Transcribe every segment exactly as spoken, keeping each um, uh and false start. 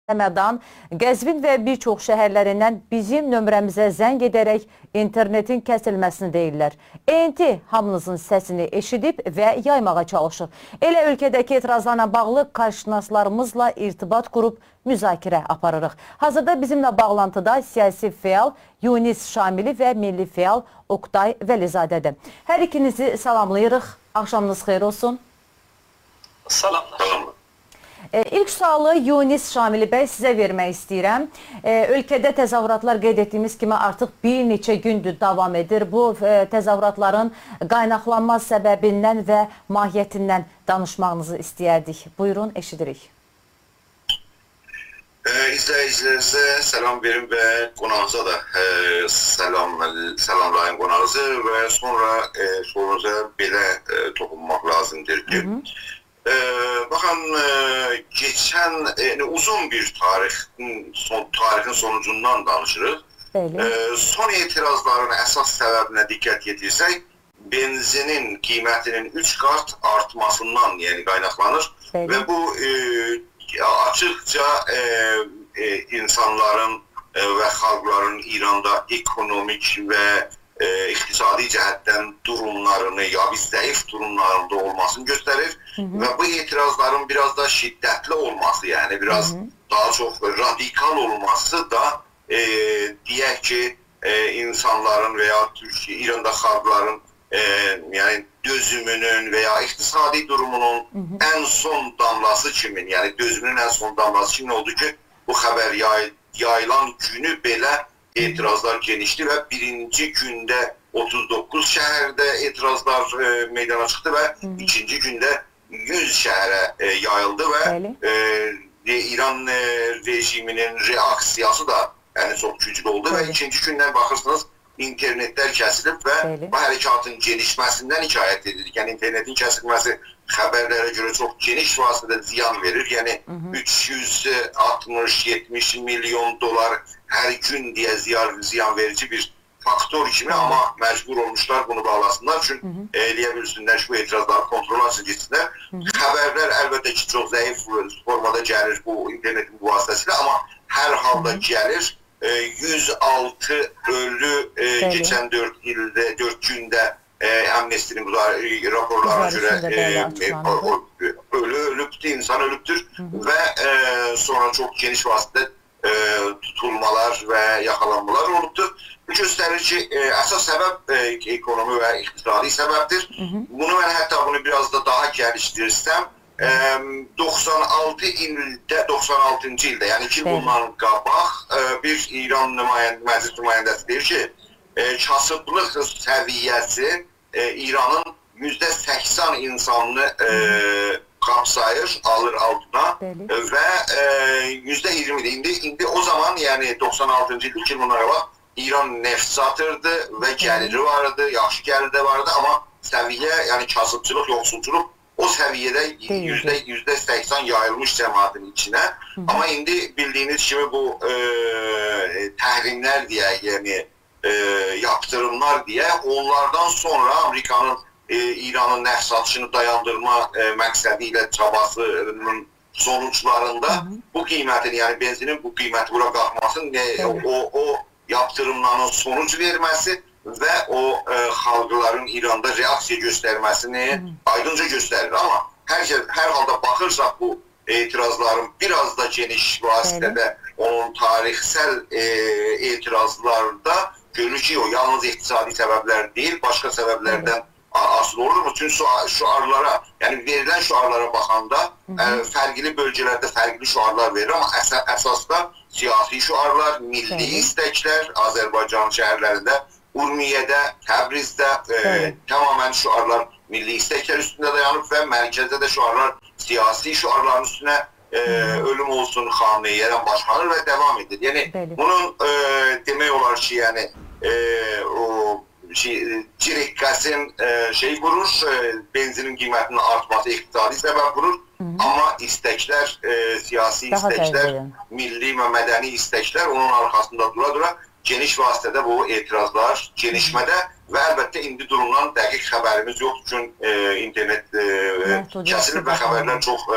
همدان، قزوین و بیر چوخ شهرلریندن بیزیم نؤمره‌میزه زنگ ائده‌رک اینترنتین کسیلمه‌سینی دئییرلر. ANT هامینیزین سسینی ائشیدیب و یایماغا چالیشیر. ائله اؤلکه‌ده‌کی اعتراضلارلا باغلی کارشناسلاریمیزلا ارتباط قوروب مذاکره آپاریریق. حاضیردا بیزیمله باغلانتیدا سیاسی فعال یونس شاملی و میللی فعال اوکتای ولیزاده‌دیر. هر ایکینیزی سلاملاییریق. آخشامینیز خئیر اولسون. سلاملار. ائ، ایلک سؤالی یونس شاملی بی، سیزه وئرمک ایسته‌ییرم. ائ، اؤلکه‌ده تظاهراتلار، قید ائتدیگیمیز کیمی، آرتیق بیر نئچه گوندور داوام ائدیر. بو، ائ، تظاهراتلارین قایناقلانما سببیندن و ماهیتیندن دانیشماغینیزی ایسته‌یردیک. بویورون، ائشیدیریک. ائ، ایزله‌ییجیلریمیزه سلام وئریم و قوناغیزا دا، ائ، سلام، سلاملاییم قوناغیزی و سونرا، ائ، سورونوزا بئله، ائ، توخونماق لازیمدیر کی، ائ، باخین، ائ، کئچن، ائ، یعنی اوزون بیر تاریخ، سون، تاریخین سونوجوندان دانیشیریق. بلی. ائ، سون اعتراضلارین اساس سببینه دقت یئتیرسک، بنزینین قیمتینین اوچ قات آرتماسیندان، یعنی، قایناقلانیر. بلی. و بو، ائ، آچیقجا، ائ، ائ، اینسانلارین، ائ، و خالقلارین ایراندا اکونومیک و، ائ، اقتصادی جهتدن دوروملارینی، یا بیر ضعیف دوروملاریندا اولماسینی گؤستریر. و بو اعتراضلارین بیر آز دا شدتلی اولماسی، یعنی بیر آز داها چوخ رادیکال اولماسی دا، ائ، دئیک کی، ائ، اینسانلارین و یا تورکیه، ایراندا خالقلارین، ائ، یعنی دؤزومونون و یا اقتصادی دورومونون ان سون داملاسی کیمین، یعنی دؤزومونون ان سون داملاسی کیمین اولدو کی، بو خبر یای-، یاییلان گونو بئله اعتراضلار گئنیشدی و بیرینجی گونده اوتوز دوققوز شهرده اعتراضلار، ائ، میدانا چیخدی و ایکینجی گونده یوز شهره، ائ، یاییلدی و، بلی. ائ، ایران، ائ، رژیمینین رئاکسیاسی دا، یعنی، چوخ گوجلو اولدو و بلی. ایکینجی گوندن باخیرسینیز، اینترنتلر کسیلیب و بلی. بو حرکاتین گئنیشمه‌سیندن حکایت ائدیریک. یعنی، اینترنتین کسیلمه‌سی خبرلره گؤره چوخ گئنیش واسطه‌ده زیان وئریر. یعنی، اوچ یوز آلتمیش، یئتمیش میلیون دلار هر گون دئیه زیان، زیان وئریجی بیر فاکتور کیمی، آمما مجبور اولموشلار بونو باغلاسینلار. چون، ائ، ائلیه بیلسینلر کی، بو اعتراضلاری کونترولا آلتینا گئتسینلر. خبرلر البته کی، چوخ ضعیف فورمادا گلیر بو اینترنتین واسطه‌سیله، آمما هر حالدا گلیر. ائ، یوز آلتی اؤلو، ائ، بلی. کئچن دؤرد ایلده، دؤرد گونده، ائ، آمنستی‌نین بو دا، ائ، راپورلارینا گؤره، گزارشینده، بلی، ائ، آچیقلاندی. او، او، اؤلو اؤلوبدور، اینسان اؤلوبدور و، ائ، سونرا چوخ گئنیش واسطه‌ده، ائ، توتولمالار و یاخالانمالار اولوبدور. بو گؤستریر کی، ائ، اساس سبب، ائ، اکونومی و اقتصادی سببدیر. بونو من حتی بونو بیر آز دا داها گلیشدیرسم، ائم، دوخسان آلتی ایلده، دوخسان آلتینجی ایلده، یعنی ایکی ایل بلی. بوندان قاباق، ائ، بیر ایران نمایند-، مجلس نماینده‌سی دئییر کی، ائ، کاسیبلیق سویه‌سی، ائ، ایرانین یوزده سکسن اینسانینی، ائ، قاپساییر، آلیر آلتینا. بلی. ائ، و، ائ، یوزده اییرمی ده ایندی، ایندی او زامان، یعنی دوخسان آلتینجی ایلده، ایکی ایل بوندان قاباق ایران نفت ساتیردی و گلیری وار ایدی، یاخشی گلیری ده وار ایدی، آمما سویه، یعنی کاسیبچیلیق، یوخسولچولوق او سویه‌ده، دئییلدی. یوزده، یوزده سکسن یاییلمیش جماعتین ایچینه. آمما ایندی بیلدیگینیز کیمی بو، ائ، تحریملر دئیه، یعنی، ائ، یاپتیریملار دئیه، اونلاردان سونرا آمریکانین، ائ، ایرانین نفت ساتیشینی دایاندیرما، ائ، مقصدی ایله چاباسینین سونوجلاریندا بو قیمتین، یعنی بنزینین بو قیمتی بورا قالخماسینین، ائ، بلی. او، او یاپتیریملارین سونوج وئرمه‌سی و او، ائ، خالقلارین ایراندا رئاکسیا گؤسترمه‌سینی آیدینجا گؤستریر. آمما هر شئی، هر حالدا باخیرساق بو اعتراضلارین بیر آز دا گئنیش واسطه‌ده اونون تاریخسل، ائ، اعتراضلاردا گؤرور کی، او یالنیز اقتصادی سببلر دئییل، باشقا سببلردن آ-، آسیلی اولور. بوتون شعا-، شعارلارا، یعنی وئریلن شعارلارا باخاندا، ائ، فرقلی بؤلگه‌لرده فرقلی شعارلار وئریر، آمما اسا-، اساسدا سیاسی شعارلار، میللی ایستکلر، آذربایجانین شهرلرینده، اورمیه‌ده، تبریزده، ائ، تماما شعارلار میللی ایستکلر اوستونده دایانیب و مرکزده ده شعارلار سیاسی شعارلارین اوستونه، ائ، اؤلوم اولسون خامنه‌ای‌یه، باشلانیر و داوام ائدیر. یعنی بونون، ائ، دئمک اولار کی، یعنی، ائ، او شئی، جیرکقاسین، ائ، شئی وورور، ائ، بنزینین قیمتینین آرتماسی اقتصادی سبب وورور. آمما ایستکلر، ائ، سیاسی ایستکلر، میللی و مدنی ایستکلر اونون آرخاسیندا دورا-دورا گئنیش واسطه‌ده بو اعتراضلار گئنیشمه‌ده و البته ایندی دورومدان دقیق خبریمیز یوخدور. چون، ائ، اینترنت، ائ، کسیلیب و خبرلر چوخ، ائ،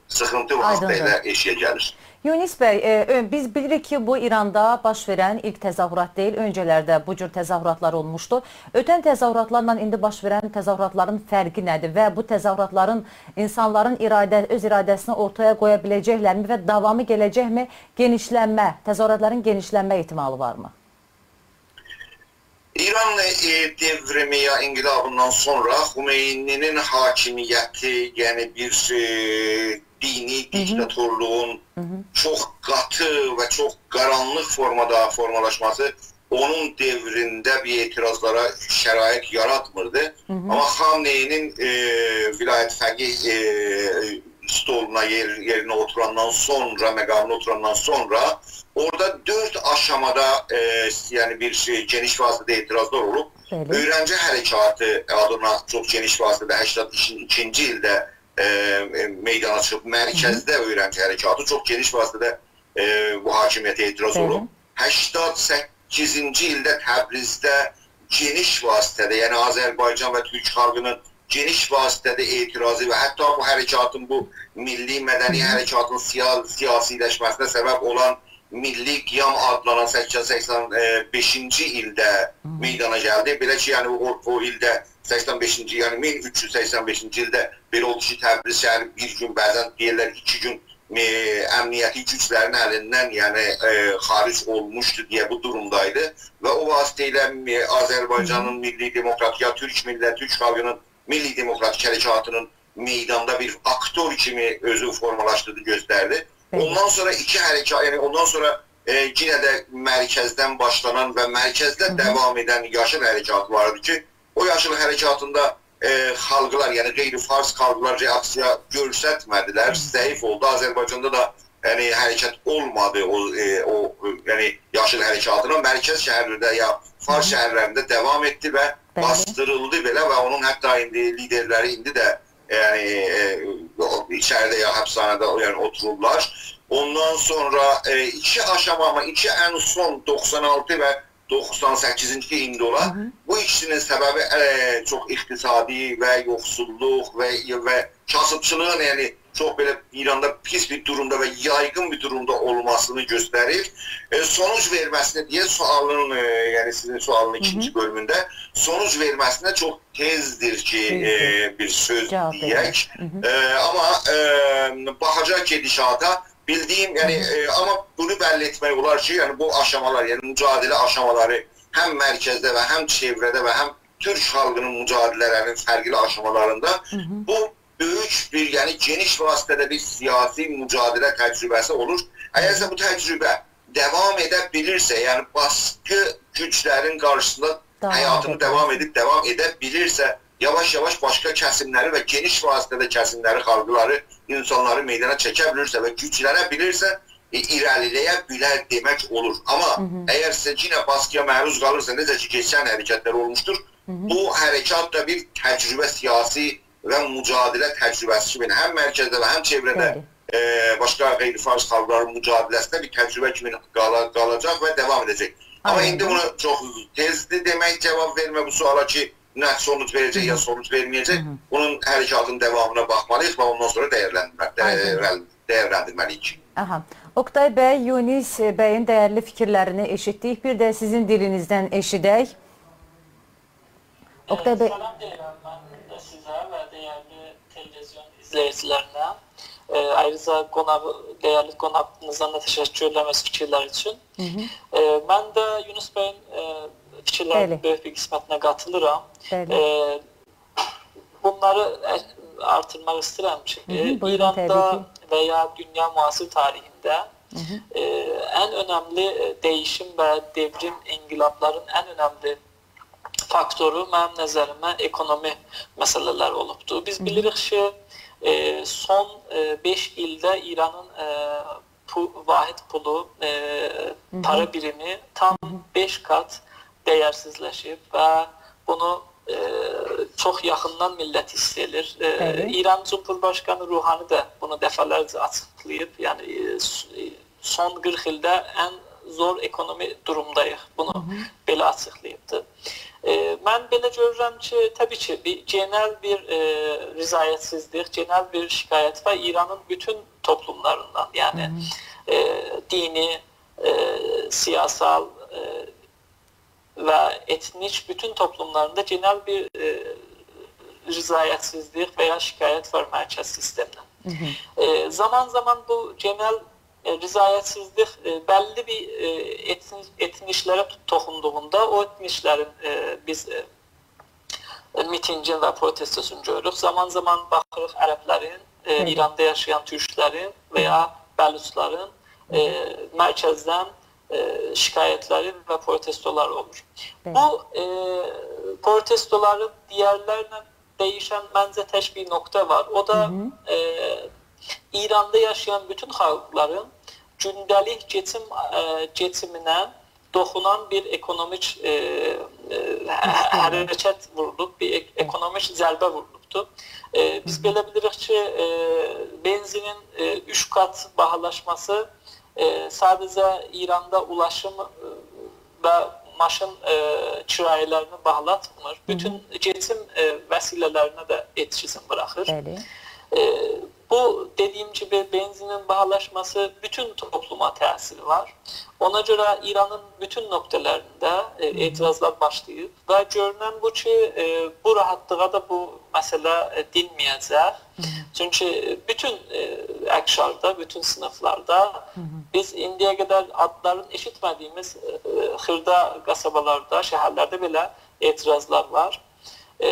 سیخینتی واسطه‌یله ائشیگه گلیر. یونس بی، ائ، اؤ-، بیز بیلیریک کی، بو ایراندا باش وئرن ایلک تظاهرات دئییل، اؤنجه‌لرده بو جور تظاهراتلار اولموشدو. اؤتن تظاهراتلارلا ایندی باش وئرن تظاهراتلارین فرقی نه‌دیر و بو تظاهراتلارین اینسانلارین ایراده-، اؤز ایراده‌سینی اورتایا قویا بیله‌جکلرمی و داوامی گله‌جکمی، گئنیشلنمه، تظاهراتلارین گئنیشلنمه احتمالی وارمی؟ ایران، ائ، دئوریمی یا انقلابیندان سونرا خمینی‌نین حاکمیتی، یعنی بیر، ائ، دینی دیکتاتورلوغون چوخ قاتی و چوخ قارانلیق فورمادا فورمالاشماسی اونون دؤورونده بیر اعتراضلارا شرایط یاراتمیردی. آمما خامنه‌ای‌نین، ائ، ولایت فقیه، ائ، استولونا، یئر-، یئرینه اوتوراندان سونرا، مقامینا اوتوراندان سونرا اورادا دؤرد آشامادا، ائ، یعنی بیر شئی، گئنیش وسعتده اعتراضلار اولوب. بلی. اؤیرنجی حرکاتی آدینا چوخ گئنیش وسعتده هشتاد ایکینجی ایلده، ائ، ائ، میدانا چیخیب. مرکزده اؤیرنجی حرکاتی چوخ گئنیش وسعتده، ائ، بو حاکمیته اعتراض اولوب. بلی. هشتاد سککیزینجی ایلده تبریزده گئنیش وسعتده، یعنی آذربایجان و تورک خالقی‌نین گئنیش وسعتده اعتراضی و حتی بو حرکاتین، بو میللی مدنی حرکاتین سیا-، سیاسی‌لشمه‌سینه سبب اولان میللی قیام آدلانان سککیز سکسن بئشینجی ایلده میدانا گلدی. بئله کی، یعنی او، او ایلده سکسن بئشینجی، یعنی مین اوچ یوز سکسن بئشینجی ایلده بئله اولدو کی، تبریز شهری بیر گون، بعضا دئییرلر ایکی گون، ائ، امنیتی گوجلرین الیندن، یعنی، ائ، خارج اولموشدو دئیه بو دورومدایدی. و او واسطه ایله، ائ، آذربایجانین میللی دموکراتیک، یا تورک میللت، تورک خالقی‌نین میللی دموکراتیک حرکاتی‌نین میداندا بیر آکتور کیمی اؤزو فورمالاشدیردی، گؤستردی. بلی. اوندان سونرا ایکی حرکات، یعنی اوندان سونرا، ائ، یئنه ده مرکزدن باشلانان و مرکزده داوام ائدن یاشیل حرکاتی وار ایدی کی، او یاشیل حرکاتیندا، ائ، خالقلار، یعنی غیر فارس خالقلار رئاکسیا گؤسترمه‌دیلر، ضعیف اولدو. آذربایجاندا دا، یعنی، حرکت اولمادی او، ائ، او، یعنی، یاشیل حرکاتینا. مرکز شهرلرده یا فارس شهرلرینده داوام ائتدی و بلی. باسدیریلدی بئله و اونون حتی ایندی لیدرلری ایندی ده، یعنی، ائ، او، ایچریده یا حبسخانادا، یعنی، اوتورورلار. اوندان سونرا، ائ، ایکی آشاما، آمما ایکی ان سون دوخسان آلتی و دوخسان سککیزینجی ایلده اولان، بو ایکیسی‌نین سببی، ائ، چوخ اقتصادی و یوخسوللوق و، و کاسیبچیلیغین، یعنی، چوخ بئله ایراندا پیس بیر دورومدا و یایغین بیر دورومدا اولماسینی گؤستریر. ائ، سونوج وئرمه‌سینه دئیه سؤالین، ائ، یعنی سیزین سؤالین ایکینجی بؤلومونده سونوج وئرمه‌سینه چوخ تئزدیر کی، تئزدیر. ائ، بیر سؤز دئیک. جاواب وئرک. ائ، آمما، ائ، باخاجاق گئدیشاتا، بیلدیگیم، یعنی، ائ، آمما بونو بللی ائتمک اولار کی، یعنی بو آشامالار، یعنی مجادله آشامالاری هم مرکزده و هم چئوره‌ده و هم تورک خالقی‌نین مجادله‌لری‌نین فرقلی آشامالاریندا بو بؤیوک بیر، یعنی گئنیش وسعتده بیر سیاسی مجادله تجربه‌سی اولور. اگرسه بو تجربه داوام ائده بیلیرسه، یعنی باسقی گوجلرین قارشیسیندا داوام حیاتینی ائده داوام بیلیرسه. ائدیب، داوام ائده بیلیرسه، یاواش-یاواش باشقا کسیملری و گئنیش وسعتده کسیملری، خالقلاری، اینسانلاری میدانا چکه بیلیرسه و گوجلنه بیلیرسه، ائ، ایره‌لیله‌یه بیلر دئمک اولور. آمما اگرسه یئنه باسقییا معروض قالیرسا، نئجه کی، کئچن حرکتلر اولموشدور، بو حرکات دا بیر تجربه، سیاسی و مجادله تجربه‌سی کیمی هم مرکزده و هم چئوره‌ده، بلی. ائ، باشقا غیر فارس خالقلارین مجادله‌سینده بیر تجربه کیمی قالا-، قالاجاق و داوام ائده‌جک. آمما آینده. ایندی بونو چوخ تئزدیر دئمک، جاواب وئرمه بو سؤالا کی، نه سونوج وئره‌جک یا سونوج وئرمه‌یه‌جک. بونون حرکاتین داوامینا باخمالی‌ییق و اوندان سونرا دیرلندیرمه-، آینده. دیرلن-، دیرلندیرمه‌لی‌ییک. آها. اوکتای بی، یونس بیین دیرلی فیکیرلرینی ائشیتدیک. بیر ده سیزین دیلینیزدن ائشیدک. اوکتای بی. سلام دئییرم من ده سیزه و دیرلی تلویزیون ایزله‌ییجیلرینه. ائ، آیریجا قوناغی، دیرلی قوناغینیزدان دا تشکر ائدیرم اؤز فیکیرلر اوچون. ائ، من ده یونس بیین، ائ، فیکیرلرینین بلی. بؤیوک بیر قسمتینه قاتیلیرام. بلی. ائ، بونلاری ا-، آرتیرماق ایسته‌ییرم کی، بویورون، ایراندا طبیعی کی. و یا دونیا معاصر تاریخینده، ائ، ان اؤنملی، ائ، دییشیم و دئوریم، انقلابلارین ان اؤنملی فاکتورو، منیم نظریمه، اکونومی مسئله‌لر اولوبدور. بیز بیلیریک کی، ائ، سون، ائ، بئش ایلده ایرانین، ائ، پو-، واحد پولو، ائ، پارا بیریمی تام بئش قات دیرسیزلشیب و بونو، ائ، چوخ یاخیندان میللت حیس ائدیر. ائ، بلی. ایران جمهورباشقانی روحانی دا بونو دفعه‌لرجه آچیقلاییب. یعنی، ائ، س-، ائ، سون قیرخ ایلده ان زور اکونومی دورومداییق. بونو بئله آچیقلاییبدی. ائ، من بئله گؤرورم کی، طبیعی کی، بیر گئنل بیر، ائ، رضایتسیزلیک، گئنل بیر شکایت وار ایرانین بوتون توپلوملاریندان. یعنی، ائ، دینی، ائ، سیاسال، ائ، و ائتنیک بوتون توپلوملاریندا گئنل بیر، ائ، رضایتسیزلیک و یا شکایت وار مرکز سیستمدن. ائ، زامان-زامان بو گئنل، ائ، رضایتسیزلیک، ائ، بللی بیر، ائ، ائتنی-، ائتنیکلره تو-، توخوندوغوندا او ائتنیکلرین، ائ، بیز، ائ، میتینگین و پروتستوسونو گؤروروک. زامان-زامان باخیریق عربلرین، ائ، بلی. ایراندا یاشایان تورکلرین و یا بلوچلارین، ائ، مرکزدن، ائ، شکایتلری و پروتستولاری اولور. بلی. بو، ائ، پروتستولاری دیگرلرله دییشن منجه تک بیر نقطه وار. او دا، ائ، ایراندا یاشایان بوتون خالقلارین گونده‌لیک کئچیم، ائ، کئچیمینه توخونان بیر اکونومیک، ائ، ائ، حرکت وورولوب، بیر اک-، اکونومیک ضربه وورولوبدور. ائ، بیز بئله بیلیریک کی، ائ، بنزینین، ائ، اوچ قات باهالاشماسی، ائ، ساده‌جه ایراندا اولاشیم، ائ، و ماشین، ائ، کرایه‌لرینی باهالاتمیر. بوتون کئچیم، ائ، وسیله‌لرینه ده ائتکیسینی بوراخیر. بلی. ائ، بو، دئدیگیم کیمی، بنزینین باهالاشماسی بوتون توپلوما تأثیری وار. اونا گؤره ایرانین بوتون نقطه‌لرینده، ائ، اعتراضلار باشلاییب و گؤرونن بو کی، ائ، بو راحتلیغا دا بو مسئله، ائ، دینمه‌یه‌جک. چونکی بوتون، ائ، اقشاردا، بوتون صینیفلاردا بیز ایندییه قدر آدلارینی ائشیتمه‌دیگیمیز، ائ، خیردا قاسابالاردا، شهرلرده بئله اعتراضلار وار. ائ،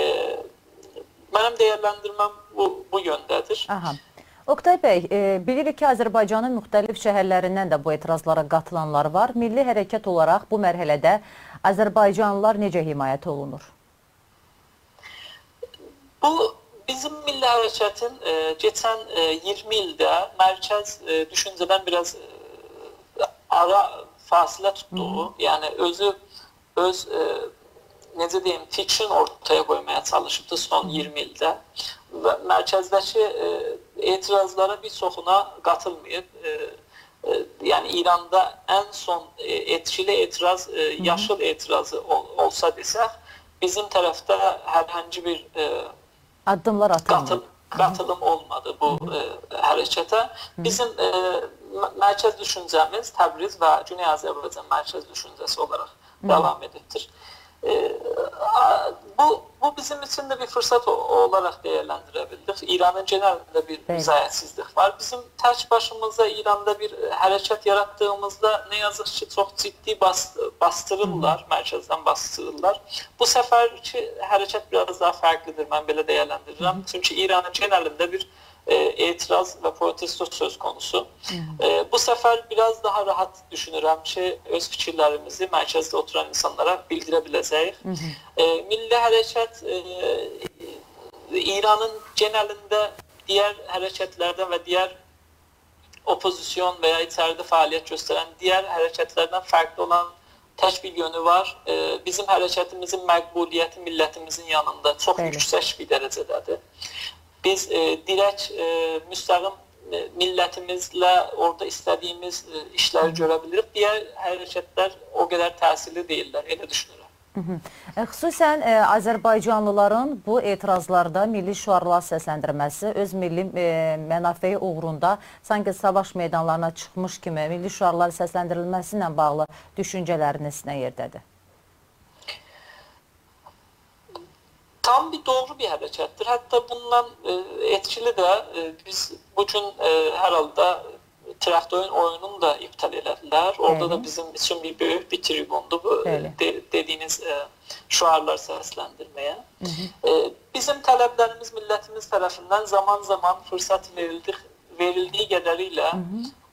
منیم دیرلندیرمه‌م بو، بو یؤنده‌دیر. آها. اوکتای بی، ائ، بیلیریک کی، آذربایجانین موختلیف شهرلریندن ده بو اعتراضلارا قاتیلانلار وار. میللی حرکت اولاراق بو مرحله‌ده آذربایجانلیلار نئجه حمایت اولونور؟ بو، بیزیم میللی حرکتین، ائ، کئچن، ائ، اییرمی ایلده مرکز، ائ، دوشونجه‌دن بیر آز، ائ، آرا فاصله توتدوغو، یعنی اؤزو، اؤز، ائ، نئجه دئییم، فیکرین اورتایا قویمایا چالیشیبدی سون اییرمی ایلده. و مرکزده‌کی، ائ، اعتراضلارا بیر چوخونا قاتیلماییب. ائ، ائ، یعنی ایراندا ان سون، ائ، ائتکیلی اعتراض، ائ، یاشیل اعتراضی اول-، اولسا دئسک، بیزیم طرفده هر هنگی بیر، ائ، آددیملار آتیلمیر. قاتیل-، قاتیلیم اولمادی بو، ائ، حرکته. بیزیم، ائ، م-، مرکز دوشونجه‌میز تبریز و گونئی آذربایجان مرکز دوشونجه‌سی اولاراق داوام ائدیبدیر. ائ، آ، بو، بو بیزیم اوچون ده بیر فرصت او-، اولاراق دیرلندیره بیلدیک. ایرانین گئنلینده بیر رضایتسیزلیک وار. بیزیم تک باشیمیزا ایراندا بیر حرکت یاراتدیغیمیزدا، نه یازیق کی، چوخ جدی باس-، باسدیریرلار، مرکزدن باسدیریرلار. بو سفرکی حرکت بیر آز داها فرقلیدیر، من بئله دیرلندیریرم. چونکی ایرانین گئنلینده بیر، ائ، اعتراض و پروتستو سؤز قونوسو. ائ، بو سفر بیر آز داها راحت دوشونورم کی، اؤز فیکیرلریمیزی مرکزده اوتوران اینسانلارا بیلدیره بیله‌جه‌ییک. ائ، میللی حرکت، ائ، ایرانین گئنلینده دیگر حرکتلردن و دیگر اوپوزیسیون و یا ایچریده فعالیت گؤسترن دیگر حرکتلردن فرقلی اولان تک بیر یؤنو وار. ائ، بیزیم حرکتیمیزین مقبولیتی میللتیمیزین یانیندا چوخ یوکسک بیر درجه‌ده‌دیر. بیز، ائ، دیرک، ائ، مستقیم، ائ، میللتیمیزله اورادا ایسته‌دیگیمیز، ائ، ایشلری گؤره بیلیریک. دیگر حرکتلر او قدر تأثیرلی دئییللر، ائله دوشونورم. ائ، خصوصاً، ائ، آذربایجانلیلارین بو اعتراضلاردا میللی شعارلار سسلندیرمه‌سی، اؤز میللی، ائ، منافعی اوغروندا سانکی ساواش میدانلارینا چیخمیش کیمی میللی شعارلار سسلندیریلمه‌سی ایله باغلی دوشونجه‌لرینیز نه یئرده‌دیر؟ تام بیر دوغرو بیر حرکتدیر. حتی بوندان، ائ، ائتکیلی ده، ائ، بیز بو گون، ائ، هر حالدا تراکتورون اویونونو دا ایپتال ائله‌دیلر. اورادا دا بیزیم اوچون بیر بؤیوک بیر تریبوندور بو، ائ، دئ-، دئدیگینیز، ائ، شعارلار سسلندیرمه‌یه. ائ، بیزیم طلبلریمیز میللتیمیز طرفیندن زامان-زامان فرصت وئریلدیک-، وئریلدیگی قدریله،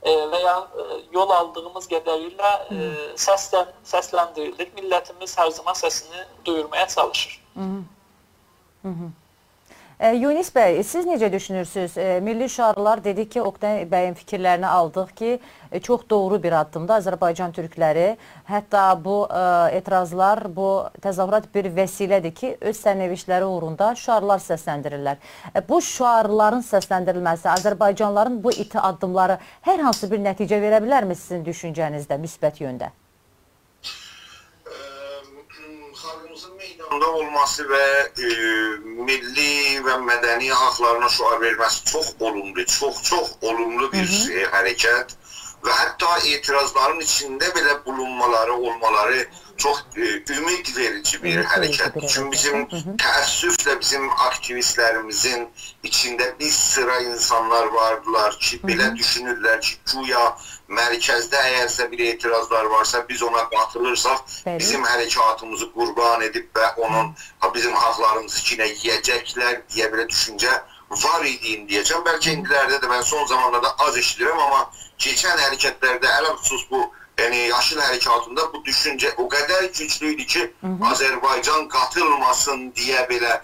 ائ، و یا، ائ، یول آلدیغیمیز قدریله، ائ، سسلن-، سسلندیریلیر. میللتیمیز هر زامان سسینی دویورمایا چالیشیر. ائ، یونس بی، سیز نئجه دوشونورسونوز؟ ائ، میللی شعارلار، دئدیک کی، اوکتای بیین فیکیرلرینی آلدیق کی، ائ، چوخ دوغرو بیر آددیمدیر. آذربایجان تورکلری، حتی بو، ائ، اعتراضلار، بو تظاهرات بیر وسیله‌دیر کی، اؤز سرنوشتلری اوغروندا شعارلار سسلندیریرلر. ائ، بو شعارلارین سسلندیریلمه‌سی، آذربایجانلیلارین بو ایتی آددیملاری هر هانسی بیر نتیجه وئره بیلرمی سیزین دوشونجه‌نیزده، مثبت یؤنده؟ ائ، خالقیمیزین میداندا اولماسی و، ائ، میللی و مدنی حاقلارینا شعار وئرمه‌سی چوخ اولوملو، چوخ، چوخ اولوملو بیر، ائ، حرکت. و حتی اعتراضلارین ایچینده بئله بولونمالاری، اولمالاری چوخ، ائ، امید وئریجی بیر حرکتدیر. امید وئریجی بیر حرکت. چونکی بیزیم، هی هی، تأسفله بیزیم آکتیویستلریمیزین ایچینده بیر سیرا اینسانلار واردیلار کی، هی هی، بئله دوشونورلر کی، گویا مرکزده اگرسه بیر اعتراضلار وارسا، بیز اونا قاتیلیرساق، بلی، بیزیم حرکاتیمیزی قوربان ائدیب و اونون، ها، بیزیم حاقلاریمیزی کی، یئیه‌جکلر دئیه بئله دوشونجه وار ایدی ایندیه‌جن. بلکه، هی هی، ایندیلرده ده، من سون زامانلاردا آز ائشیدیرم، آمما کئچن حرکتلرده، علی‌الخصوص بو، یعنی یاشیل حرکاتیندا بو دوشونجه او قدر گوجلو ایدی کی، هی هی، آذربایجان قاتیلماسین دئیه بئله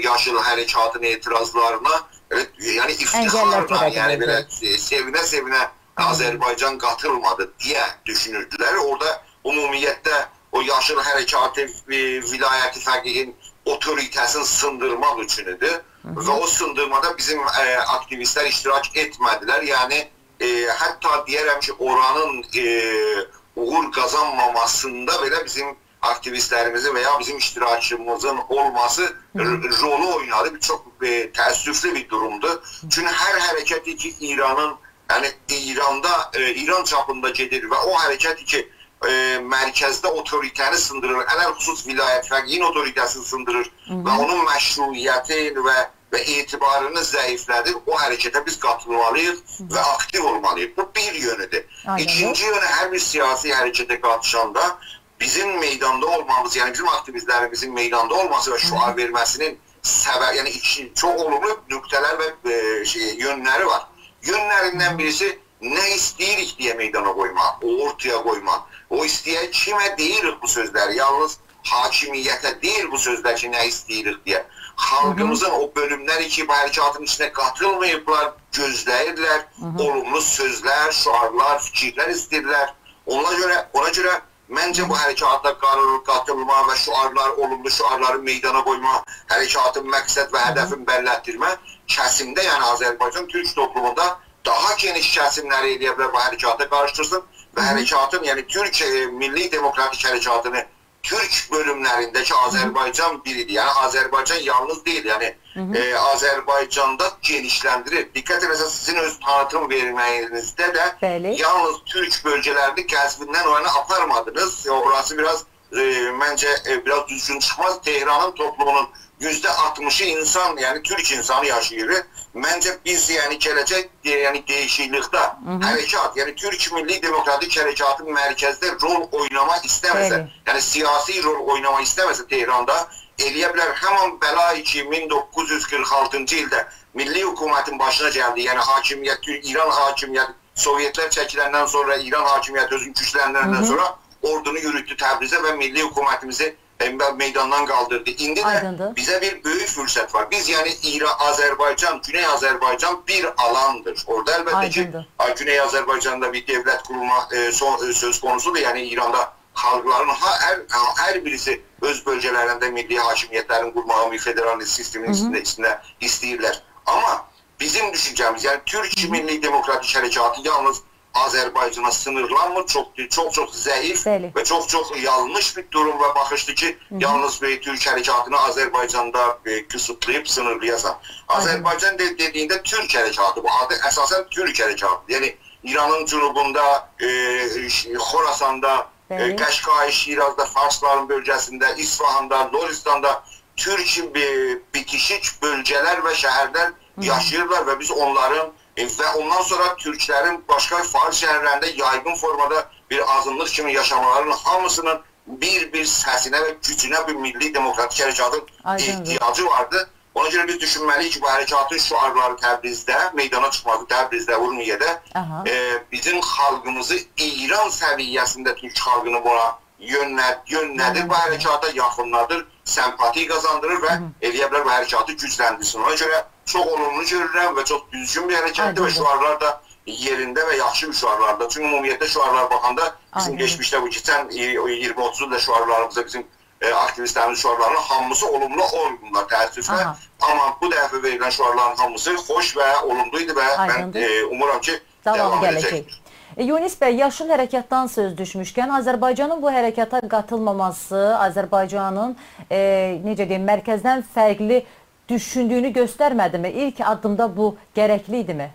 یاشیل حرکاتین اعتراضلارینا، ائ، یعنی انگللر افتخارلا، تؤره‌دیلر، یعنی بئله، بلی، ائ، سئوینه-سئوینه، آیدین، آذربایجان قاتیلمادی دئیه دوشونوردولر. اورادا عمومیتله او یاشیل حرکاتی، ائ، ولایت فقیهین اوتوریته‌سینی سیندیرماق اوچون ایدی. هی هی. و او سیندیرمادا بیزیم، ائ، آکتیویستلر اشتراک ائتمه‌دیلر. یعنی، ائ، حتی دئیه‌رم کی، اورانین، ائ، اوغور قازانماماسیندا بئله بیزیم آکتیویستلریمیزین و یا بیزیم اشتراکیمیزین اولماسی، هی هی، ر-، رولو اوینادی. بیر چوخ، ائ، تأسفلو بیر دورومدور. هی هی. چونکی هر حرکتی کی، ایرانین، یعنی ایراندا، ائ، ایران چاپیندا گئدیر و او حرکتی کی، ائ، مرکزده اوتوریته‌نی سیندیریر، علی‌الخصوص ولایت فقیهین اوتوریته‌سینی سیندیریر، هی هی، و اونون مشروعیتین و، و اعتبارینی ضعیفله‌دیر، او حرکته بیز قاتیلمالی‌ییق، هی هی، و آکتیو اولمالی‌ییق. بو بیر یؤنودور. آیدیندیر. ایکینجی یؤنو، هر بیر سیاسی حرکته قاتیشاندا بیزیم میداندا اولمامیز، یعنی بیزیم آکتیویستلریمیزین میداندا اولماسی و، هی هی، شعار وئرمه‌سینین سبب، یعنی ایکی، چوخ اولوملو نقطه‌لر و، ائ، شئی، یؤنلری وار. یؤنلریندن، هی هی، بیریسی نه ایسته‌ییریک دئیه میدانا قویما، او اورتایا قویما. او ایسته‌یه کیمه دئییریک بو سؤزلری؟ یالنیز حاکمیته دئییل بو سؤزلر کی، نه ایسته‌ییریک دئیه. هی هی. خالقیمیزین او بؤلوملری کی، بو حرکاتین ایچینه قاتیلماییبلار، گؤزله‌ییرلر، هی هی، اولوملو سؤزلر، شعارلار، فیکیرلر ایسته‌ییرلر. اونا گؤره، اونا گؤره منجه، هی هی، بو حرکاتا قال-، قاتیلما و شعارلار، اولوملو شعارلاری میدانا قویما، حرکاتین مقصد و، هی هی، هدفین بللتدیرمه کسیمده، یعنی آذربایجان تورک توپلوموندا داها گئنیش کسیملری ائلیه بیلر بو حرکاتا قاریشدیرسین و، هی هی، حرکاتین، یعنی تورک، ائ، میللی دموکراتیک حرکاتینی تورک بؤلوملرینده کی، هی هی، آذربایجان بیریدیر. یعنی آذربایجان یالنیز دئییل، یعنی، هی هی، ائ، آذربایجاندا گئنیشلندیریر. دقت ائتسز، سیزین اؤز تانیتیم وئرمه‌یینیزده ده، بلی، یالنیز تورک بؤلگه‌لرینی قزویندن اورانی آپارمادینیز. اورا-، اوراسی بیر آز، ائ، منجه، ائ، بیر آز دوزگون چیخماز. تهرانین توپلومونون یوزده آلتمیشی اینسان، یعنی تورک اینسانی یاشاییر. منجه بیز، یعنی گله‌جک، ائ، یعنی دییشیکلیکده، هی هی، حرکات، یعنی تورک میللی دموکراتیک حرکاتی مرکزده رول اویناما ایسته‌مه‌سه، بلی، یعنی سیاسی رول اویناما ایسته‌مه‌سه تهراندا، ائلیه بیلر همان بلایی کی، مین دوققوز یوز قیرخ آلتینجی ایلده میللی حکومتین باشینا گلدی، یعنی حاکمیت، تور-، ایران حاکمیتی، سووئتلر چکیلندن سونرا، ایران حاکمیتی اؤزونو گوجلندیرندن، هی هی، سونرا اوردونو یوروتدو تبریزه و میللی حکومتیمیزی، ائ، میداندان قالدیردی. ایندی ده، آیدیندیر، بیزه بیر بؤیوک فرصت وار. بیز، یعنی، ایران، آذربایجان، گونئی آذربایجان بیر آلاندیر. اورادا البته کی، آیدیندیر، آ، گونئی آذربایجاندا بیر دؤولت قورولما، ائ، سو-، ائ، سؤز قونوسودور. یعنی ایراندا خالقلارین ها-، هر، هر بیریسی اؤز بؤلگه‌لرینده میللی حاکمیتلرین قورماغی، بیر فدرال سیستمین، هی هی، ایچینده، ایچینده ایسته‌ییرلر. آمما بیزیم دوشونجه‌میز، یعنی تورک، هی هی، میللی دموکراتیک حرکاتی یالنیز آذربایجانا سینیرلانمیر، چوخ، چوخ، چوخ ضعیف، بلی، و چوخ، چوخ یانلیش بیر دوروم و باخیشدیر کی، هی هی، یالنیز بیر تورک حرکاتینی آذربایجاندا، ائ، قیسیتلاییب سینیرلایاسان. آیدیندیر. آذربایجان دئ-، دئدیگینده تورک حرکاتی، بو آدی اساساً تورک حرکاتی. یعنی ایرانین جنوبوندا، ائ، ش-، خوراساندا، ائ، بلی، قشقای، شیرازدا، فارسلارین بؤلگه‌سینده، اصفهاندا، لرستاندا تورک بی-، بیتیشیک بؤلگه‌لر و شهرلر، هی هی، یاشاییرلار و بیز اونلارین، ائ، و اوندان سونرا تورکلرین باشقا فارس شهرلرینده یایغین فورمادا بیر آزینلیق کیمی یاشامالارینین هامیسینین بیر-بیر سسینه و گوجونه بیر میللی دموکراتیک حرکاتین، آیدیندیر، احتیاجی واردی. اونا گؤره بیز دوشونمه‌لی‌ییک کی، بو حرکاتین شعارلاری تبریزده، میدانا چیخماسی تبریزده، اورمیه‌ده، آها، ائ، بیزیم خالقیمیزی ایران سویه‌سینده تورک خالقینی بونا یؤنل-، یؤنلدیر بو، یؤنلندیرمک، حرکاتا یاخینلادیر، سمپاتی قازاندیریر و، هی هی، ائلیه بیلر بو حرکاتی گوجلندیرسین. اونا گؤره چوخ اولوملو گؤرورم و چوخ دوزگون بیر حرکتدیر و، آیدیندیر، شعارلار دا یئرینده و یاخشی بیر شعارلاردیر. چونکی عمومیتله شعارلارا باخاندا بیزیم، آیدیندیر، کئچمیشده بو کئچن، ائ، او اییرمی اوتوز ایلده شعارلاریمیزدا بیزیم، ائ، آکتیویستلریمیزین شعارلارینین هامیسی اولوملو اولمورلار، تأسفله. آها. آمما بو دفعه وئریلن شعارلارین هامیسی خوش و اولوملو ایدی و من، آیدیندیر، ائ، اومورام کی، داوامی داوام گله‌جک، ائده‌جک. ائ، یونس بی، یاشیل حرکتدن سؤز دوشموشکن، آذربایجانین بو حرکته قاتیلماماسی، آذربایجانین، ائ، نئجه دئییم، مرکزدن فرقلی دوشوندویونو گؤسترمه‌دیمی؟ ایلک آددیمدا بو گرکلی ایدیمی؟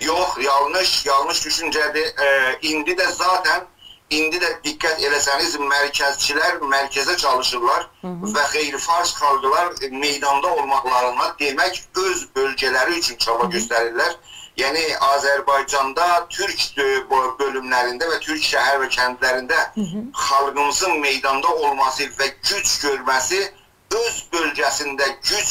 یوخ، یانلیش، یانلیش دوشونجه‌دیر. ائ، ایندی ده ذاتاً، ایندی ده دقت ائله‌سه‌نیز، مرکزچی‌لر مرکزه چالیشیرلار و غیر فارس خالقلار، ائ، میداندا اولماقلارینا دئمک اؤز بؤلگه‌لری اوچون چابا گؤستریرلر. یعنی آذربایجاندا تورک، ائ، بؤ-، بؤلوملرینده و تورک شهر و کندلرینده خالقیمیزین میداندا اولماسی و گوج گؤرمه‌سی اؤز بؤلگه‌سینده گوج،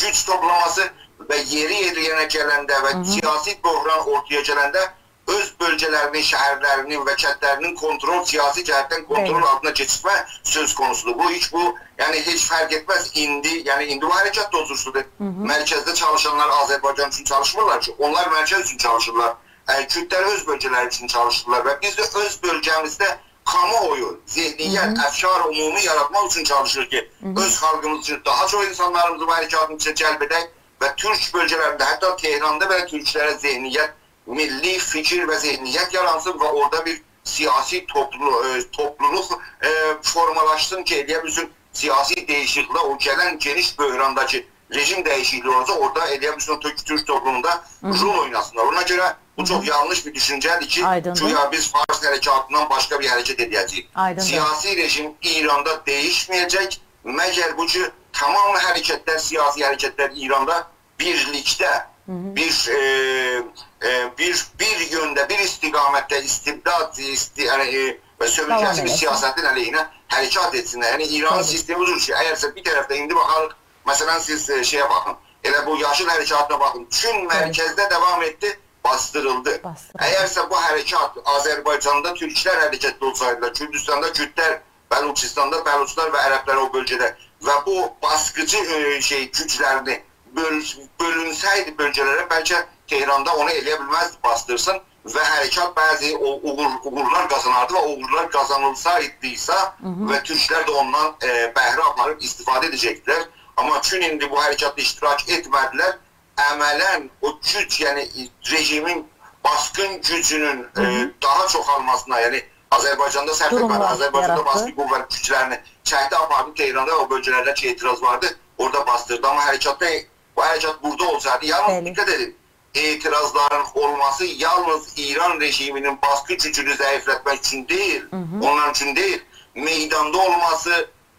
گوج توپلاماسی و یئری یئرینه گلنده و سیاسی بحران اورتایا گلنده اؤز بؤلگه‌لرینین، شهرلرینین و کندلرینین کونترول، سیاسی جهتدن کونترول آلتینا کئچیرمه سؤز قونوسودور. بو هئچ، بو، یعنی هئچ فرق ائتمز ایندی، یعنی ایندی بو حرکت ده او جورسودور. مرکزده چالیشانلار آذربایجان اوچون چالیشمیرلار کی، اونلار مرکز اوچون چالیشیرلار. ائ، کوردلر اؤز بؤلگه‌لری اوچون چالیشیرلار و بیز ده اؤز بؤلگه‌میزده کامواویو، ذهنیت، افکار عمومی یاراتماق اوچون چالیشیریق کی، اؤز خالقیمیز اوچون داها چوخ اینسانلاریمیزی بو حرکاتین ایچینه جلب ائدک و تورک بؤلگه‌لرینده، حتی تهراندا بئله تورکلره ذهنیت، میللی فیکیر و ذهنیت یارانسین و اورادا بیر سیاسی توپلو-، ائ، توپلولوق، ائ، فورمالاشسین کی، ائلیه بیلسین سیاسی دییشیکلیگه، او گلن گئنیش بحراندا کی، رژیم دییشیکلیگی اولاجاق، اورادا ائلیه بیلسین او تورک، تورک توپلوموندا رول اویناسینلار. اونا گؤره بو چوخ یانلیش بیر دوشونجه‌دیر کی، گویا بیز فارس حرکاتیندان باشقا بیر حرکت ائده‌جه‌ییک. سیاسی رژیم ایراندا دییشمه‌یه‌جک، مگر بو کی، تمام حرکتلر، سیاسی حرکتلر ایراندا بیرلیکده بیر، ائ، ائ، بیر، بیر یؤنده، بیر استقامتده استبداد، ایستی-، یعنی، ائ، و سؤمورگه‌چی بیر سیاستین علیهینه حرکت ائتسینلر. یعنی ایرانین سیستمی بودور کی، اگرسه بیر طرفده ایندی باخاریق، مثلا سیز، ائ، شئیه باخین، ائله بو یاشیل حرکاتینا باخین، چون مرکزده داوام ائتدی، باسدیریلدی. اگرسه بو حرکت آذربایجاندا تورکلر حرکتده اولسایدیلار، کوردوستاندا کوردلر، بلوچستاندا بلوچلار و عربلر او بؤلگه‌ده و بو باسقیجی، ائ، شئی، گوجلرینی بؤل-، بؤلونسه‌یدی بؤلگه‌لره، بلکه تهراندا اونو ائلیه بیلمزدی، باسدیرسین و حرکت بعضی او اوغور-، اوغورلار قازاناردی و اوغورلار قازانیلسایدیسا و تورکلر ده اوندان، ائ، بهره آپاریب استفاده ائده‌جکدیلر. آمما چون ایندی بو حرکتده اشتراک ائتمه‌دیلر، عملا او گوج، یعنی رژیمین باسقین گوجونون، ائ، داها چوخالماسینا، یعنی آذربایجاندا سهو ائتمه‌دی، آذربایجاندا باسقی قوه گوجلرینی چکدی، آپاردی تهراندا، او بؤلگه‌لرده کی، اعتراض واردی، اورادا باسدیردی. آمما حرکتده بو حرکت بورادا اولسایدی، یالنیز دقت ائدین، اعتراضلارین اولماسی یالنیز ایران رژیمینین باسقی گوجونو ضعیفلتمک اوچون دئییل، اونلار اوچون دئییل، میداندا اولماسی،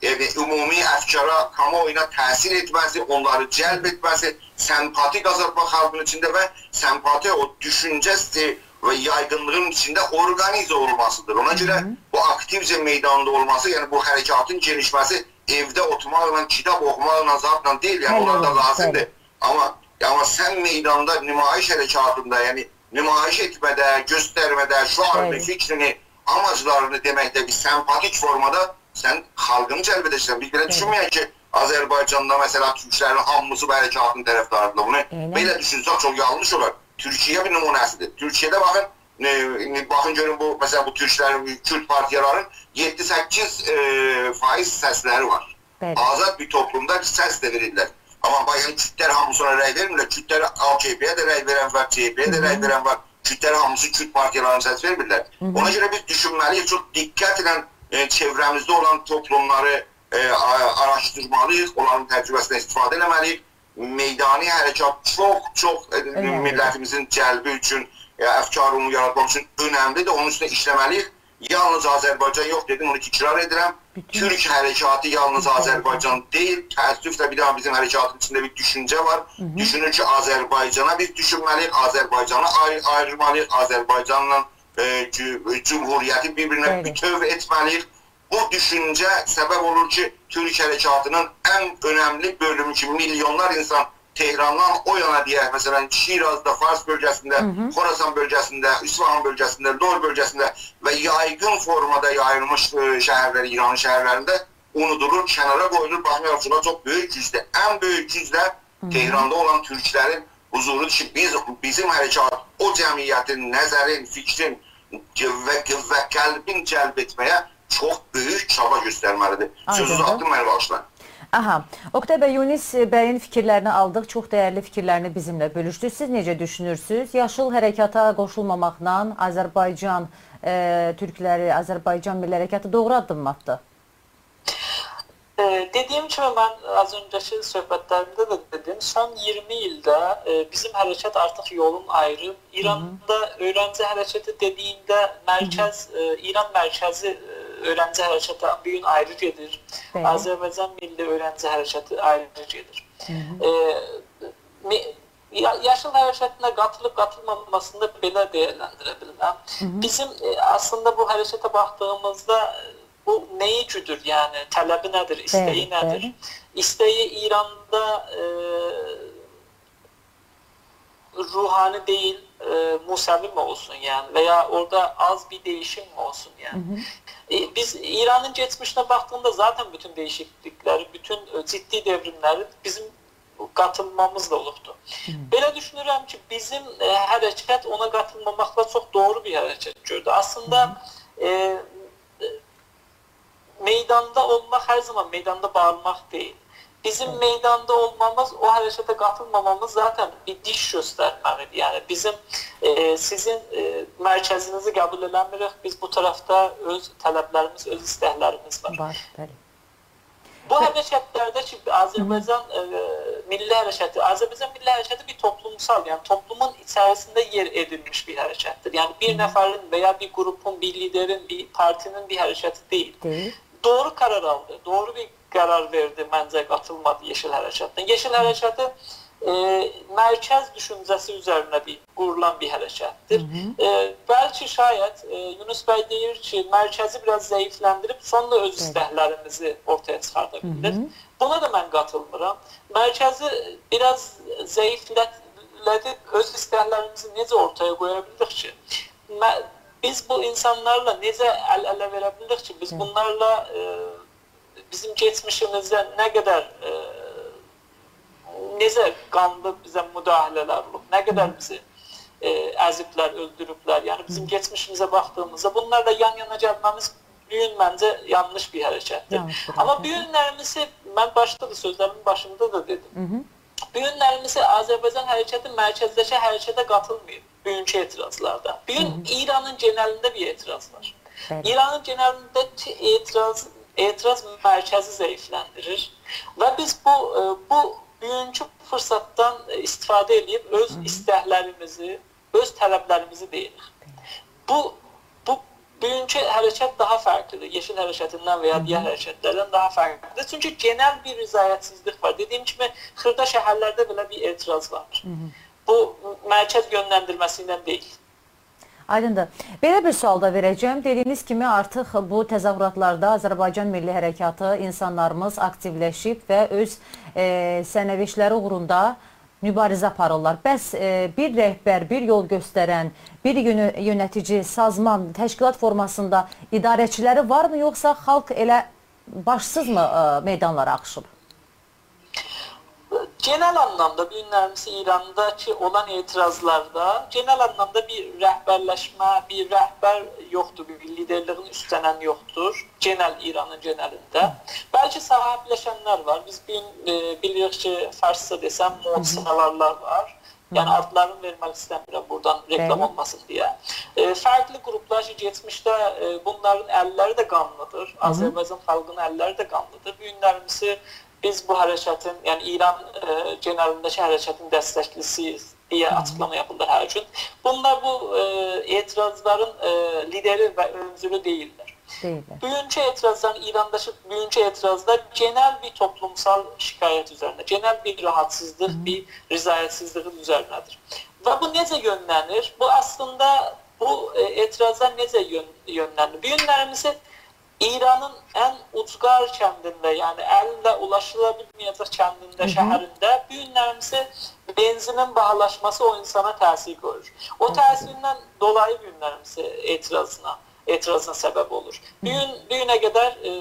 یعنی عمومی افکارا، کامواویونا تأثیر ائتمه‌سی، اونلاری جلب ائتمه‌سی، سمپاتی قازانماق خالقین ایچینده و سمپاتی او دوشونجه‌سی و یایغینلیغین ایچینده اورقانیزه اولماسیدیر. اونا گؤره بو آکتیوجه میداندا اولماسی، یعنی بو حرکاتین گئنیشمه‌سی ائوده اوتورماقلا، کیتاب اوخوماقلا، زادلا دئییل، یعنی اونلار دا لازیمدیر. آمما، آمما سن میداندا، نمایش حرکاتیندا، یعنی نمایش ائتمه‌ده، گؤسترمه‌ده، شعارینی، فیکرینی، آماجلارینی دئمکده بیر سمپاتیک فورمادا سن خالقینی جلب ائده‌جکسن. بیز بئله دوشونمه‌یک کی، آذربایجاندا، مثلا، تورکلرین هامیسی بو حرکاتین طرفداریدیر. بونو بئله دوشونسک، چوخ یانلیش اولار. تورکیه بیر نمونه‌سیدیر. تورکیه‌ده باخین، ائ، ایندی باخین گؤرون بو، مثلا، بو تورکلرین، کورد پارتیالارین یئددی سککیز، ائ، فایز سسلری وار. آزاد بیر توپلومدا بیر سس ده وئریرلر. آمما باخ، یعنی کوردلر هامیسی اونا رأی وئرمیرلر. کوردلر AKP-یه ده رأی وئرن وار، CHP-یه ده رأی وئرن وار. کوردلر هامیسی کورد پارتیالارینا سس وئرمیرلر. اونا گؤره بیز دوشونمه‌لی‌ییک، چوخ دقتله، ائ، چئوره‌میزده اولان توپلوملاری، ائ، آ-، آراشدیرمالی‌ییق، اونلارین تجربه‌سیندن استفاده ائله‌مه‌لی‌ییک. میدانی حرکات چوخ، چوخ، ائ، میللتیمیزین جلبی اوچون، ائ، افکارینی یاراتماق اوچون اؤنملی‌دیر. اونون اوستونده ایشله‌مه‌لی‌ییک. یالنیز آذربایجان یوخ، دئدیم، اونو تکرار ائدیرم. تورک حرکاتی یالنیز آذربایجان دئییل، تأسفله بیر داها بیزیم حرکاتین ایچینده بیر دوشونجه وار. دوشونور کی، آذربایجانا بیز دوشونمه‌لی‌ییک، آذربایجانی آی-، آییرمالی‌ییق، آذربایجانلا، ائ، جو-، جمهوریتی بیر-بیرینه بوتؤو ائتمه‌لی‌ییک. بو دوشونجه سبب اولور کی، تورک حرکاتینین ان اؤنملی بؤلومو کی، میلیونلار اینسان تهراندان او یانا دئیک، مثلا، شیرازدا، فارس بؤلگه‌سینده، خراسان بؤلگه‌سینده، اصفهان بؤلگه‌سینده، لور بؤلگه‌سینده و یایغین فورمادا یاییلمیش، ائ، شهرلر، ایرانین شهرلرینده اونودولور، کنارا قویولور. باخمایاراق کی، بونلار چوخ بؤیوک گوجدور. ان بؤیوک گوج ده تهراندا اولان تورکلرین حضورودور کی، بیز، بیزیم حرکات او جمعیتین نظرین، فیکرین و، و قلبین جلب ائتمه‌یه چوخ بؤیوک چابا گؤسترمه‌لی‌دیر. سؤزو اوزاتدیم، منی باغیشلایین. آها. اوکتای بی، یونس بیین فیکیرلرینی آلدیق. چوخ دیرلی فیکیرلرینی بیزیمله بؤلوشدو. سیز نئجه دوشونورسوز؟ یاشیل حرکاتا قوشولماماقلا آذربایجان، ائ، تورکلری، آذربایجان میللی حرکاتی دوغرو آددیم آتدی؟ ائ، دئدیگیم کیمی، من آز اؤنجه‌کی صحبتلریمده ده دئدیم، سون اییرمی ایلده، ائ، بیزیم حرکت آرتیق یولون آییریب. ایراندا اؤیرنجی حرکتی دئدیگینده مرکز، ائ، ایران مرکزی، ائ، اؤیرنجی حرکتی بو گون آیری گئدیر. بلی. آذربایجان میللی اؤیرنجی حرکتی آیری گئدیر. ائ، می-، یا-، یاشیل حرکتینه قاتیلیب قاتیلماماسینی دا بئله دیرلندیره بیلرم. بیزیم، ائ، اصلینده بو حرکته باخدیغیمیزدا، ائ، بو نه‌یی گودور، یعنی طلبی نه‌دیر، ایسته‌یی نه‌دیر؟ بلی، بلی. ایسته‌یی ایراندا، ائ، روحانی دئییل، ائ، موسوی می اولسون، یعنی، و یا اورادا آز بیر دییشیم می اولسون، یعنی. ائ، بیز ایرانین کئچمیشینه باخدیغیندا ذاتاً بوتون دییشیکلیکلری، بوتون، ائ، جدی دئوریملری بیزیم قاتیلمامیزلا اولوبدور. بئله دوشونورم کی، بیزیم، ائ، حرکت اونا قاتیلماماقلا چوخ دوغرو بیر حرکت گؤردو. اصلینده، ائ، ائ، میداندا اولماق هر زامان میداندا باغیرماق دئییل. بیزیم میداندا اولمامیز، او حرکته قاتیلمامامیز ذاتاً بیر دیش گؤسترمک ایدی. یعنی بیزیم، ائ، سیزین، ائ، مرکزینیزی قبول ائله‌میریک. بیز بو طرفده اؤز طلبلریمیز، اؤز ایستکلریمیز وار. وار، بلی. بو حرکتلرده کی، آذربایجان، ائ، میللی حرکتی، آذربایجان میللی حرکتی بیر توپلومسال، یعنی توپلومون ایچریسینده یئر ائدینمیش بیر حرکتدیر. یعنی بیر نفرین و یا بیر گروپون، بیر لیدرین، بیر پارتی‌نین بیر حرکتی دئییل. دئییل. دوغرو قرار آلدی، دوغرو بیر قرار وئردی، منجه قاتیلمادی یئشیل حرکتینه. یئشیل حرکتی، ائ، مرکز دوشونجه‌سی اوزرینه بیر قورولان بیر حرکتدیر. ائ، بلکه شاید، ائ، یونس بی دئییر کی، مرکزی بیر آز ضعیفلندیریب سونرا اؤز ایستکلریمیزی اورتایا چیخاردا بیلیریک. بونا دا من قاتیلمیرام. مرکزی بیر آز ضعیفلدیب اؤز ایستکلریمیزی نئجه اورتایا قویا بیلیریک کی؟ مه-، بیز بو اینسانلارلا نئجه ال-اله وئره بیلیریک کی، بیز بونلارلا، ائ، بیزیم کئچمیشیمیزده نه قدر، ائ، نئجه قانلی بیزه مداخله‌لر اولوب، نه قدر بیزی، ائ، ازیبلر، اؤلدوروبلر. یعنی بیزیم کئچمیشیمیزه باخدیغیمیزدا بونلارلا یان-یانا گلمه‌میز بو گون منجه یانلیش بیر حرکتدیر. یانلیش بیر حرکت. آمما بو گونلریمیزی، من باشدا دا سؤزلریمین باشیندا دا دئدیم. بو گونلریمیزی آذربایجان حرکتی مرکزده‌کی حرکته قاتیلماییب. بوگونکو اعتراضلاردا. بو گون ایرانین گئنلینده بیر اعتراض وار. بلی. ایرانین گئنلینده کی اعتراض، اعتراض مرکزی ضعیفلندیریر. و بیز بو، ائ، بو بوگونکو فرصتدان، ائ، استفاده ائدیب اؤز ایستکلریمیزی، اؤز طلبلریمیزی دئییریک. بو، بو بوگونکو حرکت داها فرقلیدیر. یئشیل حرکتیندن و یا دیگر حرکتلردن داها فرقلیدیر. چونکی گئنل بیر رضایتسیزلیک وار. دئدیگیم کیمی، خیردا شهرلرده بئله بیر اعتراض وار. بو مرکز یؤنلندیرمه‌سی ایله دئییل. آیدیندیر. بئله بیر سؤال دا وئره‌جم. دئدیگینیز کیمی، آرتیق بو تظاهراتلاردا آذربایجان میللی حرکاتی، اینسانلاریمیز آکتیولشیب و اؤز، ائ، سرنوشتلری اوغروندا موباریزه آپاریرلار. بس، ائ، بیر رهبر، بیر یول گؤسترن، بیر یؤنه-، یؤنه‌تیجی، سازمان، تشکیلات فورماسیندا اداره‌چیلری وارمی، یوخسا خالق ائله باشسیزمی، ائ، میدانلارا آغیشیب؟ گئنل آنلامدا بو گونلریمیز ایراندا کی اولان اعتراضلاردا گئنل آنلامدا بیر رهبرلشمه، بیر رهبر یوخدور، بیر لیدرلیگین اوستلنن یوخدور. گئنل ایرانین گئنلینده. بلکه صاحیبلشنلر وار. بیز بو گون، ائ، بیلیریک کی، فارسجا دئسم، معجزه‌وارلار وار. یعنی آدلارینی وئرمک ایسته‌میرم بورادان، رکلام اولماسین دئیه. ائ، فرقلی گروپلار کی، کئچمیشده، ائ، بونلارین اللری ده قانلیدیر. آذربایجان خالقینین اللری ده قانلیدیر. بو گونلریمیزی بیز بو حرکتین، یعنی ایران، ائ، گئنلینده کی حرکتین دستکچی‌سی‌ییک دئیه آچیقلاما یاپیرلار هر گون. بونلار بو، ائ، اعتراضلارین، ائ، لیدری و اؤنجولو دئییللر. دئییللر. بوگونکو اعتراضلارین، ایراندا کی بوگونکو اعتراضلار گئنل بیر توپلومسال شکایت اوزرینده، گئنل بیر راحاتسیزلیق، بیر رضایتسیزلیگین اوزرینه‌دیر. و بو نئجه یؤنلنیر؟ بو اصلینده بو، ائ، اعتراضلار نئجه یؤن-، یؤنلنیر؟ بو گونلریمیزی ایرانین ان اوجقار کندینده، یعنی الله اولاشیلا بیلمه‌یه‌جک کندینده، شهرینده بو گونلریمیزی بنزینین باهالاشماسی او اینسانا تأثیر قویور. او تأثیریندن دولایی بو گونلریمیزی اعتراضینا، اعتراضینا سبب اولور. بو گون، بو گونه قدر، ائ،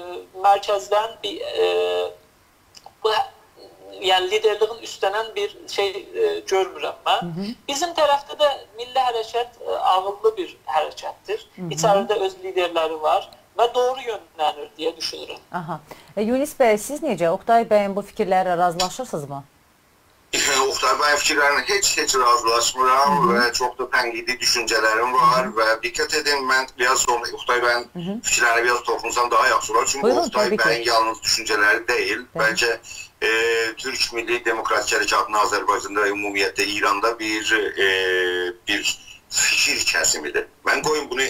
مرکزدن بیر، ائ، بو، یعنی لیدرلیگین اوستلنن بیر شئی، ائ، گؤرمورم من. بیزیم طرفده ده میللی حرکت، ائ، عاغیللی بیر حرکتدیر. ایچریده اؤز لیدرلری وار و دوغرو یؤنلنیر دئیه دوشونورم. آها. ائ، یونس بی، سیز نئجه؟ اوقتای بیین بو فیکیرلرله راضیلاشیرسینیزمی؟ اوکتای بیین فیکیرلرینن هئچ، هئچ راضیلاشمیرام و چوخ دا تنقیدی دوشونجه‌لریم وار و دقت ائدین، من بیر آز سونرا اوکتای بیین فیکیرلرینه بیر آز توخونسام داها یاخشی اولار. چونکی بویورون، اوکتای بیین یالنیز دوشونجه‌لری دئییل، بلی، بلکه، ائ، تورک میللی دموکراتیک حرکاتینین آذربایجاندا و عمومیتله ایراندا بیر، ائ، بیر فیکیر کسیمیدیر. من قویون بونو،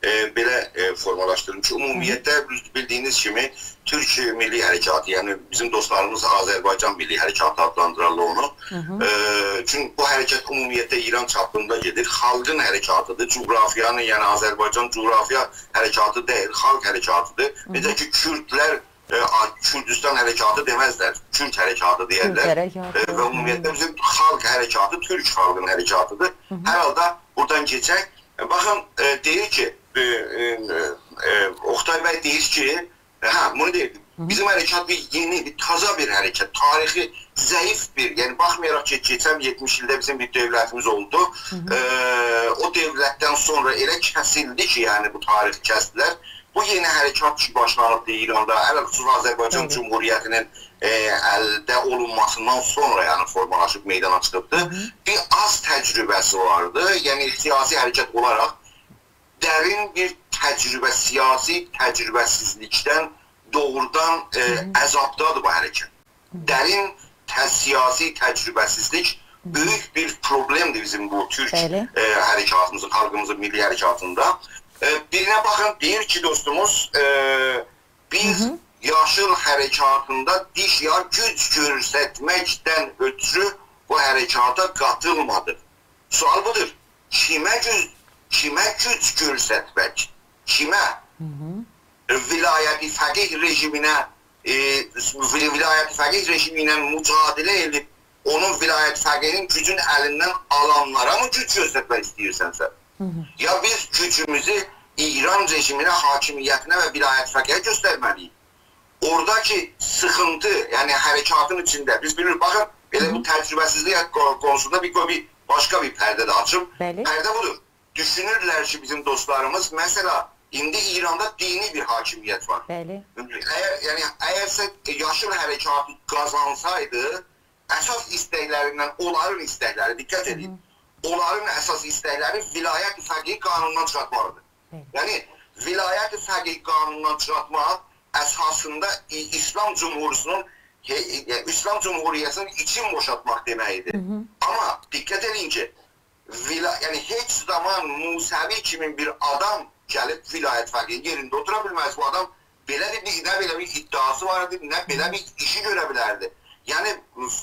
ائ، بئله، ائ، فورمالاشدیریم کی، عمومیتله بیلدیگینیز کیمی تورک میللی حرکاتی، یعنی بیزیم دوستلاریمیز آذربایجان میللی حرکاتی آدلاندیرارلار اونو. ائ، چونکی بو حرکت عمومیتله ایران چاپیندا گئدیر. خالقین حرکاتیدیر. جغرافیانین، یعنی آذربایجان جغرافیا حرکاتی دئییل، خالق حرکاتیدیر. نئجه کی، کوردلر، ائ، آ، کوردوستان حرکاتی دئمزلر، کورد حرکاتی دئیرلر. کورد حرکاتی، ائ، و عمومیتله بیزیم خالق حرکاتی تورک خالقین حرکاتیدیر. هر حالدا بورادان کئچک. ائ، باخین، ائ، دئییر کی، ائ، ائ، ائ، اوکتای بی دئییر کی، هه، بونو دئییردیم. بیزیم حرکات بیر یئنی، بیر تازا بیر حرکت، تاریخی ضعیف بیر، یعنی باخمایاراق کی، کئچن یئتمیش ایلده بیزیم بیر دؤولتیمیز اولدو. ائ، او دؤولتدن سونرا ائله کسیلدی کی، یعنی بو تاریخی کسدیلر. بو یئنی حرکات کی، باشلانیبدی ایراندا، علی‌الخصوص آذربایجان جمهوریتینین، ائ، الده اولونماسیندان سونرا، یعنی فورمالاشیب میدانا چیخیبدی. بیر آز تجربه‌سی واردی، یعنی سیاسی حرکت اولاراق درین بیر تجربه، سیاسی تجربه‌سیزلیکدن دوغرودان، ائ، عذابدادیر بو حرکت. درین ته-، سیاسی تجربه‌سیزلیک بؤیوک بیر پروبلئمدیر بیزیم بو تورک، بلی، ائ، حرکاتیمیزین، خالقیمیزین میللی حرکاتیندا. ائ، بیرینه باخین، دئییر کی، دوستوموز، ائ، بیز یاشیل حرکاتیندا دیش یا گوج گؤسترمکدن اؤترو بو حرکاتا قاتیلمادیق. سؤال بودور. کیمه گوج، کیمه گوج گؤسترمک؟ کیمه؟ ولایت فقیه رژیمینه، ائ، ول-، ولایت فقیه رژیمی ایله مجادله ائدیب، اونون ولایت فقیهین گوجون الیندن آلانلارا می گوج گؤسترمک ایسته‌ییرسن سن؟ یا بیز گوجوموزو ایران رژیمینه، حاکمیتینه و ولایت فقیهه گؤسترمه‌لی‌ییک؟ اوراداکی سیخینتی، یعنی حرکاتین ایچینده، بیز بیلیریک، باخین، ائله بو تجربه‌سیزلیک قو-، قونوسوندا بیر قوی بیر باشقا بیر پرده ده آچیم. بلی. پرده بودور. دوشونورلر کی، بیزیم دوستلاریمیز، مثلا، ایندی ایراندا دینی بیر حاکمیت وار. بلی. اگر، یعنی، اگرسه یاشیل حرکاتی قازانسایدی، اساس ایستکلریندن، اونلارین ایستکلری، دقت ائدین، اونلارین اساس ایستکلری ولایت فقیه قانونونdan چیخارتماقدیر. بلی. یعنی، ولایت فقیه قانونونdan چیخارتماق اساسیندا ای-، ایسلام جمهوریتینین، هئ-، یعنی، ایسلام جمهوریتینین ایچین بوشالتماق دئمکدیر. آمما دقت ائدین کی، ولا-، یعنی، هئچ زامان موسوی کیمی بیر آدام گلیب ولایت فقیه یئرینده اوتورا بیلمز. بو آدام بئله بیر، نه بئله بیر ادعاسی وار ایدی، نه بئله بیر ایشی گؤره بیلردی. یعنی،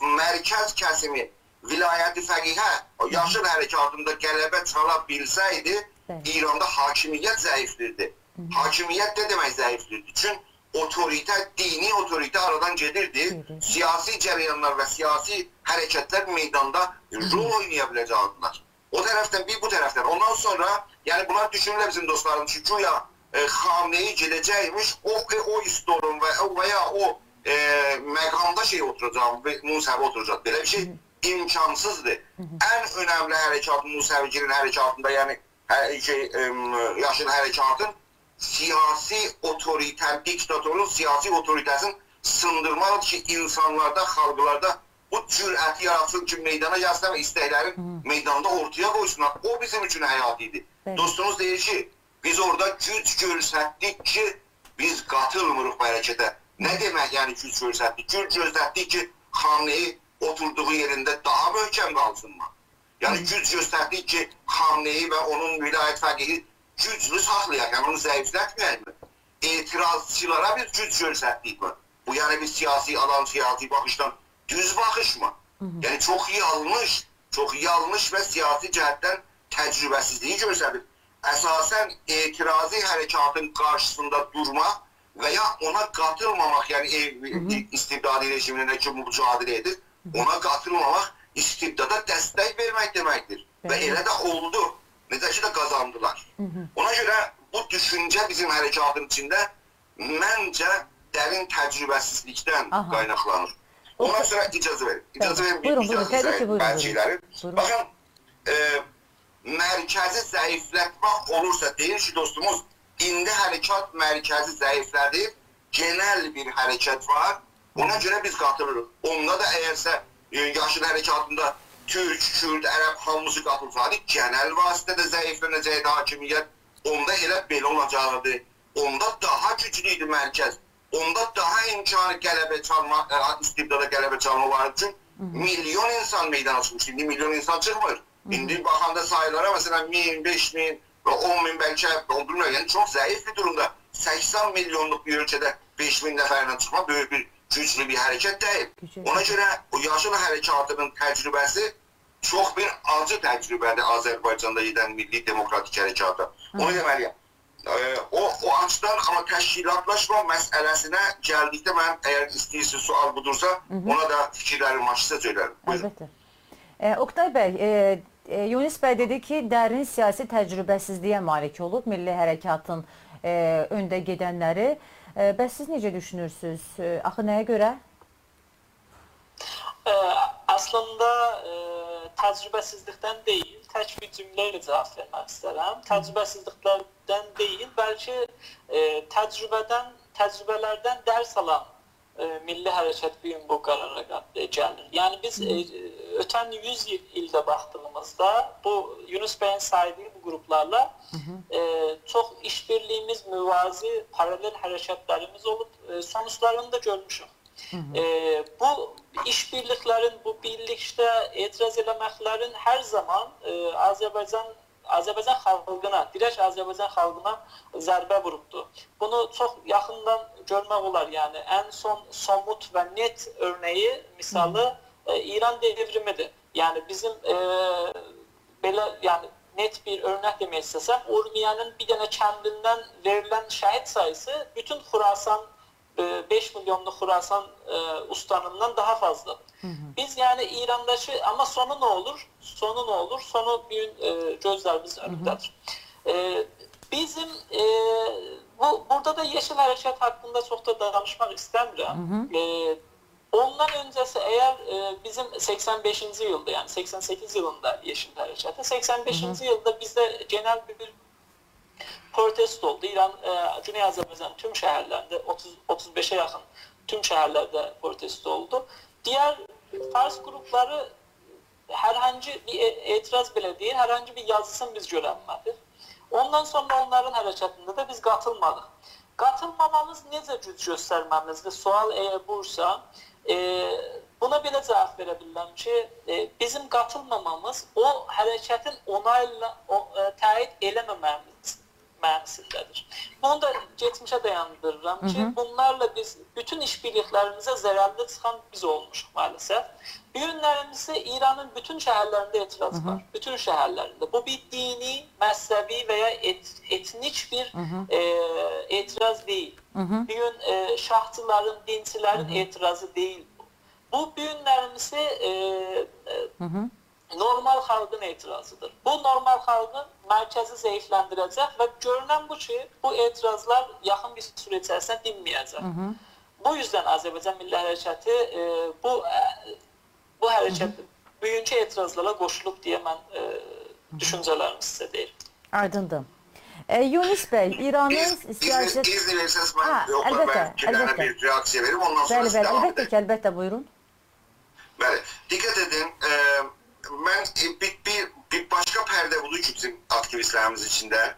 مرکز کسیمی ولایت فقیهه، او یاشیل حرکاتیندا غلبه چالا بیلسه‌یدی، بلی، ایراندا حاکمیت ضعیفلیردی. حاکمیت نه دئمک ضعیفلیردی؟ چون اوتوریته، دینی اوتوریته آرادان گئدیردی. گئدیردی. سیاسی جریانلار و سیاسی حرکتلر میداندا رول اوینایا بیله‌جکدیلر. او طرفدن بیر، بو طرفدن. اوندان سونرا، یعنی بونلار دوشونورلر بیزیم دوستلاریمیز کی، گویا، ائ، خامنه‌ای گئده‌جکمیش، او، ائ، او استولون و، و یا او، ائ، مقامدا شئی اوتوراجاق، موسوی اوتوراجاق. بئله بیر شئی امکانسیزدیر. ان اؤنملی حرکات موسوی‌گیرین حرکاتیندا، یعنی، هه، شئی، ائم، یاشیل حرکاتین سیاسی اوتوریته، دیکتاتورون سیاسی اوتوریته‌سینی سیندیرمالیدیر کی، اینسانلاردا، خالقلاردا بو جرأتی یاراتسین کی، میدانا گلسینلر و ایستکلرین میداندا اورتایا قویسونلار. او بیزیم اوچون حیاتی ایدی. بلی. دوستوموز دئییر کی، بیز اورادا گوج گؤستردیک کی، بیز قاتیلمیریق بو حرکته. نه دئمک، یعنی، گوج گؤستردیک؟ گوج گؤستردیک کی، خامنه‌ای اوتوردوغو یئرینده داها محکم قالسین می؟ یعنی، گوج گؤستردیک کی، خامنه‌ای و اونون ولایت فقیهی گوجلو ساخلایاق، یعنی اونو ضعیفلتمه‌یک می؟ اعتراضچیلارا بیز گوج گؤستردیک می؟ بو، یعنی، بیر سیاسی آلان، سیاسی باخیشدان دوز باخیش می؟ یعنی، چوخ یانلیش، چوخ یانلیش و سیاسی جهتدن تجربه‌سیزلیگی گؤستریر. اساساً اعتراضی حرکاتین قارشیسیندا دورماق و یا اونا قاتیلماماق، یعنی، ائ، استبدادی رژیمینه کی، مجادله ائدیر، اونا قاتیلماماق استبدادا دستک وئرمک دئمکدیر. و، بلی، ائله ده اولدو. نئجه کی ده قازاندیلار. اونا گؤره بو دوشونجه بیزیم حرکاتین ایچینده، منجه، درین تجربه‌سیزلیکدن قایناقلانیر. اوندان سونرا اجازه وئرین. اجازه وئرین، بیر، بویورون، بویورون، اجازه، طبیعی کی، بویورون، بویورون. باخین، ائ، مرکزی ضعیفلتمک اولورسا، دئییر کی، دوستوموز، ایندی حرکات مرکزی ضعیفله‌دیر، گئنل بیر حرکت وار، اونا گؤره بیز قاتیلیریق. اوندا دا اگرسه ائ، یاشیل حرکاتیندا تورک، کورد، عرب هامیسی قاتیلسایدی، گئنل واسطه‌ده ضعیفلنه‌جکدی حاکمیت. اوندا ائله بئله اولاجاقدی. اوندا داها گوجلو ایدی مرکز. اوندا داها امکانی غلبه چالما، ائ، استبدادا غلبه چالما واردی. چونکی میلیون اینسان میدانا چیخمیشدی. ایندی میلیون اینسان چیخمیر. ایندی باخاندا سایلارا، مثلا، مین، بئش مین و اون مین بلکه، اونو بیلمیرم. یعنی، چوخ ضعیف بیر دورومدا. سکسن میلیونلوق بیر اؤلکه‌ده بئش مین نفرله چیخماق بؤیوک بیر، گوجلو بیر حرکت دئییل. گوجلو. اونا گؤره او یاشیل حرکاتینین تجربه‌سی چوخ بیر آجی تجربه‌دیر آذربایجاندا گئدن میللی دموکراتیک حرکاتا. اونو دئمه‌لی‌یم. ائ، او، او آچیدان، آمما تشکیلاتلاشما مسئله‌سینه گلدیکده، من، اگر ایسته‌ییرسینیز، سؤال بودورسا، اونا دا فیکیرلریم وار، سیزه سؤیلرم. بویورون. البته. ائ، اوکتای بی، ائ، ائ، یونس بی دئدی کی، درین سیاسی تجربه‌سیزلییه مالیک اولوب میللی حرکاتین، ائ، اؤنده گئدنلری. ائ، بس سیز نئجه دوشونورسونوز؟ ائ، آخی نه‌یه گؤره؟ ائ، اصلینده، ائ، تجربه‌سیزلیکدن دئییل، تک بیر جمله ایله جاواب وئرمک ایسترم. تجربه‌سیزلیکدن دئییل، بلکه، ائ، تجربه‌دن، تجربه‌لردن درس آلان، ائ، میللی حرکت بو گون بو قرارا قا-، ائ، گلیر. یعنی بیز، ائ، اؤتن یوز ایل، ایلده باخدیغیمیزدا بو یونس بیین سایدیغی بو گروپلارلا، ائ، چوخ ایش‌بیرلیگیمیز، موازی، پارالل حرکتلریمیز اولوب، ائ، سونوجلارینی دا گؤرموشوک. ائ، بو ایش‌بیرلیکلرین، بو بیرلیکده اعتراض ائله‌مکلرین هر زامان، ائ، آذربایجان، آذربایجان خالقینا، دیرک آذربایجان خالقینا ضربه ووروبدو. بونو چوخ یاخیندان گؤرمک اولار. یعنی ان سون سوموت و نت اؤرنه‌یی، مثالی، ائ، ایران دئوریمی‌دیر. یعنی بیزیم، ائ، بئله، یعنی نت بیر اؤرنک دئمک ایسته‌سم، اورمیه‌نین بیر دنه کندیندن وئریلن شهید ساییسی بوتون خراسان، ائ، بئش میلیونلوق خراسان، ائ، اوستانیندان داها فضلادیر. بیز، یعنی، ایرانداکی، آمما سونو نه اولور؟ سونو نه اولور؟ سونو بو گون، ائ، گؤزلریمیزین اؤنونده‌دیر. ائ، بیزیم، ائ، بو، بورادا دا یئشیل حرکت حاقیندا چوخ دا دانیشماق ایسته‌میرم. ائ، اوندان اؤنجه‌سی، اگر، ائ، بیزیم سکسن بئشینجی ایلده، یعنی سکسن سککیز ایلیندا یئشیل حرکتی، سکسن بئشینجی ایلده بیزده گئنل بیر پروتستو اولدو. ایران، ائ، گونئی آذربایجانین توم شهرلرینده، اوتوز، اوتوز بئشه یاخین توم شهرلرده پروتستو اولدو. دیگر فارس گروپلاری هر هانسی بیر ائ-، اعتراض بئله دئییل، هر هانسی بیر یازیسینی بیز گؤرنمه‌دیک. اوندان سونرا اونلارین حرکتینده ده بیز قاتیلمادیق. قاتیلمامامیز نئجه گوج گؤسترمه‌میزدیر؟ سؤال اگر بویسا، ائ، بونا بئله جاواب وئره بیلیرم کی، ائ، بیزیم قاتیلمامامیز او حرکتین اونایلا، او، ائ، تأیید ائله‌مه‌مه‌میز معنی‌سینده‌دیر. بونو دا کئچمیشه دایاندیریرام کی، بونلارلا بیز بوتون ایش‌بیرلیکلریمیزه ضررلی چیخان بیز اولموشوق مع‌الاسف. بو گونلریمیزده ایرانین بوتون شهرلرینده اعتراض وار. بوتون شهرلرینده. بو بیر دینی، مذهبی و یا ات-، اتنیک بیر، ائ، اعتراض دئییل. بو گون، ائ، شاهچیلارین، دینچیلرین اعتراضی دئییل بو. بو، بو گونلریمیزده، ائ، ائ، نورمال خالقین اعتراضی‌دیر. بو نورمال خالقین مرکزی ضعیفلندیره‌جک و گؤرونن بو کی، بو اعتراضلار یاخین بیر سوره ایچریسینده دینمه‌یه‌جک. بو یوزدن آذربایجان میللی حرکتی، ائ، بو، ائ، بو حرکت، بوگونکو اعتراضلارا قوشولوب دئیه من، ائ، دوشونجه‌لریمی سیزه دئییرم. آیدیندیر. ائ، یونس بی، ایرانین سیاست... اذن وئرسز، من... ها، یوخ، البته، من بیر دنه البته. بیر رئاکسییا وئریم، اوندان سونرا... بلی، بلی، سیز داوام ائدین. البته کی، البته، بویورون. بلی، دقت ائدین، ائ، من، ائ، بیر، بیر، بیر باشقا پرده بودور کی، بیزیم آکتیویستلریمیز ایچینده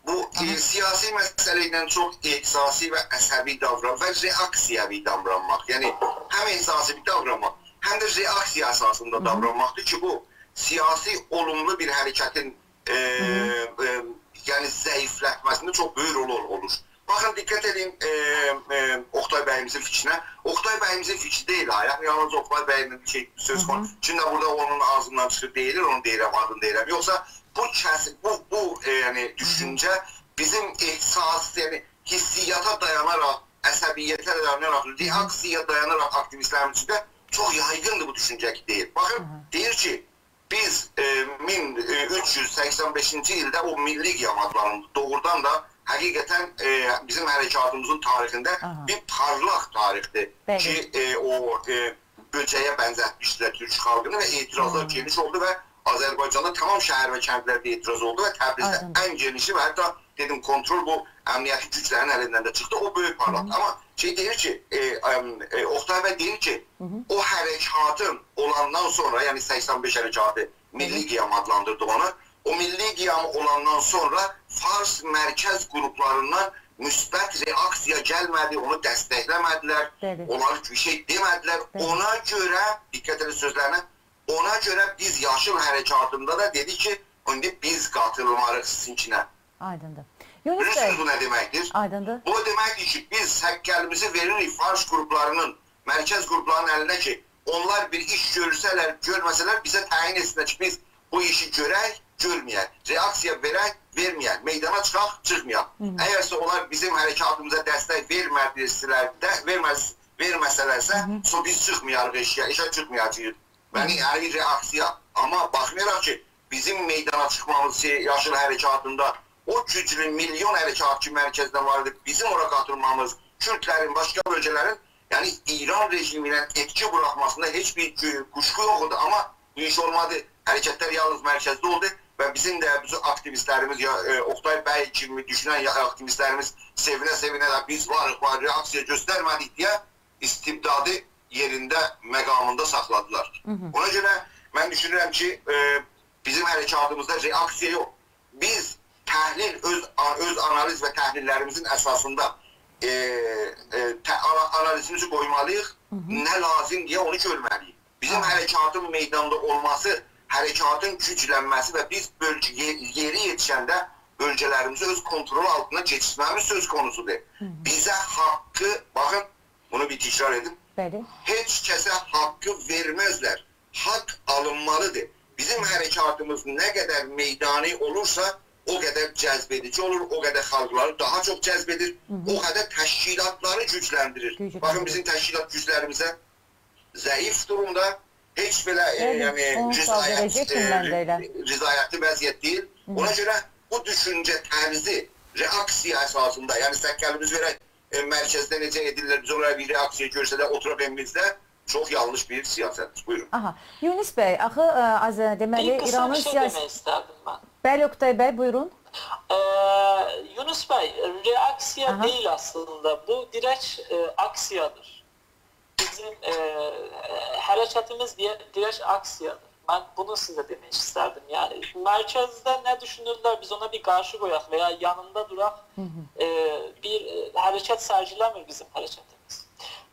بو، ائ، سیاسی مسئله ایله چوخ احساسی و عصبی داوران و رئاکسیاوی داورانماق. یعنی، هم احساسی بیر داورانماق، هم ده رئاکسیا اساسیندا داورانماقدیر کی، بو سیاسی اولوملو بیر حرکتین، ائ، ائ، یعنی ضعیفلتمه‌سینده چوخ بؤیوک رولو اول-، اولور. باخین، دقت ائدین، ائ، ائ، اوکتای بییمیزین فیکرینه. اوکتای بییمیزین فیکری دئییل ها، یعنی یالنیز اوکتای بیین شئی، سؤز قونوسو. چونکی بورادا اونون آغزیندان چیخیر، دئییلیر، اونو دئییرم، آدینی دئییرم. یوخسا بو کس-، بو، بو، ائ، یعنی دوشونجه بیزیم احساس، یعنی حسیاتا دایاناراق، عصبیته دایاناراق، رئاکسیایا دایاناراق آکتیویستلریمیز ایچینده چوخ یایغیندیر بو دوشونجه کی، دئییر. باخین، دئییر کی، بیز، ائ، مین اوچ یوز سکسن بئشینجی ایلده او میللی قیام آدلانیردی. دوغرودان دا، حقیقتاً، ائ، بیزیم حرکاتیمیزین تاریخینده بیر پارلاق تاریخدیر کی، ائ، او، ائ، بؤجه‌یه بنزتمیشدیلر تورک خالقینی و اعتراضلار گئنیش اولدو و آذربایجاندا تمام شهر و کندلرده اعتراض اولدو و تبریزده ان گئنیشی و حتی دئدیم، کنترل بو امنیتی گوجلرین الیندن ده چیخدی. او بؤیوک پارلاتدی. آمما شئی دئییر کی، ائ، ام، ائ، اوکتای بی دئییر کی، او حرکاتین اولاندان سونرا، یعنی سکسن بئش حرکاتی، میللی قیام آدلاندیردی اونو. او میللی قیام اولاندان سونرا فارس مرکز قروپلاریندان مثبت رئاکسیا گلمه‌دی، اونو دستکله‌مه‌دیلر، بلی. اونلار بیر شئی دئمه‌دیلر. بلی. اونا گؤره، دقت ائدین سؤزلرینه، اونا گؤره بیز یاشیل حرکاتیندا دا دئدیک کی، ایندی بیز قاتیلماریق سیزینکینه. آیدیندیر. یونس بی. بیلیرسینیز بو نه دئمکدیر؟ آیدیندیر. بو او دئمکدیر کی، بیز سککلیمیزی وئریریک فارس قروپلارینین، مرکز قروپلارینین الینه کی، اونلار بیر ایش گؤرسه‌لر، گؤرمه‌سه‌لر، بیزه تعیین ائتسینلر کی، بیز بو ایشی گؤرک، گؤرمه‌یک، رئاکسیا وئرک، وئرمه‌یک، میدانا چیخاق، چیخمایاق. هی هی. اگرسه اونلار بیزیم حرکاتیمیزا دستک وئرمه‌دیلر ده، وئرمز-، وئرمه‌سه‌لرسه، هی هی. سو بیز چیخمایاریق ائشییه، ائشییه چیخمایاجاغیق. یعنی، هی هی. یعنی رئاکسیا. آمما باخمایاراق کی، بیزیم میدانا چیخمامیز، شئی، یاشیل حرکاتیندا او گوجلو میلیون حرکات کی، مرکزدن وار ایدی، بیزیم اورا قاتیلمامیز، کوردلرین، باشقا بؤلگه‌لرین، یعنی ایران رژیمینه ائتکی بوراخماسیندا هئچ بیر گو-، قوشقو یوخ ایدی. آمما بو ایش اولمادی. حرکتلر یالنیز مرکزده اولدو و بیزیم ده، بیزیم آکتیویستلریمیز، یا، ائ، اوکتای بی کیمی دوشونن یا آکتیویستلریمیز سئوینه-سئوینه ده «بیز واریق، وار، رئاکسیا گؤسترمه‌دیک» دئیه استبدادی یئرینده، مقامیندا ساخلادیلار. هی هی. اونا گؤره من دوشونورم کی، ائ، بیزیم حرکاتیمیزدا رئاکسیا یوخ. بیز تحلیل، اؤز، اؤز آنالیز و تحلیللریمیزین اساسیندا، ائ، ائ، ته-، آنا-، آنالیزیمیزی قویمالی‌ییق، هی هی. نه لازیم دئیه اونو گؤرمه‌لی‌ییک. بیزیم، هی. حرکاتین میداندا اولماسی، حرکاتین گوجلنمه‌سی و بیز بؤلگه-، یئ-، یئری یئتیشنده بؤلگه‌لریمیزی اؤز کنترل آلتینا کئچیرمه‌میز سؤز قونوسودور. هی هی. بیزه حاقی، باخین، بونو بیر تکرار ائدیم. بلی. هئچ کسه حاقی وئرمزلر. حاق آلینمالیدیر. بیزیم حرکاتیمیز نه قدر میدانی اولورسا، او قدر جذب ائدیجی اولور، او قدر خالقلاری داها چوخ جذب ائدیر، هی هی. او قدر تشکیلاتلاری گوجلندیریر. گوجلندیریر. باخین، بیزیم تشکیلات گوجلریمیزه ضعیف دورومدا، هئچ بئله، ائ، بلی، یعنی، اونو رضایت، سالدیره‌جک ائ، من ده ائله. رضایتلی وضعیت دئییل. هی هی. اونا گؤره بو دوشونجه طرزی رئاکسیا اساسیندا، یعنی سککلیمیزی وئرک، ائ، مرکزده نئجه ائدیرلر، بیز اونلارا بیر رئاکسیا گؤسترک، اوتوراق ائویمیزده، چوخ یانلیش بیر سیاستدیر. بویورون. آها. یونس بی، آخی، ائ، آز، دئمه‌لی، بیر قیسا ایرانین بیر شئی سیاسی-، دئمک ایستردیم من. بلی، اوکتای بی، بویورون. ائ، یونس بی، رئاکسیا، آها. دئییل اصلینده. بو دیرک، ائ، آکسیادیر. بیزیم، ائ، حرکتیمیز دئیه، دیرک آکسیادیر. من بونو سیزه دئمک ایستردیم. یعنی، مرکزده نه دوشونورلر، بیز اونا بیر قارشی قویاق و یا یانیندا دوراق، هی هی. ائ، بیر، ائ، حرکت سرگیله‌میر بیزیم حرکتیمیز.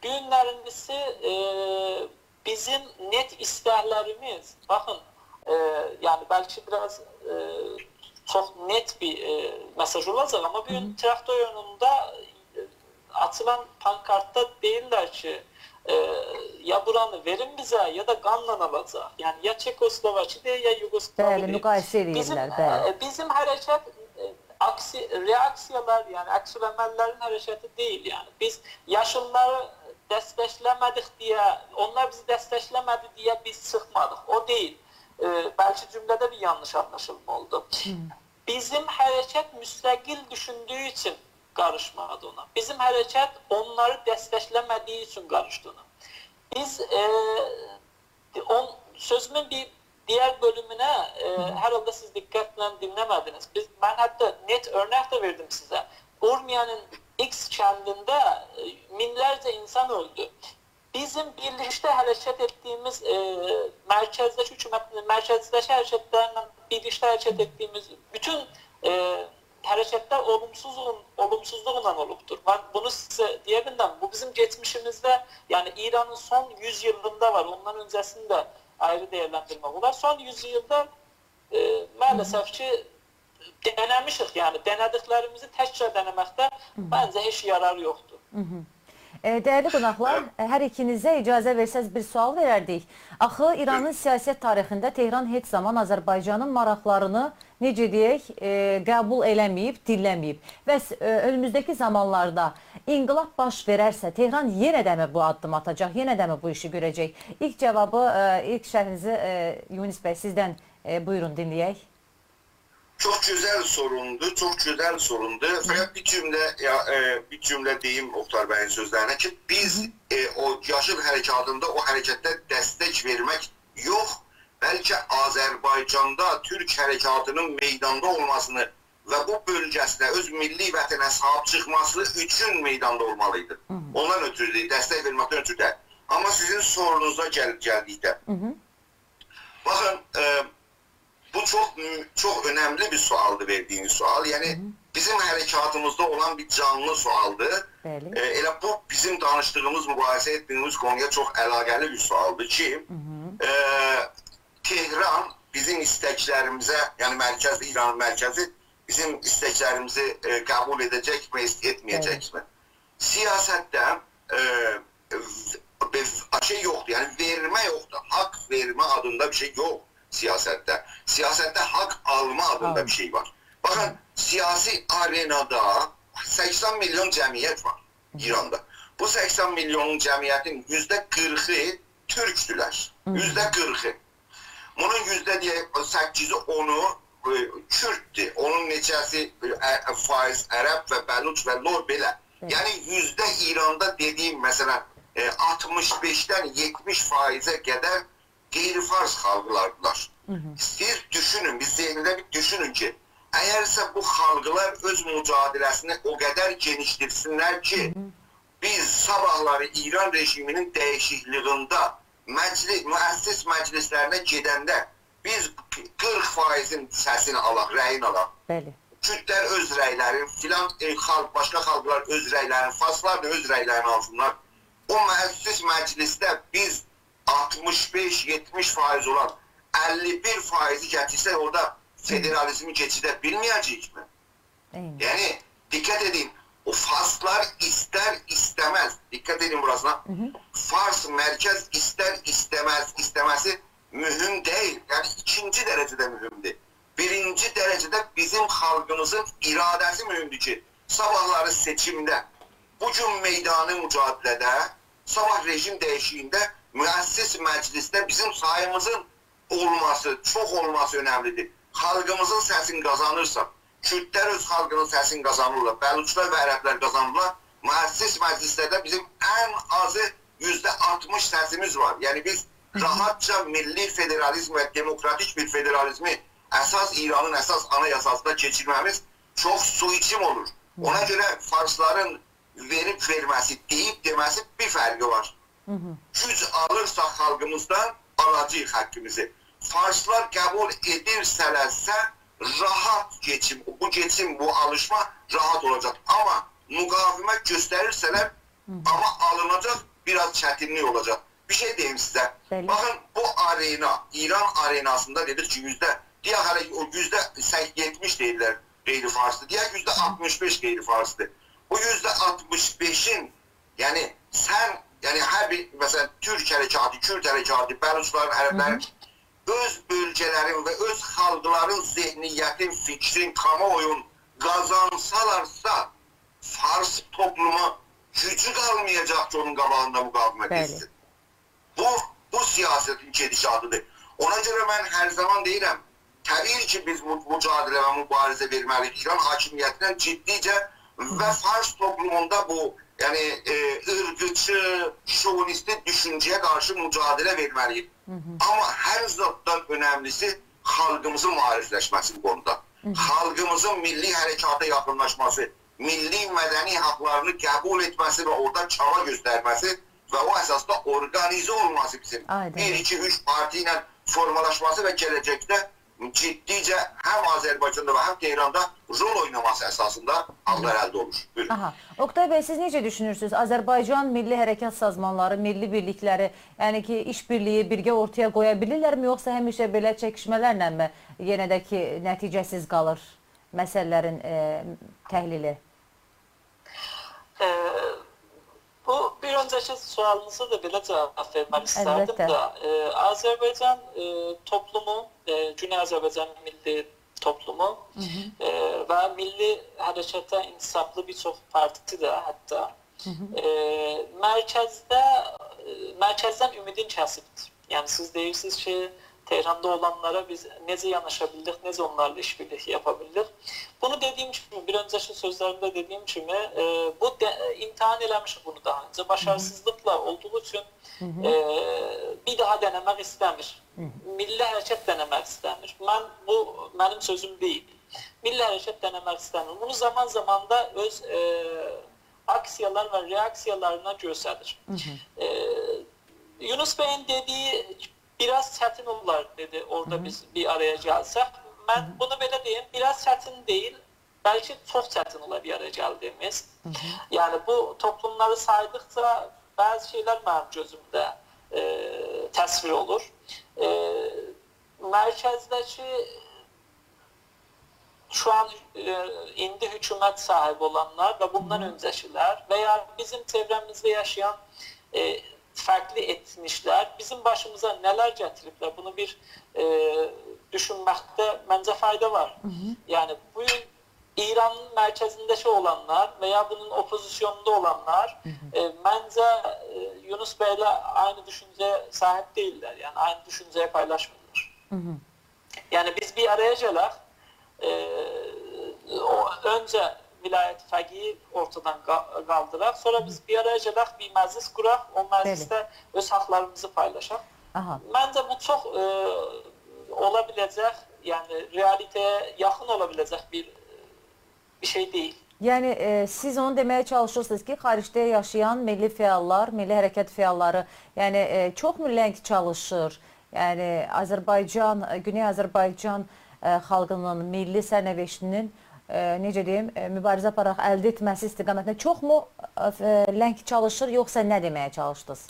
بو گونلرینکیسی، ائ، بیزیم نت ایستکلریمیز، باخین، ائ، یعنی، بلکه بیر آز، ائ، چوخ نت بیر، ائ، مئساژ اولاجاق، آمما بو گون، هی هی. تراکتور اویونوندا، ائ، آچیلان پانکارتدا دئییرلر کی، ائ، یا بورانی وئرین بیزه، یا دا قانلا آلاجاق. یعنی، یا چکوسلوواکی دئییر، یا یوگوسلاوی دئییر. بلی، مقایسه ائدیرلر، بیزیم، بلی. ائ، بیزیم حرکت، ائ، آکسی-، رئاکسیالار، یعنی عکس‌العمل‌لرین حرکتی دئییل، یعنی. بیز یاشیللاری دستکله‌مه‌دیک دئیه، اونلار بیزی دستکله‌مه‌دی دئیه بیز چیخمادیق. او دئییل. ائ، بلکه جمله‌ده بیر یانلیش آنلاشیلما اولدو. هی. بیزیم حرکت مستقل دوشوندویو اوچون قاریشمادی اونا. بیزیم حرکت اونلاری دستکله‌مه‌دییی اوچون قاریشدی اونا. بیز، ائ، اون-، سؤزومون بیر دیگر بؤلومونه، ائ، هی هی. هر حالدا سیز دقتله دینله‌مه‌دینیز. بیز، من حتی نت اؤرنک ده وئردیم سیزه. اورمیه‌نین ایکس کندینده، ائ، مینلرجه اینسان اؤلدو. بیزیم بیرلیکده حرکت ائتدیییمیز، ائ، مرکزده‌کی حکومت، مرکزده‌کی حرکتلرله بیرلیکده حرکت ائتدیییمیز بوتون، ائ، حرکتلر اولومسوزلوغون-، اولومسوزلوقلا اولوبدور. من بونو سیزه دئیه بیلرم. بو بیزیم کئچمیشیمیزده، یعنی ایرانین سون یوز ایلینده وار، اوندان اؤنجه‌سینی ده آیری دیرلندیرمک اولار. سون یوز ایلده، ائ، مع‌الاسف کی، دئنه‌میشیک، یعنی دئنه‌دیکلریمیزی تکرار دئنه‌مکده، هی هی. منجه، هئچ یاراری یوخدور. هی هی. ائ، دیرلی قوناقلار، بلی. ائ، هر ایکینیزه اجازه وئرسز بیر سؤال وئرردیک. آخی ایرانین، بلی، سیاست تاریخینده تهران هئچ زامان آذربایجانین ماراقلارینی، نئجه دئیک، ائ، قبول ائله‌مه‌ییب، دینله‌مه‌ییب. بس، ائ، اؤنوموزده‌کی زامانلاردا انقلاب باش وئررسه، تهران یئنه ده می بو آددیم آتاجاق، یئنه ده می بو ایشی گؤره‌جک؟ ایلک جاوابی، ائ، ایلک شرحینیزی، ائ، یونس بی، سیزدن، ائ، بویورون، دینله‌یک. چوخ گؤزل سوروندور، چوخ گؤزل سوروندور. هی. فقط بیر جمله، یا، ائ، بیر جمله دئییم اوکتار بیین سؤزلرینه کی، بیز، هی هی. ائ، او یاشیل حرکاتیندا او حرکته دستک وئرمک یوخ، بلکه آذربایجاندا تورک حرکاتینین میداندا اولماسینی و بو بؤلگه‌سینه، اؤز میللی وطنه صاحیب چیخماسی اوچون میداندا اولمالی ایدی. اوندان اؤترو دئییل، دستک وئرمکدن اؤترو دئییل. آمما سیزین سورونوزا گل-، گلدیکده، باخین، ائ، بو چوخ، چوخ اؤنملی بیر سؤالدیر، وئردیگینیز سؤال. یعنی، بیزیم حرکاتیمیزدا اولان بیر جانلی سؤالدیر. بلی. ائ، ائله بو بیزیم دانیشدیغیمیز، مباحثه ائتدیگیمیز قونویا چوخ علاقه‌لی بیر سؤالدیر کی، ائ، تهران بیزیم ایستکلریمیزه، یعنی مرکز، ایرانین مرکزی بیزیم ایستکلریمیزی، ائ، قبول ائده‌جکمی، ائت-، ائتمه‌یه‌جکمی؟ بلی. سیاستده، ائ، بئ-، شئی یوخدور، یعنی وئرمه یوخدور. حاق وئرمه آدیندا بیر شئی یوخ سیاستده. سیاستده حاق آلما آدیندا بیر شئی وار. باخین، سیاسی آرئنادا سکسن میلیون جمعیت وار ایراندا. بو سکسن میلیونون جمعیتین یوزده قیرخی تورکدولر. یوزده قیرخی. بونون یوزده، دئیک، سککیزی، اونو، ائ، کورددور. اونون نئچه‌سی، ائ، فایز عرب و بلوچ و لور بئله. بلی. یعنی، یوزده ایراندا دئدیگیم، مثلا، ائ، آلتمیش بئشدن یئتمیش فایزه قدر غیر فارس خالقلاردیلار. سیز دوشونون، بیر ذهنده بیر دوشونون کی، اگرسه بو خالقلار اؤز مجادله‌سینی او قدر گئنیشدیرسینلر کی، بیز صاباحلاری ایران رژیمینین دییشیکلیگینده مجلی-، مؤسس مجلسلرینه گئدنده بیز قیرخ فایزین سسینی آلاق، رأیین آلاق. بلی. کوردلر اؤز رأیلرین، فلان، ائ، خالق، باشقا خالقلار اؤز رأیلرین، فارسلار دا اؤز رأیلرینی آلسینلار. او مؤسس مجلسده بیز آلتمیش بئش، یئتمیش فایز اولان اللی بیر فایزی گتیرسک، اورادا فدرالیزمی کئچیده بیلمه‌یه‌جه‌ییکمی؟ عینی. یعنی، دقت ائدین، او فارسلار ایستر ایسته‌مز، دقت ائدین بوراسینا، فارس مرکز ایستر ایسته‌مز، ایسته‌مه‌سی مهم دئییل. یعنی، ایکینجی درجه‌ده مهمدور. بیرینجی درجه‌ده بیزیم خالقیمیزین اراده‌سی مهمدور کی، صاباحلاری سئچیمده، بو گون میدانی مجادله‌ده، صاباح رژیم دییشیگینده مؤسس مجلسده بیزیم ساییمیزین اولماسی، چوخ اولماسی اؤنملیدیر. خالقیمیزین سسینی قازانیرسا، کوردلر اؤز خالقینین سسینی قازانیرلار، بلوچلار و عربلر قازانیرلار، مؤسس مجلسلرده بیزیم ان آزی یوزده آلتمیش سسیمیز وار. یعنی بیز راحتجا میللی فدرالیزم و دموکراتیک بیر فدرالیزمی اساس، ایرانین اساس آنایاساسیندا کئچیرمه‌میز چوخ سوئیچیم اولور. اونا گؤره فارسلارین وئریب وئرمه‌سی، دئییب دئمه‌سی بیر فرقی وار. گوج آلیرساق خالقیمیزدان، آلاجاغیق حاققیمیزی. فارسلار قبول ائدیرسه‌لرسه، راحت کئچیم، بو کئچیم، بو آلیشما راحت اولاجاق. آمما مقاومت گؤستریرسه‌لر، آمما آلیناجاق، بیر آز چتینلیک اولاجاق. بیر شئی دئییم سیزه. بلی. باخین، بو آرئنا، ایران آرئناسیندا دئدیک کی، یوزده، دئیک هله او یوزده یئتمیش دئییرلر غیر فارسدیر. دئیک یوزده آلتمیش بئش غیر فارسدیر. بو یوزده آلتمیش بئشین، یعنی سن، یعنی هر بیر، مثلا، تورک حرکاتی، کورد حرکاتی، بلوچلارین، عربلرین اؤز بؤلگه‌لرین و اؤز خالقلارین ذهنیتین، فیکرین، کامواویون قازانسالارسا، فارس توپلومو گوجو قالمایاجاق کی، اونون قاباغیندا مقاومت ائتسین. بو، بو سیاستین گئدیشاتیدیر. اونا گؤره من هر زامان دئییرم، طبیعی کی، بیز مو-، مجادله و مبارزه وئرمه‌لی‌ییک ایران حاکمیتینه جدیجه و فارس توپلوموندا بو، یعنی، ائ، عیرقچی، شووینیستی دوشونجه‌یه قارشی مجادله وئرمه‌لی‌ییک. آمما هر زاددان اؤنملیسی خالقیمیزین معاریفلشمه‌سی بو قونودا. خالقیمیزین میللی حرکاتا یاخینلاشماسی، میللی مدنی حاقلارینی قبول ائتمه‌سی و اورادا چابا گؤسترمه‌سی و او اساسدا اورقانیزه اولماسی بیزیم. آیدین. بیر، ایکی، اوچ پارتی ایله فورمالاشماسی و گله‌جکده جدیجه هم آذربایجاندا و هم تهراندا رول اویناماسی اساسیندا حاقلار الده اولور. بویورون. آها. اوکتای بی، سیز نئجه دوشونورسونوز؟ آذربایجان میللی حرکت سازمانلاری، میللی بیرلیکلری، یعنی کی، ایش‌بیرلیگی بیرگه اورتایا قویا بیلیرلرمی، یوخسا همیشه بئله چکیشمه‌لرله‌می یئنه ده کی، نتیجه‌سیز قالیر مسئله‌لرین، ائ، تحلیلی؟ ائ، بو بیر اؤنجه‌کی سؤالینیزا دا بئله جاواب وئرمک ایستردیم. البته. دا، ائ، آذربایجان، ائ، توپلومو، ائ، گونئی آذربایجان میللی توپلومو، ائ، و میللی حرکته انتسابلی بیر چوخ پارتی ده حتی، ائ، مرکزده، ائ، مرکزدن امیدین کسیبدیر. یعنی سیز دئییرسینیز کی، تهراندا اولانلارا بیز نئجه یاناشا بیلدیک، نئجه اونلارلا ایش‌بیرلیگی یاپا بیلدیک؟ بونو دئدیگیم کیمی، بیر اؤنجه‌کی سؤزلریمده دئدیگیم کیمی، ائ، بو ده-، امتحان ائله‌میشیک بونو داها اؤنجه. باشاریسیزلیقلا اولدوغو اوچون، ائ، بیر داها دئنه‌مک ایسته‌میر. میللی حرکت دئنه‌مک ایسته‌میر. من بو، منیم سؤزوم دئییل. میللی حرکت دئنمک ایسته‌میر. بونو زامان زامان دا اؤز، ائ، آکسیالار و رئاکسیالارینا گؤستریر. ائ، یونس بیین دئدیگی «بیر آز چتین اولار» دئدی، اورادا بیز بیر آرایا گلسک. من بونو بئله دئییم، بیر آز چتین دئییل، بلکه چوخ چتین اولار بیر آرایا گلدیگیمیز. یعنی بو توپلوملاری سایدیقجا بعضی شئیلر منیم گؤزومده، ائ، تصویر اولور. ائ، مرکزده‌کی شو آن، ائ، ایندی حکومت صاحیبی اولانلار و بوندان اؤنجه‌کیلر و یا بیزیم چئوره‌میزده یاشایان، ائ، فرقلی ائتنیکلر بیزیم باشیمیزا نه‌لر گتیریبلر، بونو بیر، ائ، دوشونمکده منجه فایدا وار. یعنی بو گون ایرانین مرکزینده‌کی اولانلار و یا بونون اوپوزیسیونوندا اولانلار، ائ، منجه، ائ، یونس بی‌له عینی دوشونجه‌یه صاحیب دئییللر، یعنی عینی دوشونجه‌یی پایلاشمیرلار. یعنی بیز بیر آرایا گلک، ائ، او، اؤنجه ولایت فقیهی اورتادان قا-، قالدیراق، سونرا بیز بیر آرایا گلک، بیر مجلس قوراق، او مجلسده اؤز حاقلاریمیزی پایلاشاق. آها. منجه بو چوخ، ائ، اولا بیله‌جک، یعنی رئالیته‌یه یاخین اولا بیله‌جک بیر، ائ، بیر شئی دئییل. یعنی، ائ، سیز اونو دئمه‌یه چالیشیرسینیز کی، خاریجده یاشایان میللی فعاللار، میللی حرکت فعاللاری، یعنی، ائ، چوخ مو لنگ چالیشیر؟ یعنی آذربایجان، گونئی آذربایجان، ائ، خالقینین میللی سرنوشتینین، ائ، نئجه دئییم، ائ، موباریزه آپاراراق الده ائتمه‌سی استقامتینده چوخمو، ائ، لنگ چالیشیر، یوخسا نه دئمه‌یه چالیشدینیز؟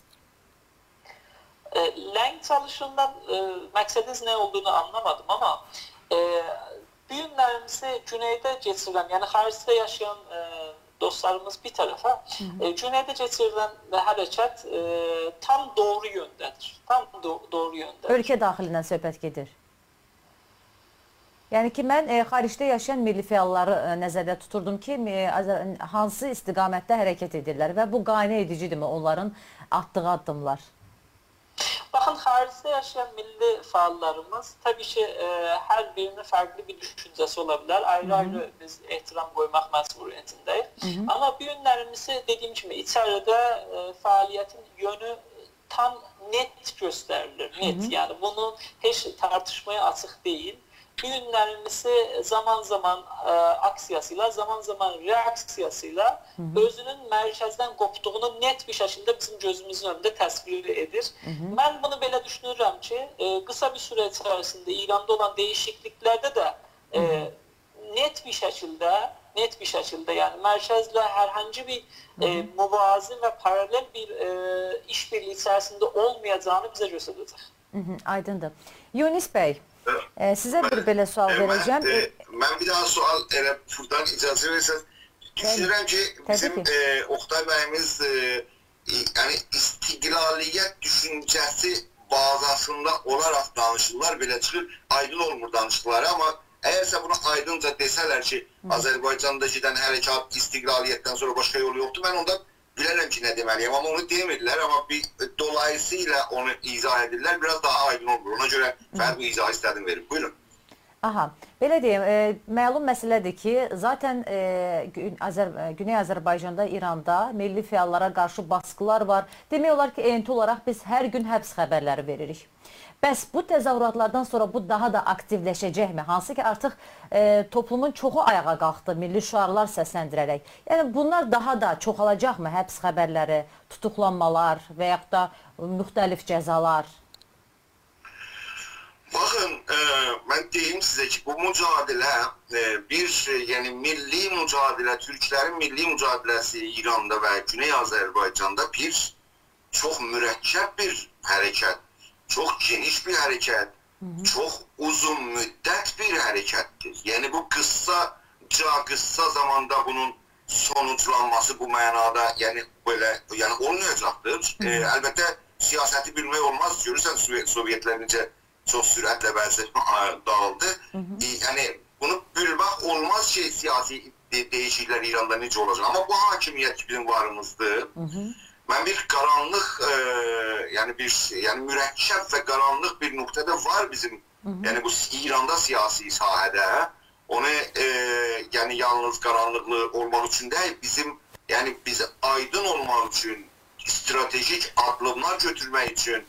ائ، لنگ چالیشیندان، ائ، مقصدینیز نه اولدوغونو آنلامادیم، آمما، ائ، بو گونلریمیزی گونئیده کئچیرن، یعنی خاریجده یاشایان، ائ، دوستلاریمیز بیر طرفه، ائ، گونئیده کئچیریلن حرکت، ائ، تام دوغرو یؤنده‌دیر. تام دو-، دوغرو یؤنده‌دیر. اؤلکه داخیلیندن صحبت گئدیر. یعنی کی، من، ائ، خاریجده یاشایان میللی فعاللاری، ائ، نظرده توتوردوم کی، ائ، آذر-، هانسی استقامتده حرکت ائدیرلر و بو قانع ائدیجی‌دیرمی اونلارین آتدیغی آددیملار؟ باخین، خاریجده یاشایان میللی فعاللاریمیز، طبیعی کی، ائ، هر بیرینین فرقلی بیر دوشونجه‌سی اولا بیلر. آیری-آیری بیز احترام قویماق مجبوریتینده‌ییک. آمما بو گونلریمیزده، دئدیگیم کیمی، ایچریده، ائ، فعالیتین یؤنو تام نت گؤستریلیر، نت. یعنی بونون هئچ تارتیشمایا آچیق دئییل. بو گونلریمیزی زامان-زامان، ائ، آکسیاسی ایله، زامان-زامان رئاکسیاسی ایله اؤزونون مرکزدن قوپدوغونو نت بیر شکیلده بیزیم گؤزوموزون اؤنونده تصویر ائدیر. من بونو بئله دوشونورم کی، ائ، قیسا بیر سوره ایچریسینده ایراندا اولان دییشیکلیکلرده ده، ائ، نت بیر شکیلده، نت بیر شکیلده، یعنی مرکزله هر هانسی بیر، ائ، موازی و پارالل بیر، ائ، ایش‌بیرلیگی ایچریسینده اولمایاجاغینی بیزه گؤستره‌جک. آیدیندیر. یونس بی، ائ، سیزه بیر بئله سؤال وئره‌جم. ائ، من بیر داها سؤال، ائله بورادان اجازه وئرسز، دوشونورم کی، بیزیم، ائ، اوکتای بییمیز، ائ، یعنی استقلالیت دوشونجه‌سی بازاسیندا اولاراق دانیشیرلار، بئله چیخیر، آیدین اولمور دانیشیقلاری، آمما اگرسه بونو آیدینجا دئسه‌لر کی، آذربایجاندا گئدن حرکات استقلالیتدن سونرا باشقا یول یوخدور، من اوندا بیلرم کی، نه دئمه‌لی‌یم، آمما اونو دئمیرلر، آمما بیر، دولاییسییلا اونو ایضاح ائدیرلر، بیر آز داها آیدین اولمور. اونا گؤره فقط بو ایضاحی ایسته‌دیم وئریم. بویورون. آها، بئله دئییم، ائ، معلوم مسئله‌دیر کی، ذاتاً، ائ، گون-، آذر-، ائ، گونئی آذربایجاندا، ایراندا میللی فعاللارا قارشی باسقیلار وار. دئمک اولار کی، ائن تی اولاراق بیز هر گون حبس خبرلری وئریریک. بس بو تظاهراتلاردان سونرا بو داها دا آکتیولشه‌جکمی؟ هانسی کی، آرتیق، ائ، توپلومون چوخو آیاغا قالخدی، میللی شعارلار سسلندیره‌رک. یعنی، بونلار داها دا چوخالاجاقمی؟ حبس خبرلری، توتوقلانمالار و یاخود دا موختلیف جزالار؟ باخین، ائ، من دئییم سیزه کی، بو مجادله، ائ، بیر، ائ، یعنی میللی مجادله، تورکلرین میللی مجادله‌سی ایراندا و گونئی آذربایجاندا بیر چوخ مرکب بیر حرکت، چوخ گئنیش بیر حرکت، چوخ اوزون مدت بیر حرکتدیر. یعنی بو قیسا، جا قیسا زاماندا بونون سونوجلانماسی بو معنادا، یعنی بئله، یعنی اولمایاجاقدیر. ائ، البته سیاستی بیلمک اولماز. گؤرورسن، سووئ-، سووئتلر نئجه چوخ سرعتله بعضی، آ، داغیلدی. ائ، یعنی بونو بیلمک اولماز کی، سیاسی دئ-، دییشیکلیکلر ایراندا نئجه اولاجاق. آمما بو حاکمیت کی، بیزیم واریمیزدیر. من بیر قارانلیق، ائ، یعنی بیر، یعنی مرکب و قارانلیق بیر نقطه ده وار بیزیم، یعنی بو س-، ایراندا سیاسی ساحه‌ده. اونو، ائ، یعنی یالنیز قارانلیقلی اولماق اوچون دئییل، بیزیم، یعنی بیزی آیدین اولماق اوچون، استراتژیک آددیملار گؤتورمک اوچون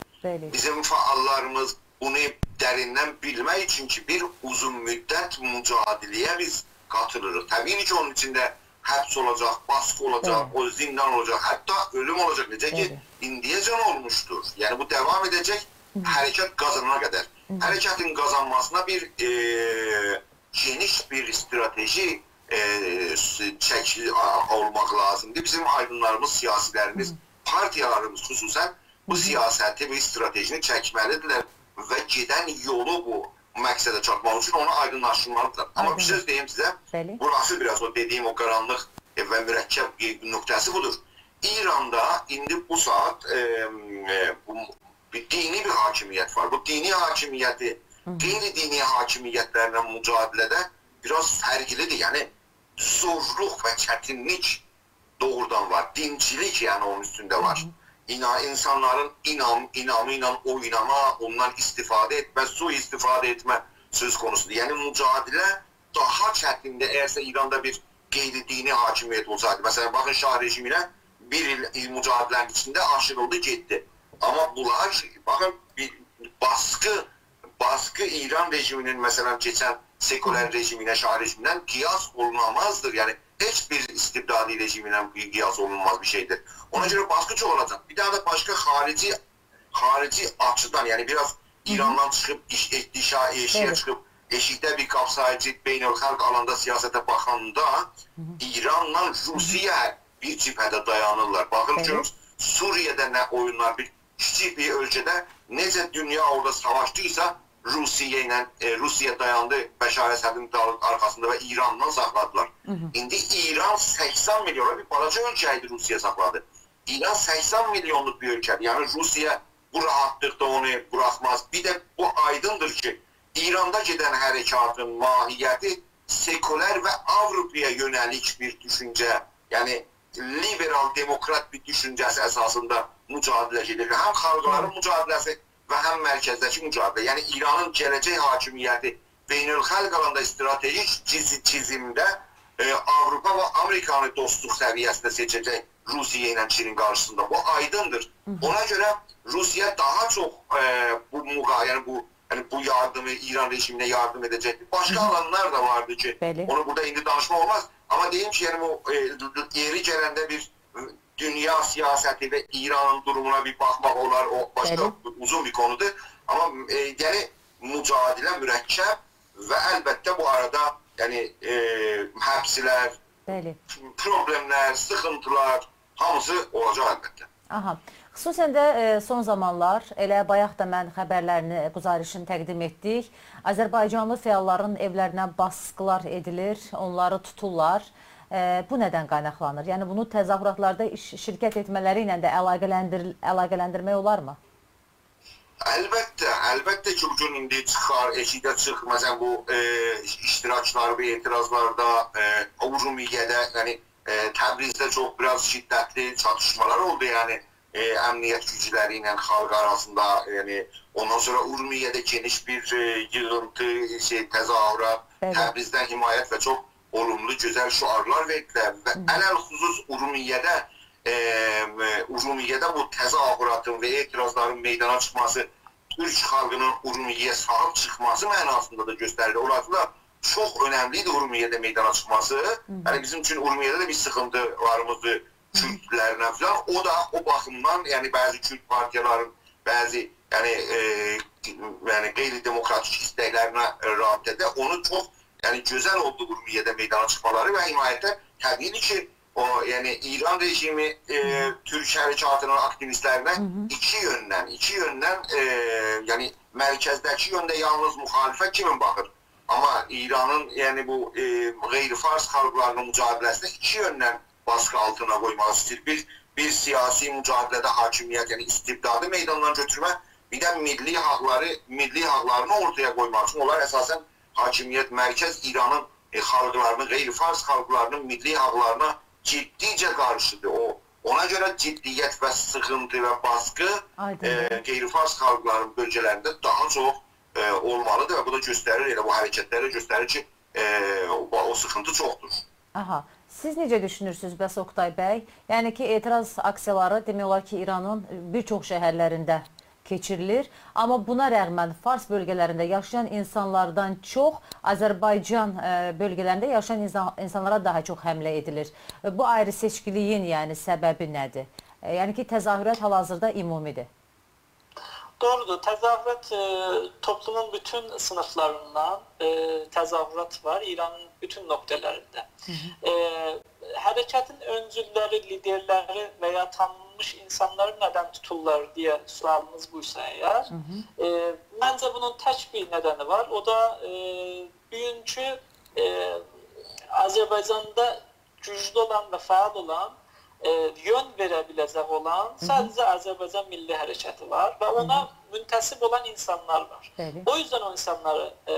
بیزیم فعاللاریمیز بونو دریندن بیلمک اوچون کی، بیر اوزون مدت مجادله‌یه بیز قاتیلیریق. طبیعی کی، اونون ایچینده حبس اولاجاق، باسقی اولاجاق، بلی، او زیندان اولاجاق، حتی اؤلوم اولاجاق. نئجه کی، بلی، ایندیه‌جن اولموشدور. یعنی، بو داوام ائده‌جک، هی هی، حرکت قازانانا قدر. هی هی. حرکتین قازانماسینا بیر، ائ، گئنیش بیر استراتژی، ائ، س-، چک-، آ-، اولماق لازیمدیر. بیزیم آیدینلاریمیز، سیاسیلریمیز، هی هی، پارتیالاریمیز خصوصاً بو، هی هی، سیاستی، بو استراتژینی چکمه‌لیدیرلر و گئدن یولو بو مقصده چاتماق اوچون اونو آیدینلاشدیرمالیدیرلار. آمما بیر، آیدین، سؤز دئییم سیزه، بلی، بوراسی بیر آز او دئدیییم او قارانلیق، ائ، و مرکب، ائ، نقطه‌سی بودور. ایراندا ایندی بو ساعات، ائ، ائ، بو بیر دینی بیر حاکمیت وار. بو دینی حاکمیتی، هی هی، غیر دینی حاکمیتلرله مجادله‌ده بیر آز فرقلیدیر. یعنی، زورلوق و چتینلیک دوغرودان وار. دینچیلیک، یعنی، اونون اوستونده وار. هی هی. اینا-، اینسانلارین اینام-، اینامی ایله اویناما، اوندان استفاده ائتمه، سوءاستفاده ائتمه سؤز قونوسودور. یعنی، مجادله داها چتیندیر. اگرسه ایراندا بیر غیر دینی حاکمیت اولسایدی، مثلاً، باخین، شاه رژیمینه بیر ایل، ایل مجادله‌نین ایچینده آشیریلدی، گئتدی. آمما بونلار، باخین، بیر باسقی، باسقی ایران رژیمینین، مثلاً، کئچن سکولار، هی هی، رژیمینه، شاه رژیمیندن قیاس اولونامازدیر. یعنی، هئچ بیر استبدادی رژیمینن بیر قیاس اولونماز بیر شئیدیر. اونا، هی هی، گؤره باسقی چوخالاجاق. بیر داها دا باشقا خاریجی خاریجی آچیدان، یعنی بیر آز، هی هی، ایراندان چیخیب، ایش-، ائ-، دیشا-، ائشییه، بلی، چیخیب، ائشیکده بیر قاپساییجی بین‌الخالق آلاندا سیاسته باخاندا، هی هی، ایرانلا، هی هی، روسیه بیر جبهه‌ده دایانیرلار. باخین، بلی، گؤرون، سوریه‌ده نه اویونلار، بیر کیچیک بیر اؤلکه‌ده نئجه دونیا اورادا ساواشدیسا، روسیه ایله، ائ، روسیه دایاندی بشار اسدین دال-، آرخاسیندا و ایرانلا ساخلادیلار. هی هی. ایندی ایران سکسن میلیون، بیر بالاجا اؤلکه ایدی، روسیه ساخلادی. ایران سکسن میلیونلوق بیر اؤلکه‌دیر. یعنی، روسیه بو راحاتلیقدا اونو بوراخماز. بیر ده بو آیدیندیر کی، ایراندا گئدن حرکاتین ماهیتی سکولار و آوروپایا یؤنه‌لیک بیر دوشونجه، یعنی لیبرال دموکرات بیر دوشونجه‌سی اساسیندا مجادله گئدیر. هم خالقلارین، هی، مجادله‌سی و هم مرکزده‌کی مجادله. یعنی، ایرانین گله‌جک حاکمیتی بین‌الخالق آلاندا استراتژیک چیزی-، چیزیمده، ائ، آوروپا و آمریکانی دوستلوق سویه‌سینده سئچه‌جک روسیه ایله چینین قارشیسیندا. بو آیدیندیر. هی هی. اونا گؤره روسیه داها چوخ، ائ، بو مقا-، یعنی بو، یعنی بو یاردیمی، ایران رژیمینه یاردیم ائده‌جکدیر. باشقا، هی هی، آلانلار دا واردی کی، بلی، اونو بورادا ایندی دانیشماق اولماز. آمما دئییم کی، یعنی بو، ائ، یئری گلنده بیر دونیا سیاستی و ایرانین دورومونا بیر باخماق اولار، او باشقا، بلی، اوزون بیر قونودور. آمما، ائ، یعنی مجادله مرکب و البته بو آرادا، یعنی، ائ، حبسلر، بلی، پروبلئملر، سیخینتیلار هامیسی اولاجاق البته. آها. خصوصاً ده، ائ، سون زامانلار، ائله بایاق دا من خبرلرینی، گزارشینی تقدیم ائتدیک. آذربایجانلی فعاللارین ائولرینه باسقیلار ائدیلیر، اونلاری توتورلار. ائ، بو ندن قایناقلانیر؟ یعنی بونو تظاهراتلاردا ایش-، شرکت ائتمه‌لری ایله ده علاقه‌لندیر-، علاقه‌لندیرمک اولارمی؟ البته، البته کی، بو گون ایندی چیخار، ائشیکده چیخ، مثلاً بو، ائ، اشتراکچیلار بو اعتراضلاردا، ائ، اورمیه‌ده، یعنی، ائ، تبریزده چوخ بیر آز شدتلی چاتیشمالار اولدو، یعنی، ائ، امنیت گوجلری ایله خالق آراسیندا، یعنی، اوندان سونرا اورمیه‌ده گئنیش بیر، ائ، ییغینتی، شئی، تظاهرات، بلی، تبریزدن حمایت و چوخ اولوملو، گؤزل شعارلار وئردیلر و، هی هی، علی‌الخصوص اورمیه‌ده، ائ، اورمیه‌ده بو تظاهراتین و اعتراضلارین میدانا چیخماسی تورک خالقینین اورمیه‌یه صاحیب چیخماسی معناسیندا دا گؤستریلیر. اوراسی دا چوخ اؤنملی ایدی اورمیه‌ده میدانا چیخماسی. هی هی. یعنی، بیزیم اوچون اورمیه‌ده ده بیر سیخینتیلاریمیزدیر، هی هی، کوردلرله فلان. او دا او باخیمدان، یعنی، بعضی کورد پارتیالارین، بعضی، یعنی، ائ، یعنی، غیر دموکراتیک ایستکلرینه، ائ، رابطه‌ده اونو چوخ، یعنی، گؤزل اولدو اورمیه‌ده میدانا چیخمالاری و حمایته طبیعی کی، او، یعنی، ایران رژیمی، ائ، هی هی، تورک حرکاتینین آکتیویستلرینه، هی هی، ایکی یؤندن، ایکی یؤندن، ائ، یعنی، مرکزده‌کی یؤنده یالنیز مخالفت کیمی باخیر. آمما ایرانین، یعنی، بو، ائ، غیر فارس خالقلارینین مجادله‌سینی ایکی یؤندن باسقی آلتینا قویماق ایسته‌ییر. بیر، بیر سیاسی مجادله‌ده حاکمیت، یعنی استبدادی میداندان گؤتورمه، بیر ده میللی حاقلاری، میللی حاقلارینی اورتایا قویماق اوچون. اونلار اساساً حاکمیت، مرکز ایرانین، ائ، خالقلارینین، غیر فارس خالقلارینین میللی حاقلارینا جدیجه قارشیدیر. او، اونا گؤره جدیت و سیخینتی و باسقی، آیدین، ائ، غیر فارس خالقلارین بؤلگه‌لرینده داها چوخ، ائ، اولمالیدیر و بو دا گؤستریر، ائله بو حرکتلر ده گؤستریر کی، ائ، او، او سیخینتی چوخدور. آها. سیز نئجه دوشونورسونوز، بس اوکتای بی؟ یعنی کی، اعتراض آکسیالاری، دئمک اولار کی، ایرانین بیر چوخ شهرلرینده کئچیریلیر. آمما بونا رغماً فارس بؤلگه‌لرینده یاشایان اینسانلاردان چوخ آذربایجان، ائ، بؤلگه‌لرینده یاشایان اینسان-، اینسانلارا داها چوخ حمله ائدیلیر. ائ، بو آیری سئچکیلیگین، یعنی، سببی نه‌دیر؟ ائ، یعنی کی، تظاهرات حال-حاضردا عمومی‌دیر. دوغرودور. تظاهرات، ائ، توپلومون بوتون صینیفلاریندان، ائ، تظاهرات وار ایرانین بوتون نقطه‌لرینده. هی هی. ائ، حرکتین اؤنجوللری، لیدرلری و یا تانینمیش اینسانلاری ندن توتورلار دئیه سؤالینیز بویسا اگر، هی هی. ائ، منجه بونون تک بیر ندنی وار. او دا، ائ، بوگونکو، ائ، آذربایجاندا گوجلو اولان و فعال اولان، ائ، یؤن وئره بیله‌جک اولان هی هی. ساده‌جه آذربایجان میللی حرکتی وار و هی هی. اونا منتسب اولان اینسانلار وار. بلی. او یوزدن او اینسانلاری، ائ،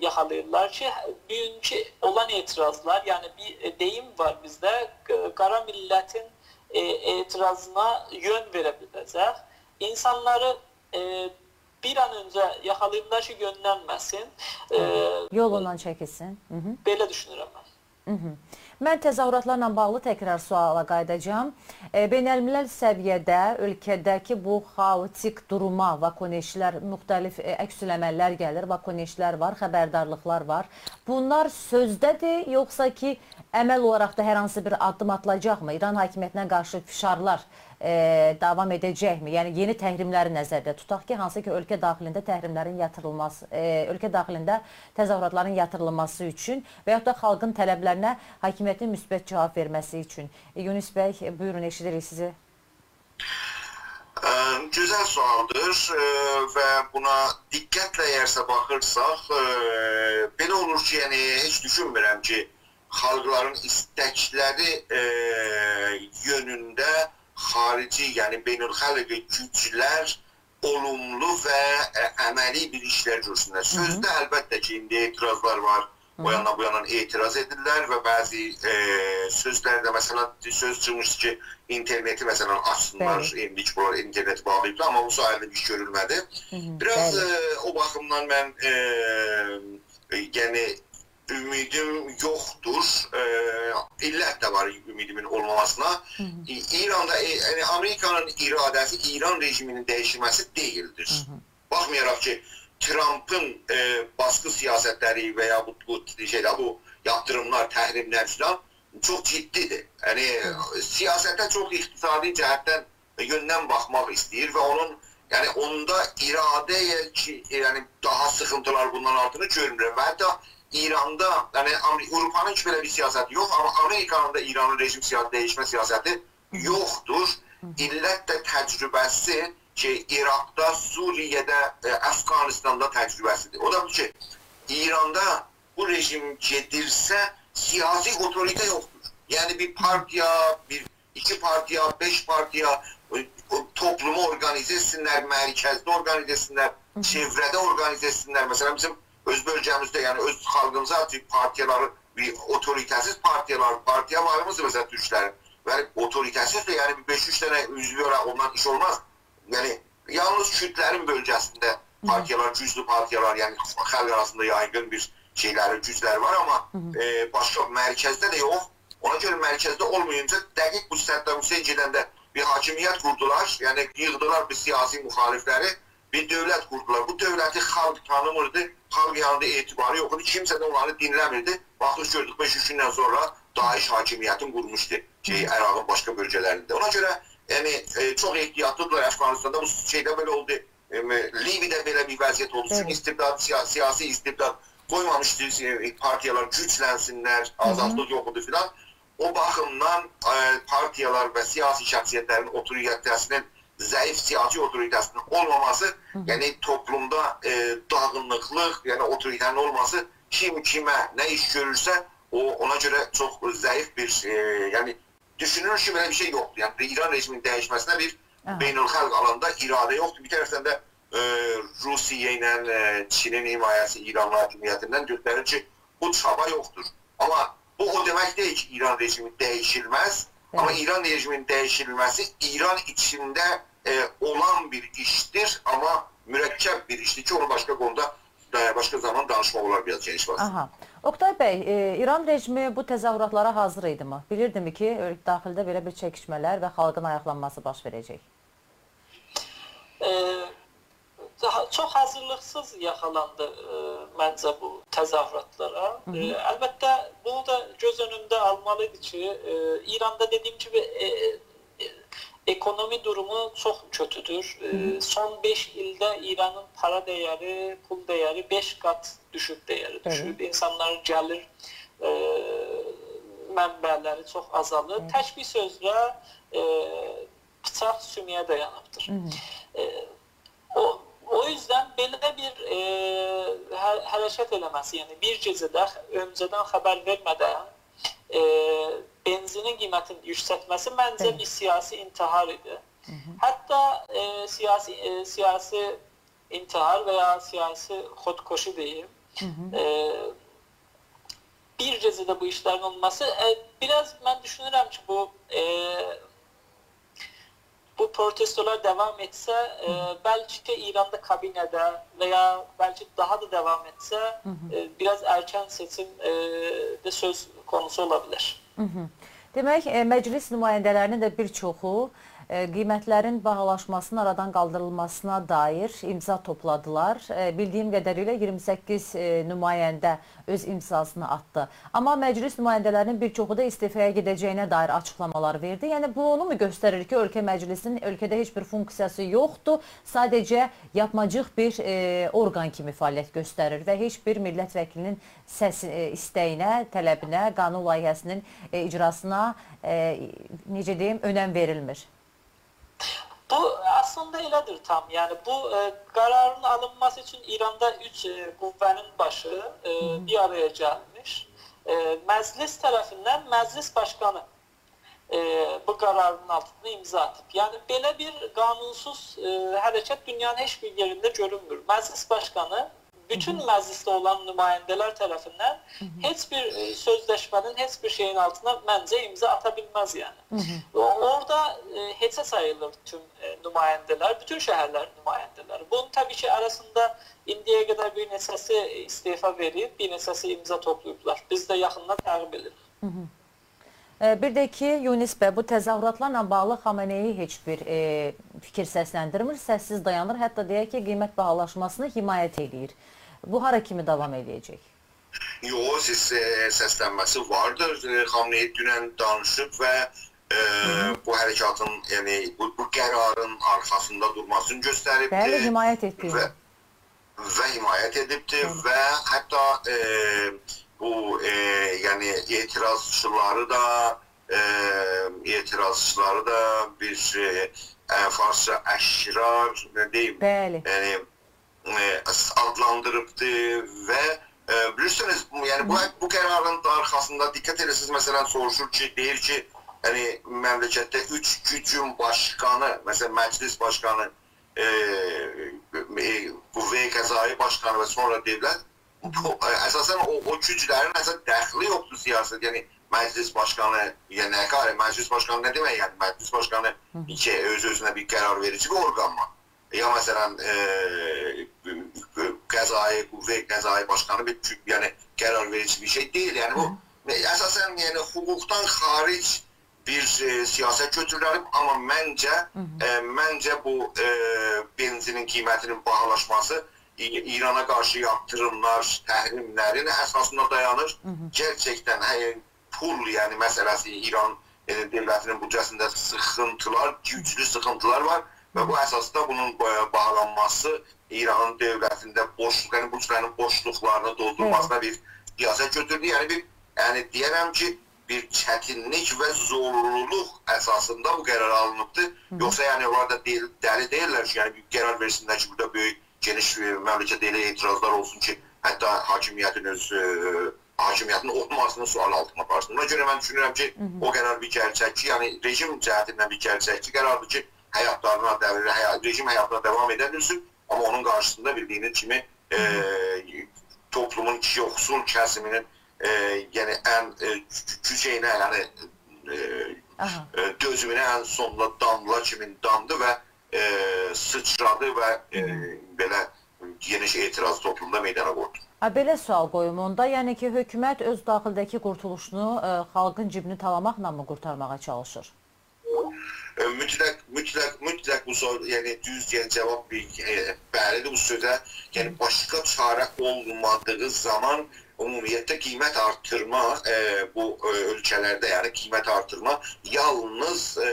یاخالاییرلار کی، بوگونکو اولان اعتراضلار، یعنی بیر، ائ، دئییم وار بیزده، ق-، قارا میللتین، ائ، اعتراضینا یؤن وئره بیله‌جک اینسانلاری، ائ، بیر آن اؤنجه یاخالاییرلار کی، یؤنلنمه‌سین. هی هی. ائ، یولوندان چکیلسین. هی هی. بئله دوشونورم من. هی هی. من تظاهراتلارلا باغلی تکرار سؤالا قاییداجاغام. ائ، بین‌الملل سویه‌ده اؤلکه‌ده‌کی بو خائوتیک دوروما واکنشلر، مختلف، ائ، عکس‌العمل‌لر گلیر، واکنشلر وار، خبردارلیقلار وار. بونلار سؤزده‌دیر، یوخسا کی، عمل اولاراق دا هر هانسی بیر آددیم آتیلاجاقمی؟ ایران حاکمیتینه قارشی فشارلار، ائ، داوام ائده‌جکمی؟ یعنی، یئنی تحریم‌لری نظرده توتاق کی، هانسی کی، اؤلکه داخیلینده تحریم‌لرین یاتیریلماسی، ائ، اؤلکه داخیلینده تظاهراتلارین یاتیریلماسی اوچون و یاخود دا خالقین طلب‌لرینه حاکمیتین مثبت جاواب وئرمه‌سی اوچون. ائ، یونس بی، بویورون، ائشیدیریک سیزی. اه، گؤزل سؤالدیر، اه، و بونا دقتله اگرسه باخیرساق، اه، بئله اولور کی، یعنی، هئچ دوشونمورم کی، خالقلارین ایستکلری، اه، یؤنونده خاریجی، یعنی بین‌الخالقی گوجلر اولوملو و، اه، عملی بیر ایشلر گؤرسونلر. هی هی. سؤزده البته کی، ایندی اعتراضلار وار. هی هی. او یاندان بو یاندان اعتراض ائدیرلر و بعضی، ائ، سؤزلر ده، مثلا، سؤز چیخمیشدی کی، اینترنتی، مثلا، آچسینلار، بلی. ایندی کی، بونلار اینترنتی باغلاییبدی، آمما بو ساحه‌ده بیر ایش گؤرولمه‌دی. هی هی، بیر آز، بلی. ائ، او باخیمدان من، ائ، ائ، یعنی، اومیدیم یوخدور. ائ، علت ده وار اومیدیمین اولماماسینا. هی هی. ای-، ایراندا، ائ، یعنی، آمریکانین اراده‌سی ایران رژیمینین دییشیلمه‌سی دئییلدیر. هی هی. باخمایاراق کی، ترامپین، ائ، باسقی سیاستلری و یا بو، بو شئیلر، بو یاپدیریملار، تحریملر فلان چوخ جدی‌دیر. یعنی، هی. سیاسته چوخ اقتصادی جهتدن، یؤندن باخماق ایسته‌ییر و اونون، یعنی، اوندا اراده کی، یعنی، داها سیخینتیلار بوندان آرتیغی گؤرمورم. و حتی ایراندا، یعنی، آمری-، آوروپانین هئچ بئله بیر سیاستی یوخ، آمما آمریکانین دا ایرانین رژیم سیاست، دییشمه سیاستی هی هی. یوخدور. هی هی. علت ده تجربه‌سی کی، عراقدا، سوریه‌ده، ائ، افغانستاندا تجربه‌سی‌دیر. او دا بو کی، ایراندا بو رژیم گئدیرسه، سیاسی اوتوریته یوخدور. یعنی، بیر پارتیا، بیر، ایکی پارتیا، بئش پارتیا، ائ، او توپلومو اورقانیزه ائتسینلر، مرکزده اورقانیزه ائتسینلر، هی هی. چئوره‌ده اورقانیزه ائتسینلر. مثلا، بیزیم اؤز بؤلگه‌میزده، یعنی اؤز خالقیمیزا کی، پارتیالاری، بیر اوتوریته‌سیز پارتیالار، پارتیا واریمیزدیر، مثلا، تورکلرین. یعنی، اوتوریته‌سیز ده، یعنی، بیر بئش-اوچ دنه عضوی اولاراق اوندان ایش اولماز. یعنی، یالنیز کوردلرین بؤلگه‌سینده هی هی. پارتیالار، گوجلو پارتیالار، یعنی، خالق آراسیندا یایغین بیر شئیلری، گوجلری وار، آمما، هی هی. ائ، باشقا مرکزده ده یوخ. اونا گؤره مرکزده اولمایینجا دقیق بو صدام حسین گئدنده بیر حاکمیت قوردولار، یعنی، ییغدیلار بیر سیاسی مخالفلری، بیر دؤولت قوردولار. بو دؤولتی خالق تانیمیردی، خالق یانیندا اعتباری یوخ ایدی، کیمسه ده اونلاری دینله‌میردی. باخدیق، گؤردوک، بئش-اوچ گوندن سونرا داعش حاکمیتینی قورموشدو، شئی، هی هی. عراقین باشقا بؤلگه‌لرینده. اونا گؤره، یعنی، ائ، چوخ احتیاطلیدیرلار. افغانستاندا بو شئیده بئله اولدو، ائ، لیبی‌ده بئله بیر وضعیت اولدو. چونکی بلی. استبداد، سیا-، سیاسی استبداد قویمامیشدی، ائ، پارتیالار گوجلنسینلر، هی هی. آزادلیق یوخ ایدی فلان. او باخیمدان، ائ، پارتیالار و سیاسی شخصیتلرین اوتوریته‌سینین، ضعیف سیاسی اوتوریته‌سینین اولماماسی، هی هی. یعنی توپلومدا، ائ، داغینیقلیق، یعنی اوتوریته‌نین اولماسی، کیم کیمه نه ایش گؤرورسه، او، اونا گؤره چوخ ضعیف بیر، ائ، یعنی دوشونور کی، بئله بیر شئی یوخدور. یعنی ایران رژیمینین دییشمه‌سینه بیر آها. بین‌الخالق آلاندا اراده یوخدور. بیر طرفدن ده، ائ، روسیه ایله، ائ، چینین حمایه‌سی ایران حاکمیتیندن گؤستریر کی، بو چابا یوخدور. آمما بو او دئمک دئییل کی، ایران رژیمی دییشیلمز. آمما بلی. ایران رژیمینین دییشیلمه‌سی ایران ایچینده، ائ، اولان بیر ایشدیر، آمما مرکب بیر ایشدیر کی، اونو باشقا قونودا، ائ، باشقا زامان دانیشماق اولار، بیر آز گئنیش باخساق. آها. اوکتای بی، ائ، ایران رژیمی بو تظاهراتلارا حاضیر ایدیمی؟ بیلیردیمی کی، اؤل-، داخیلده بئله بیر چکیشمه‌لر و خالقین آیاقلانماسی باش وئره‌جک؟ ائ، چوخ حاضیرلیقسیز یاخالاندی، ائ، منجه بو تظاهراتلارا. هی هی. ائ، البته، بونو دا گؤز اؤنونده آلمالیدیر کی، ائ، ایراندا دئدیگیم کیمی، ائ، ائ، اکونومی دورومو چوخ کؤتودور. ائ، هی هی. سون بئش ایلده ایرانین پارا دَیری، پول دَیری بئش قات دوشوب، دَیری بلی. دوشوب. اینسانلارین گلیر، ائ، منبع‌لری چوخ آزالیر. بلی. تک بیر سؤزله، ائ، بیچاق سومویه دایانیبدیر. هی هی. ائ، او، او یوزدن بئله بیر، ائ، حر-، حرکت ائله‌مه‌سی، یعنی بیر گئجه‌ده خ-، اؤنجه‌دن خبر وئرمه‌دن، ائ، بنزینین قیمتینی یوکسلتمه‌سی منجه بلی. بیر سیاسی انتحار ایدی. هی هی. حتی، ائ، سیاسی، ائ، سیاسی انتحار و یا سیاسی خودکشی دئییم. هی هی. ائ، بیر گئجه‌ده بو ایشلرین اولماسی، ائ، بیر آز من دوشونورم کی، بو، ائ، بو پروتستولار داوام ائتسه، ائ، هی هی. بلکه ایراندا کابینه‌ده و یا بلکه داها دا داوام ائتسه، هی هی. ائ، بیر آز ارکن سئچیم، ائ، ده سؤز قونوسو اولا بیلر. هی هی. دئمک، ائ، مجلس نماینده‌لرینین ده بیر چوخو، ائ، قیمتلرین باهالاشماسینین آرادان قالدیریلماسینا دایر امضا توپلادیلار. ائ، بیلدیگیم قدریله اییرمی سککیز، ائ، نماینده اؤز امضاسینی آتدی. آمما مجلس نماینده‌لرینین بیر چوخو دا استعفایا گئده‌جه‌یینه دایر آچیقلامالار وئردی. یعنی، بو اونو مو گؤستریر کی، اؤلکه مجلسینین اؤلکه‌ده هئچ بیر فونکسیاسی یوخدور، ساده‌جه یاپماجیق بیر، ائ، اورقان کیمی فعالیت گؤستریر و هئچ بیر میللت وکیلینین سسی، ائ، ایسته‌یینه، طلبینه، قانون لایحه‌سینین، ائ، اجراسینا، ائ، نئجه دئییم، اؤنم وئریلمیر؟ بو اصلینده ائله‌دیر تام. یعنی بو، ائ، قرارین آلینماسی اوچون ایراندا اوچ، ائ، قوه‌نین باشی، ائ، هی هی. بیر آرایا گلمیش. ائ، مجلس طرفیندن مجلس باشقانی، ائ، بو قرارین آلتیندا امضا آتیب. یعنی بئله بیر قانونسوز، ائ، حرکت دونیانین هئچ بیر یئرینده گؤرونمور. مجلس باشقانی بوتون هی هی. مجلسده اولان نماینده‌لر طرفیندن هی هی. هئچ بیر، ائ، سؤزلشمه‌نین، هئچ بیر شئیین آلتینا منجه امضا آتا بیلمز، یعنی. هی هی. او، اورادا، ائ، هئچه ساییلیر بوتون، ائ، نماینده‌لر، بوتون شهرلرین نماینده‌لری. بونون طبیعی کی، آراسیندا ایندییه قدر بیر نئچه‌سی استعفا وئریب، بیر نئچه‌سی امضا توپلاییبلار. بیز ده یاخیندان تعقیب ائدیریک. هی هی. ائ، بیر ده کی، یونس بی، بو تظاهراتلارلا باغلی خامنه‌ای هئچ بیر، ائ، فیکیر سسلندیرمیر، سس‌سیز دایانیر. حتی دئیک کی، قیمت باهالاشماسینی حمایت ائله‌ییر. بو هارا کیمی داوام ائله‌یه‌جک؟ یوخ، سس-، ائ، سسلنمه‌سی واردیر. ائ، خامنه‌ای دونن دانیشیب و، ائ، هی هی. بو حرکاتین، یعنی بو، بو قرارین آرخاسیندا دورماسینی گؤستریبدیر. بلی، حمایت ائتدی. و و حمایت ائدیبدیر بلی. و حتی، ائ، بو، ائ، یعنی اعتراضچیلاری دا، ائ، اعتراضچیلاری دا بیر، ائ، ائ، فارسجا اشرار، نه دئییم؟ بلی. یعنی، ائ، آدلاندیریبدیر و، ائ، بیلیرسینیز، یعنی بو، هی هی. بو قرارین آرخاسیندا دقت ائدیرسینیز، مثلا، سوروشور کی، دئییر کی، یعنی مملکتده اوچ گوجون باشقانی، مثلا، مجلس باشقانی، ائ، ائ، قوه قضاییه باشقانی و سونرا دؤولت، بو، ائ، اساسا او، او گوجلرین اساسا دخلی یوخدور سیاست. یعنی مجلس باشقانی، یعنی نه قدر مجلس باشقانی نه دئمک، یعنی مجلس باشقانی هی هی. کی، اؤز-اؤزونه بیر قرار وئریجی بیر اورقان وار. یا مثلا، ائ، قضایی، قوه قضایی باشقانی بیر، یعنی قرار وئریجی بیر شئی دئییل. یعنی بو هی هی. اساسا، یعنی حقوقدان خارج بیر، ائ، سیاست گؤتورولوب، آمما منجه، هی هی. ائ، منجه بو، ائ، بنزینین قیمتینین باهالاشماسی ای-، ایرانا قارشی یاپتیریملار، تحریملرین اساسیندا دایانیر. هی هی. گئرچکدن، هه، پول، یعنی، مسئله‌سی ایران، ائ، دؤولتینین بودجه‌سینده سیخینتیلار، گوجلو سیخینتیلار وار و بو هی هی. اساسدا بونون با-، باهالانماسی ایرانین دؤولتینده بوشلوق، یعنی بودجه‌نین بوشلوقلارینی دولدورماسینا بلی. بیر سیاست گؤتوردو. یعنی بیر، یعنی دئیه‌رم کی، بیر چتینلیک و زورلولوق اساسیندا بو قرار آلینیبدی. هی هی. یوخسا، یعنی، اونلار دا دئییل، دلی دئییللر کی، یعنی، بیر قرار وئرسینلر کی، بورادا بؤیوک، گئنیش، ائ، مملکت ائله اعتراضلار اولسون کی، حتی حاکمیتین اؤز، ائ، حاکمیتین اولماسینی سؤال آلتینا آپارسین. بونا گؤره من دوشونورم کی، هی هی. او قرار بیر گئرچک کی، یعنی، رژیم جهتیندن بیر گئرچک کی، قرار وئریلدی کی، حیاتلارینا دو-، حیا-، رژیم حیاتینا داوام ائده بیلسین، آمما اونون قارشیسیندا بیلدیگینیز کیمی، ائ، هی هی. توپلومون یوخسول کسیمینین، ائ، یعنی ان، ائ، گو-، گوجه‌یینه، یعنی، ائ، آها. ائ، دؤزومونه ان سونوندا داملا کیمی دامدی و، ائ، سیچرادی و، ائ، هی هی. بئله گئنیش اعتراض توپلومدا میدانا قویدو. آ، بئله سؤال قویوم اوندا، یعنی کی، حکومت اؤز داخیلده‌کی قورتولوشونو، ائ، خالقین جیبینی تالاماقلا می قورتارماغا چالیشیر؟ ائ، مطلق، مطلق، مطلق بو سور-، یعنی دوز، یعنی جواب بیر، ائ، بلی‌دیر بو سؤزه. یعنی باشقا چاره اولمادیغی زامان عمومیتله قیمت آرتیرما، ائ، بو، ائ، اؤلکه‌لرده، یعنی قیمت آرتیرما یالنیز، ائ،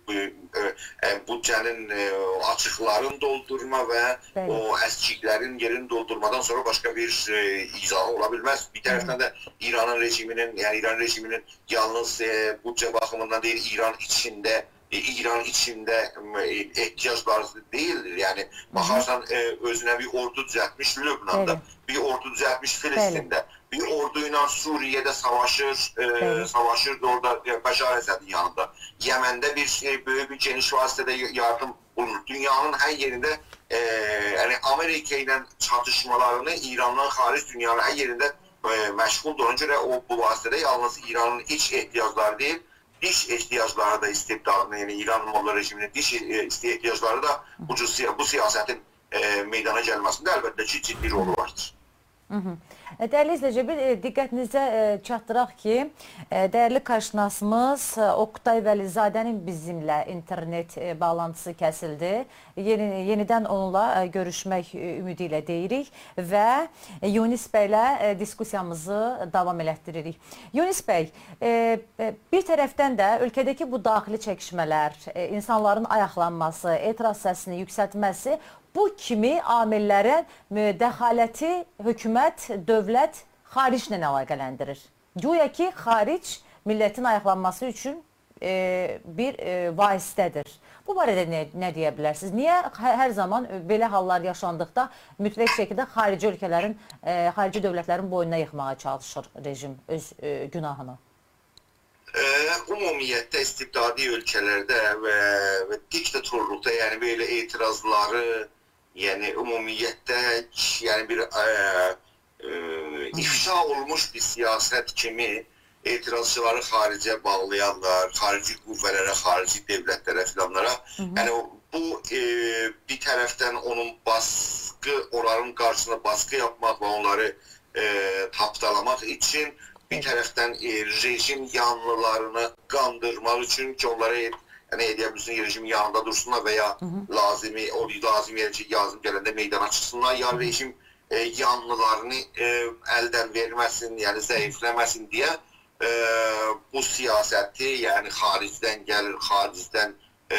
بو، ائ، ائ، بودجه‌نین، ائ، آچیقلارینی دولدورما و بلی. او اسکیکلرین یئرینی دولدورمادان سونرا باشقا بیر، ائ، ایضاحی اولا بیلمز. بیر طرفدن ده ایرانین رژیمینین، یعنی ایران رژیمینین یالنیز، ائ، بودجه باخیمیندان دئییل، ایران ایچینده، ائ، ایران ایچینده، م، ائ، احتیاجلاری دئییلدیر. یعنی، باخارسان، ائ، اؤزونه بیر اوردو دوزلتمیش لبناندا، بلی. بیر اوردو دوزلتمیش بلی. فلسطینده، بیر اوردو ایله سوریه‌ده ساواشیر، ائ، بلی. ساواشیر اورادا، ائ، بشار اسدین یانیندا. یمنده بیر شئی، بؤیوک بیر گئنیش وسعتده ی-، یاردیم اولور. دونیانین هر یئرینده، ائ، یعنی آمریکا ایله چاتیشمالارینی ایراندان خاریج دونیانین هر یئرینده، ائ، مشغولدور. اونا گؤره او، بو واسطه‌ده یالنیز ایرانین ایچ احتیاجلاری دئییل، دیش احتیاجلاری دا استبدادینین، یعنی ایران موللا رژیمینین دیش، ائ، ایستی احتیاجلاری دا بو جور سیا-، بو سیاستین، ائ، میدانا گلمه‌سینده البته کی، جدی رولو واردیر. مهم. ائ، دیرلی ایزله‌ییجی، بیر، ائ، دقتینیزه، ائ، چاتدیراق کی، ائ، دیرلی کارشناسیمیز، ائ، اوکتای ولیزاده‌نین بیزیمله اینترنت، ائ، باغلانتیسی کسیلدی. یئنی-، یئنیدن اونونلا، ائ، گؤروشمک، ائ، اومیدی ایله دئییریک و یونس بی‌له، ائ، دیسکوسیامیزی داوام ائلتدیریریک. یونس بی، ائ، ائ، بیر طرفدن ده اؤلکه‌ده‌کی بو داخلی چکیشمه‌لر، ائ، اینسانلارین آیاقلانماسی، اعتراض سسینی یوکسلتمه‌سی، بو کیمی عامل‌لرین، ائ، دخالتی حکومت، دؤولت، خارجله علاقه‌لندیریر. گویا کی، خارج میللتین آیاقلانماسی اوچون، ائ، بیر، ائ، واسطه‌دیر. بو باره‌ده نه، نه دئیه بیلرسینیز؟ نییه هه-، هر زامان، ائ، بئله حاللار یاشاندیقدا مطلق شکیلده خارجی اؤلکه‌لرین، ائ، خارجی دؤولتلرین بوینونا ییخماغا چالیشیر رژیم اؤز، ائ، گوناهینی؟ ائ، عمومیتله استبدادی اؤلکه‌لرده و، و دیکتاتورلوقدا، یعنی بئله اعتراضلاری، یعنی عمومیتله، یعنی بیر، ائ، ائ، افشا اولموش بیر سیاست کیمی اعتراضچیلاری خارجه باغلایارلار، خارجی قوه‌لره، خارجی دؤولتلره فیلانلارا. یعنی او، بو، ائ، بیر طرفدن اونون باسقی، اونلارین قارشیسیندا باسقی یاپماق و اونلاری، ائ، تاپدالاماق اوچون، بیر طرفدن، ائ، رژیم یانلیلارینی قاندیرماق اوچون کی، اونلارا، یعنی، ائلیه بیلسین، رژیم یانیندا دورسونلار و یا لازیمی، او لازیم یئره کی، لازیم گلنده میدانا چیخسینلار، یا رژیم، ائ، یانلیلارینی، ائ، الدن وئرمه‌سین، یعنی ضعیفله‌مه‌سین دئیه، ائ، بو سیاستی، یعنی خارجدن گلیر، خارجدن ائ،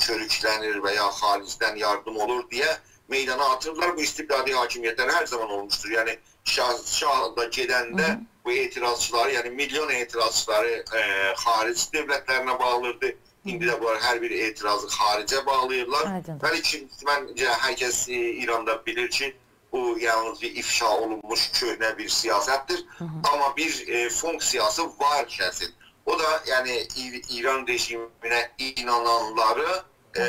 کؤروکلنیر و یا خارجدن یاردیم اولور دئیه میدانا آتیرلار. بو استبدادی حاکمیتلر هر زامان اولموشدور. یعنی شاه، شاه دا گئدنده بو اعتراضچیلاری، یعنی میلیون اعتراضچیلاری، ائ، خارج دؤولتلرینه باغلیردی. ایندی ده بونلار هر بیر اعتراضی خارجه باغلاییرلار. آیدیندیر. ولی کی، منجه هر کس، ائ، ایراندا بیلیر کی، بو یالنیز بیر افشا اولونموش کؤهنه بیر سیاستدیر. آمما بیر، ائ، فونکسیاسی وار کسین. او دا، یعنی، ایر-، ایران رژیمینه اینانانلاری، ائ،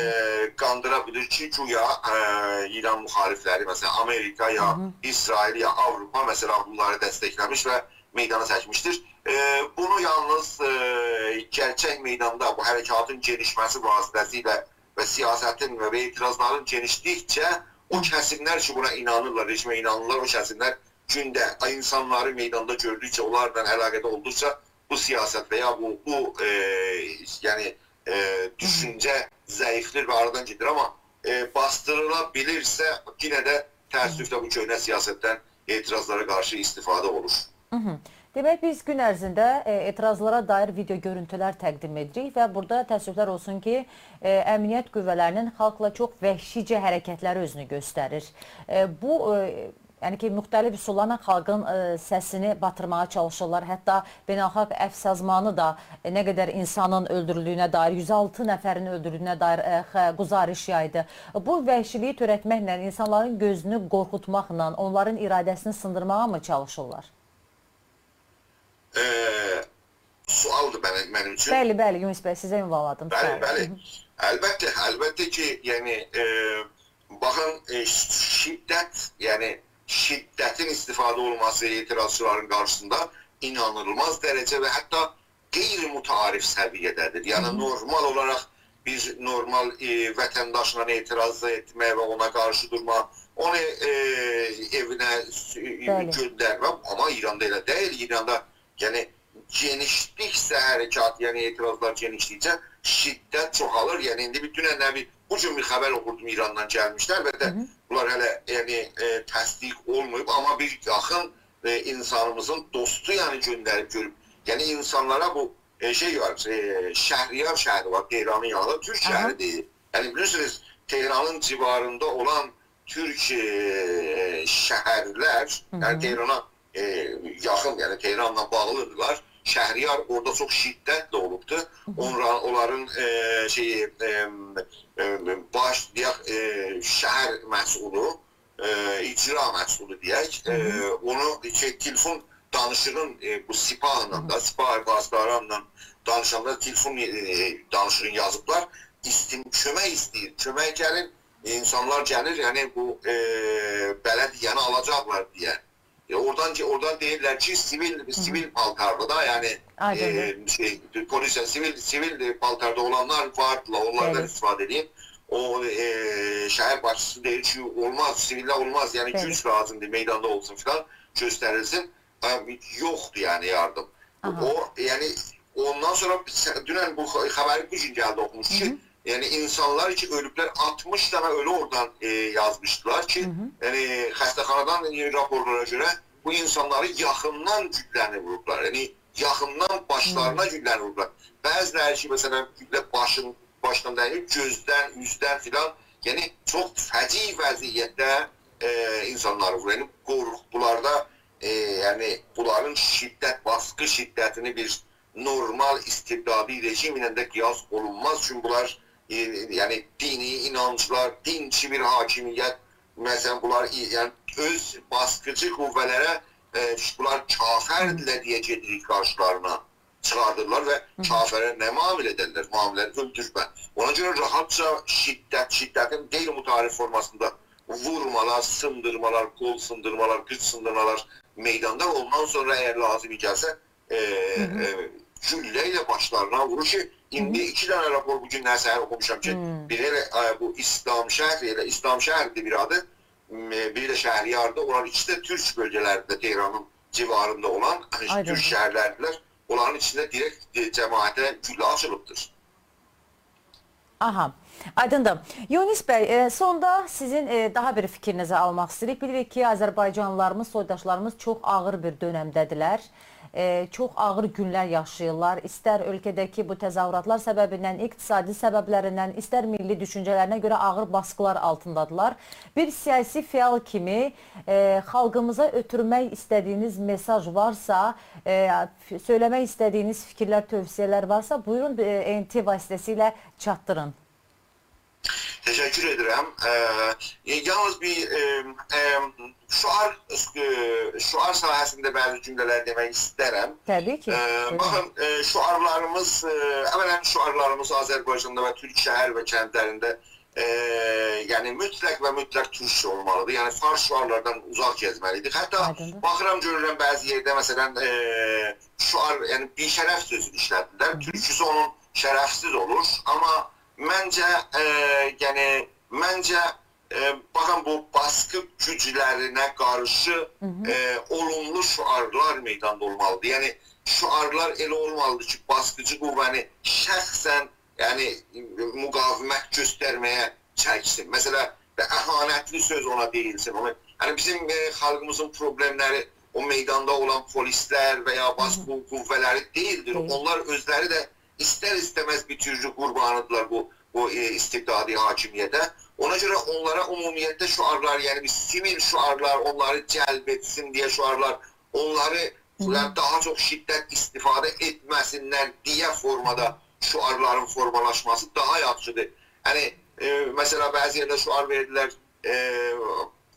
قاندیرا بیلیر کی، گویا، ائ، ایران مخالفلری، مثلا، آمریکا یا اسرائیل یا آوروپا، مثلا، بونلاری دستکله‌میش و میدانا چکمیشدیر. ائ، بونو یالنیز، ائ، گئرچک میداندا بو حرکاتین گئنیشمه‌سی واسطه‌سیله و سیاستین و اعتراضلارین گئنیشدیکجه او کسیملر کی، بونا اینانیرلار، رژیمه اینانیرلار، او کسیملر گونده اینسانلاری میداندا گؤردوکجه، اونلارلا علاقه‌ده اولدوقجا بو سیاست و یا بو، بو، ائ، یعنی، ائ، دوشونجه ضعیفلیر و آرادان گئدیر. آمما، ائ، باسدیریلا بیلیرسه، یئنه ده تأسفله بو کؤهنه سیاستدن اعتراضلارا قارشی استفاده اولور. دئمک، بیز گون عرضینده، ائ، اعتراضلارا دایر ویدئو گؤرونتولر تقدیم ائدیریک و بورادا تأسفلر اولسون کی، ائ، امنیت قوه‌لرینین خالقلا چوخ وحشیجه حرکتلری اؤزونو گؤستریر. ائ، بو، ائ، یعنی کی، مختلف اوسوللارلا خالقین، ائ، سسینی باتیرماغا چالیشیرلار. حتی بین‌الخالق عفو سازمانی دا، ائ، نه قدر اینسانین اؤلدورولدویونه دایر، یوز آلتی نفرین اؤلدورولدویونه دایر، ائ، خ-، گزارش یایدی. بو وحشیلیگی تؤرتمکله اینسانلارین گؤزونو قورخوتماقلا اونلارین اراده‌سینی سیندیرماغا می چالیشیرلار؟ ائ، سؤالدیر منیم، منیم اوچون. بلی، بلی، یونس بی، سیزه اونوانلادیم بلی، سؤالی. بلی. البته، البته کی، یعنی، ائ، باخین، ائ، شدت، یعنی شدتین استفاده اولماسی اعتراضچیلارین قارشیسیندا اینانیلماز درجه و حتی غیر متعارف سویه‌ده‌دیر. یعنی نورمال اولاراق بیز نورمال، ائ، وطنداشلا اعتراض ائتمک و اونا قارشی دورماق، اونو، ائ، ائوینه، ائ، بلی. گؤندرمک، آمما ایراندا ائله دئییل. ایراندا، یعنی، گئنیشلیکجه حرکت، یعنی اعتراضلار گئنیشلیکجه شدت چوخالیر. یعنی ایندی بیر دونن نه بیر، بو گون بیر خبر اوخوردوم، ایراندان گلمیشدی. البته، هی هی. بونلار هله، یعنی، ائ، تصدیق اولماییب، آمما بیر یاخین، ائ، اینسانیمیزین دوستو، یعنی، گؤندریب گؤروب. یعنی اینسانلارا بو، ائ، شئی وار، ائ، شهریار شهری وار، تهرانین یانیندا، تورک، آها، شهری دئییل. یعنی بیلیرسینیز، تهرانین جیواریندا اولان تورک، ائ، شهرلر، هی هی، یعنی تهرانا، ائ، یاخین، یعنی تهرانلا باغلیدیرلار. شهریار اورادا چوخ شدتله اولوبدور. هی هی. اونلار، اونلارین، ائ، شئیی، ائ، ائ، باش، دئیک، ائ، شهر مسئولو، ائ، اجرا مسئولو دئیک، هی هی، ائ، اونو، شئی، تلفن دانیشیغین، ائ، بو سپاهلا دا، هی هی، سپاه پاسدارانلا دانیشاندا تلفن، ائ، دانیشیغین یازیبلار. ایستیم-، کؤمک ایسته‌ییر، کؤمک گلین، اینسانلار گلیر، یعنی بو، ائ، بلدیه‌نی آلاجاقلار دئیه. ائ، اورادان کی، اورادان دئییرلر کی، سیویل، هی هی، سیویل پالتارلی دا، یعنی، آیدیندیر، ائ، شئی، پلیس، سیویل، سیویل پالتاردا اولانلار واردیلار، اونلاردان، بلی، استفاده ائدین. او، ائ، شهر باشچیسی دئییر کی، اولماز، سیویلله اولماز، یعنی، بلی، گوج لازیمدیر، میداندا اولسون فلان، گؤستریلسین. ائ، یوخدور، یعنی، یاردیم. آها. او، یعنی، اوندان سونرا بیز، دونن بو خ-، خبری بو گون گلدی، اوخوموشدوق کی، هی هی، یعنی، اینسانلار کی، اؤلوبلر، آلتمیش دنه اؤلو اورادان، ائ، یازمیشدیلار کی، هی هی، یعنی، خسته‌خانادان، یعنی، راپورلارا گؤره بو اینسانلاری یاخیندان گولله‌نی ووروبلار. یعنی، یاخیندان باشلارینا، هی، گولله‌نی ووروبلار. بعضیلری کی، مثلا، گولله باشین، باشدان دَییب، گؤزدن، اوزدن فلان، یعنی، چوخ فجیع وضعیتده، ائ، اینسانلاری وورور. یعنی، قورخو-، بونلاردا، ائ، یعنی، بونلارین شدت، باسقی شدتینی بیر نورمال استبدادی رژیم ایله ده قیاس اولونماز. چونکی بونلار، ائ، یعنی، دینی اینانجلار، دینچی بیر حاکمیت، مثلا، بونلار، ائ، یعنی، اؤز باسقیجی قوه‌لره، ائ، بونلار کافردیرلر دئیه گئدیریک قارشیلارینا، چیخاردیرلار و، هی هی، کافره نه معامله ائدرلر؟ معامله اؤلدورمه. اونا گؤره راحتجا شدت، شدتین غیر متعارف فورماسیندا وورمالار، سیندیرمالار، قول سیندیرمالار، قیچ سیندیرمالار میداندا، اوندان سونرا اگر لازیمی گلسه، ائ، هی هی، ائ، گولله ایله باشلارینا وورور کی، ایندی، هی هی، ایکی دنه راپور بو گون نه سحر اوخوموشام کی، هی، بیری ائله، ائ، بو اسلامشهر، ائله اسلامشهردیر بیر آدی، م، بیری ده شهریاردیر. اونلار ایکیسی ده تورک بؤلگه‌لرینده، تهرانین جیواریندا اولان، یعنی، تورک، آیدیندیر، شهرلریدیرلر. اونلارین ایچینده دیرکت، ائ، جماعته گولله آچیلیبدیر. آها، آیدیندیر. یونس بی، ائ، سوندا سیزین، ائ، داها بیر فیکرینیزی آلماق ایسته‌ییریک. بیلیریک کی، آذربایجانلیلاریمیز، سویداشلاریمیز چوخ آغیر بیر دؤنمده‌دیرلر. ائ، چوخ آغیر گونلر یاشاییرلار. ایستر اؤلکه‌ده‌کی بو تظاهراتلار سببیندن، اقتصادی سببلریندن، ایستر میللی دوشونجه‌لرینه گؤره آغیر باسقیلار آلتیندادیرلار. بیر سیاسی فعال کیمی، ائ، خالقیمیزا اؤتورمک ایسته‌دیگینیز مئساژ وارسا، ائ، ف-، سؤیله‌مک ایسته‌دیگینیز فیکیرلر، توصیه‌لر وارسا، بویورون، ائ، ائن تی واسطه‌سیله چاتدیرین. تشکر ائدیرم. ائ، ائ، یالنیز بیر، ائ، ائ، شعار، ائ، شعار ساحه‌سینده بعضی جمله‌لر دئمک ایسترم. طبیعی کی، ائ، بویورون. باخین، ائ، شعارلاریمیز، ائ، اولاً شعارلاریمیز آذربایجاندا و تورک شهر و کندلرینده، ائ، یعنی مطلق و مطلق تورکجه اولمالیدیر. یعنی فارس شعارلاردان اوزاق گزمه‌لیدیر. حتی، آیدیندیر، باخیرام، گؤرورم بعضی یئرده، مثلا، ائ، شعار، یعنی بی‌شرف سؤزونو ایشلدیرلر. هی هی. تورکجه‌سی اونون شرفسیز اولور. آمما منجه، ائ، یعنی، منجه، ائ، باخین، بو باسقی گوجلرینه قارشی، هی هی، ائ، اولوملو شعارلار میداندا اولمالیدیر. یعنی، شعارلار ائله اولمالیدیر کی، باسقیجی قوه‌نی شخصا، یعنی، مقاومت گؤسترمه‌یه چکسین. مثلا، و اهانتلی سؤز اونا دئییلسین. اونا، یعنی، بیزیم، ائ، خالقیمیزین پروبلئملری، او میداندا اولان پلیسلر و یا، هی هی، باسقی قوه‌لری دئییلدیر. دئییل. اونلار اؤزلری ده ایستر-ایسته‌مز بیر تورلو قوربانیدیرلار بو، بو، ائ، استبدادی حاکمیته. اونا گؤره اونلارا عمومیتله شعارلار، یعنی بیر سیویل شعارلار، اونلاری جلب ائتسین دئیه شعارلار، اونلاری، هی هی، یعنی داها چوخ شدت استفاده ائتمه‌سینلر دئیه فورمادا شعارلارین فورمالاشماسی داها یاخشیدیر. یعنی، ائ، مثلا، بعضی یئرده شعار وئردیلر، ائ،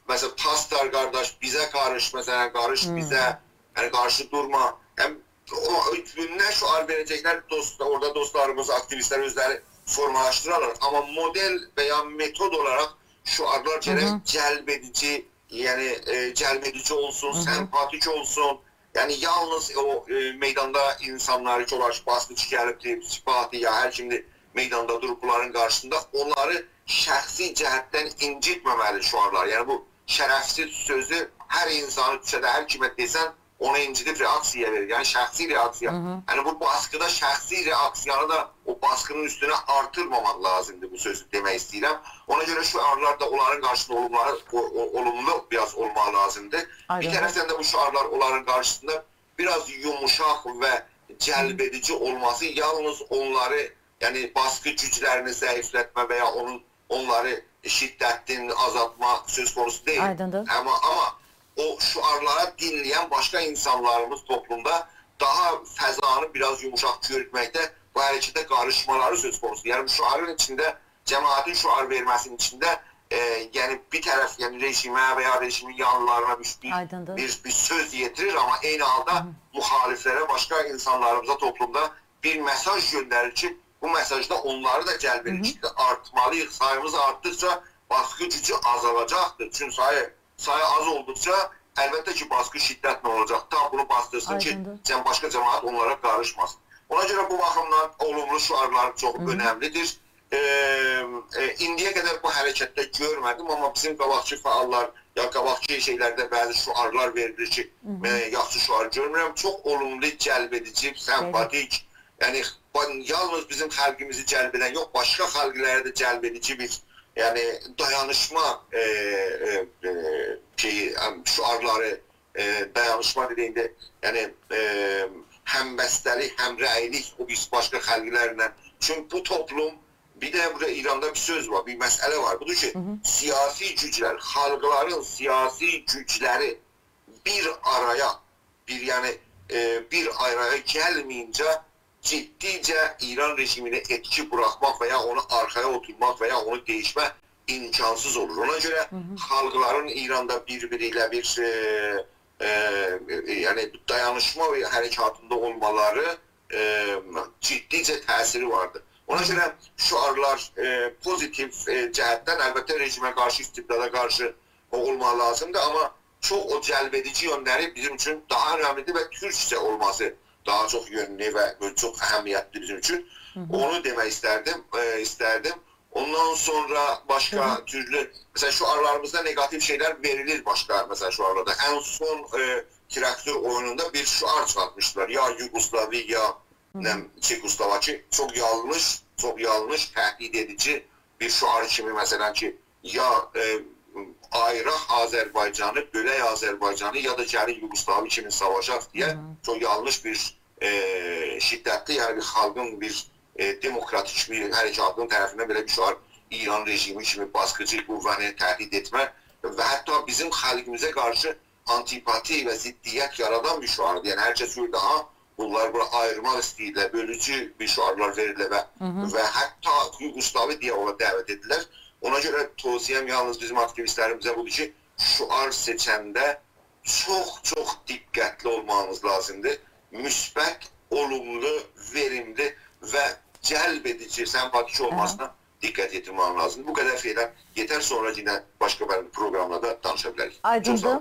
مثلا، پاسدار قارداش، بیزه قاریش، مثلا، قاریش، هی، بیزه، یعنی، قارشی دورما. یعنی، او، نه شعار وئره‌جکلر، دوست، اورادا دوستلاریمیز، آکتیویستلر اؤزلری فورمالاشدیرارلار. آمما مدل و یا متود اولاراق شعارلار، هی هی، گرک جلب ائدیجی، یعنی، ائ، جلب ائدیجی اولسون، هی هی، سمپاتیک اولسون. یعنی، یالنیز او، ائ، میداندا اینسانلاری کی، اولار کی، باسقیچی گلیبدیر، سپاهدیر یا هر کیمدیر، میداندا دوروب بونلارین قارشیسیندا، اونلاری شخصی جهتدن اینجیتمه‌مه‌لی شعارلار. یعنی، بو شرفسیز سؤزو هر اینسانی کوچه‌ده هر کیمه دئسن، اونو اینجیدیب رئاکسییا وئریر. یعنی شخصی رئاکسییا. هی هی. یعنی بو باسقیدا شخصی رئاکسیانی دا او باسقینین اوستونه آرتیرماماق لازیمدیر، بو سؤزو دئمک ایسته‌ییرم. اونا گؤره شعارلار دا اونلارین قارشیسیندا اولوملو، او، او، اولوملو بیر آز اولماق لازیمدیر. بیر آیدیندیر. طرفدن ده بو شعارلار اونلارین قارشیسیندا بیر آز یوموشاق و جلب ائدیجی اولماسی یالنیز اونلاری، یعنی باسقی گوجلرینی ضعیفلتمه و یا اونون، اونلاری شدتدن آزالتما سؤز قونوسو دئییل. آیدیندیر. آمما، آمما او شعارلارا دینله‌ین باشقا اینسانلاریمیز توپلومدا داها فضانی بیر آز یوموشاق گؤرمکده بو حرکته قاریشمالاری سؤز قونوسو. یعنی بو شعارین ایچینده، جماعتین شعار وئرمه‌سینین ایچینده، ائ، یعنی بیر طرف، یعنی رژیمه و یا رژیمین یانلیلارینا بیر، بیر، آیدیندیر. بیر، بیر سؤز یئتیریر، آمما عینی حالدا هی هی. مخالفلره، باشقا اینسانلاریمیزا توپلومدا بیر مئساژ گؤندریر کی، بو مئساژ دا اونلاری دا جلب ائدیر هی هی. کی، آرتمالی‌ییق، ساییمیز آرتدیقجا باسقی گوجو آزالاجاقدیر. چونکی سایی، سایی آز اولدوقجا البته کی، باسقی شدتلی اولاجاق. تا بونو باسدیرسین کی، آیدیندیر. جم-، باشقا جماعت اونلارا قاریشماسین. اونا گؤره بو باخیمدان اولوملو شعارلار چوخ هی هی. اؤنملیدیر. ائ، ائ، ایندییه قدر بو حرکتده گؤرمه‌دیم، آمما بیزیم قاباقکی فعاللار، یا قاباقکی شئیلرده بعضی شعارلار وئریلیر کی، هی هی. ائ، یاخشی شعار گؤرمورم. چوخ اولوملو، جلب ائدیجی، بلی. سمپاتیک، یعنی، با-، یالنیز بیزیم خالقیمیزی جلب ائدن یوخ، باشقا خالقلاری دا جلب ائدیجی بیر، یعنی، دایانیشما، ائ، ائ، ائ، شئیی، ام، شعارلاری، ائ، دایانیشما دئدییینده، یعنی، ائ، همبسته‌لیک، همرأیلیک او بیز باشقا خالقلارلا. چونکی بو توپلوم، بیر ده بورادا ایراندا بیر سؤز وار، بیر مسئله وار. بودور کی، هی هی. سیاسی گوجلر، خالقلارین سیاسی گوجلری بیر آرایا، بیر، یعنی، ائ، بیر آرایا گلمه‌یینجه جدیجه ایران رژیمینه ائتکی بوراخماق و یا اونو آرخایا اوتورماق و یا اونو دییشمک امکانسیز اولور. اونا گؤره هی هی. خالقلارین ایراندا بیر-بیری ایله بیر، ائ، ائ، ائ، یعنی دایانیشما حرکاتیندا اولمالاری، ائ، جدیجه تأثیری واردیر. اونا هی هی. گؤره شعارلار، ائ، پوزیتیو، ائ، جهتدن البته رژیمه قارشی، استبدادا قارشی او اولماق لازیمدیر، آمما چوخ او جلب ائدیجی یؤنلری بیزیم اوچون داها اؤنملیدیر و تورکجه اولماسی داها چوخ یؤنلو و بئله چوخ اهمیتلیدیر بیزیم اوچون. هی هی. اونو دئمک ایستردیم، ائ، ایستردیم. اوندان سونرا باشقا هی هی. تورلو، مثلا، شعارلاریمیزدا نگاتیو شئیلر وئریلیر باشقا، مثلا، شعارلاردا. ان سون، ائ، تراکتور اویونوندا بیر شعار چیخارتمیشدیلار. یا یوگوسلاوی، یا هی هی. نه، چکوسلواکی. چوخ یانلیش، چوخ یانلیش، تهدید ائدیجی بیر شعار کیمی، مثلا کی، یا، ائ، آییراق آذربایجانی، بؤلک آذربایجانی، یا دا گلین یوگوسلاوی کیمی ساواشاق دئیه هی هی. چوخ یانلیش بیر، ائ، شدتلی، یعنی بیر خالقین بیر، ائ، دموکراتیک بیر حرکاتین طرفیندن بئله بیر شعار، ایران رژیمی کیمی باسقیجی قوه‌نی تهدید ائتمه و حتی بیزیم خالقیمیزا قارشی آنتی‌پاتی و ضدیت یارادان بیر شعاردیر. یعنی هر کس گؤردو، ها، بونلار بونو آییرماق ایسته‌ییرلر، بؤلوجو بیر شعارلار وئریرلر و، هی هی. و حتی یوگوسلاوی دئیه اونو دعوت ائدیرلر. اونا گؤره توصیه‌م یالنیز بیزیم آکتیویستلریمیزه بودور کی، شعار سئچنده چوخ، چوخ دقتلی اولماغیمیز لازیمدیر. مثبت، اولوملو، وئریملی و جلب ائدیجی، سمپاتیک هی هی. اولماسینا دقت یئتیرمک لازیمدیر. بو قدر شئیلر یئتر، سونرا یئنه باشقا بیر پروگراملاردا دانیشا بیلریک. چوخ ساغ اولون. آیدیندیر.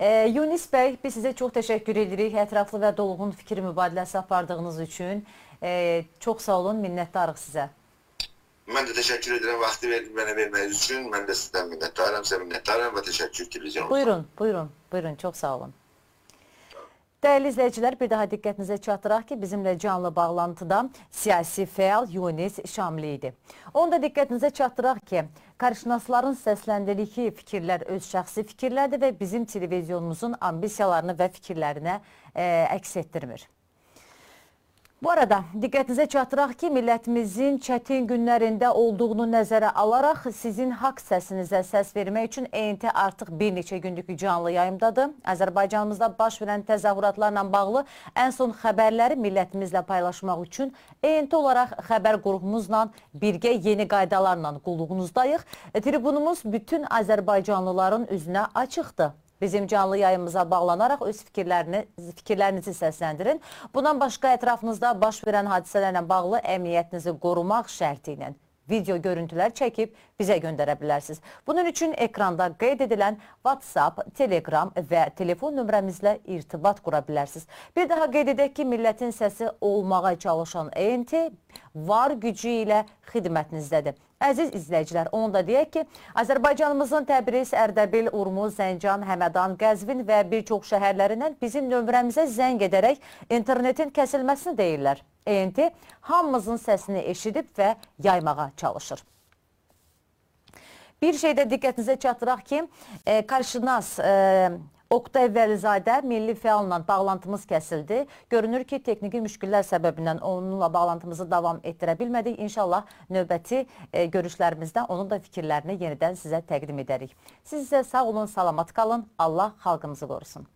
ائ، یونس بی، بیز سیزه چوخ تشکر ائدیریک اطرافلی و دولغون فیکیر مبادله‌سی آپاردیغینیز اوچون. ائ، چوخ ساغ اولون، منتداریق سیزه. من ده تشکر ائدیرم واختی وئر-، منه وئرمه‌یینیز اوچون. من ده سیزدن منتدارام، سیزه منتدارام و تشکر تلویزیونوموزدان. بویورون، بویورون، بویورون، چوخ ساغ اولون. دیرلی ایزله‌ییجیلر، بیر داها دقتینیزه چاتدیریق کی، بیزیمله جانلی باغلانتیدا سیاسی فعال یونس شاملی ایدی. اونو دا دقتینیزه چاتدیریق کی، کارشناسلارین سسلندیردیگی فیکیرلر اؤز شخصی فیکیرلردیر و بیزیم تلویزیونوموزون آمبیسیالارینی و فیکیرلرینی، ائ، عکس ائتدیرمیر. بو آرادا دقتینیزه چاتدیریق کی، میللتیمیزین چتین گونلرینده اولدوغونو نظره آلاراق سیزین حاق سسینیزه سس وئرمک اوچون ANT آرتیق بیر نئچه گوندور کی، جانلی یاییمدادیر. آذربایجانیمیزدا باش وئرن تظاهراتلارلا باغلی ان سون خبرلری میللتیمیزله پایلاشماق اوچون ANT اولاراق خبر قروپوموزلا بیرگه یئنی قایدالارلا قوللوغونوزداییق. تریبونوموز بوتون آذربایجانلیلارین اوزونه آچیقدیر. بیزیم جانلی یاییمیمیزا باغلاناراق اؤز فیکیرلرینی، فیکیرلرینیزی سسلندیرین. بوندان باشقا، اطرافینیزدا باش وئرن حادثه‌لرله باغلی امنیتینیزی قوروماق شرطی ایله ویدئو گؤرونتولر چکیب بیزه گؤندره بیلرسینیز. بونون اوچون ائکراندا قید ائدیلن WhatsApp، Telegram و تلفون نمره‌میزله ارتباط قورا بیلرسینیز. بیر داها قید ائدک کی، میللتین سسی اولماغا چالیشان ANT وار گوجو ایله خدمتینیزده‌دیر. عزیز ایزله‌ییجیلر، اونو دا دئیک کی، آذربایجانیمیزین تبریز، اردبیل، اورمو، زنجان، همدان، قزوین و بیر چوخ شهرلریندن بیزیم نؤمره‌میزه زنگ ائده‌رک اینترنتین کسیلمه‌سینی دئییرلر. ANT هامیمیزین سسینی ائشیدیب و یایماغا چالیشیر. بیر شئی ده دقتینیزه چاتدیراق کی، ائ، کارشناس، ائ، اوکتای ولی‌زاده میللی فعاللا باغلانتیمیز کسیلدی. گؤرونور کی، تکنیکی مشکل‌لر سببیندن اونونلا باغلانتیمیزی داوام ائتدیره بیلمه‌دیک. ان‌شاءالله نوبتی، ائ، گؤروشلریمیزده اونون دا فیکیرلرینی یئنیدن سیزه تقدیم ائده‌ریک. سیز ایسه ساغ اولون، سلامت قالین. الله خالقیمیزی قوروسون.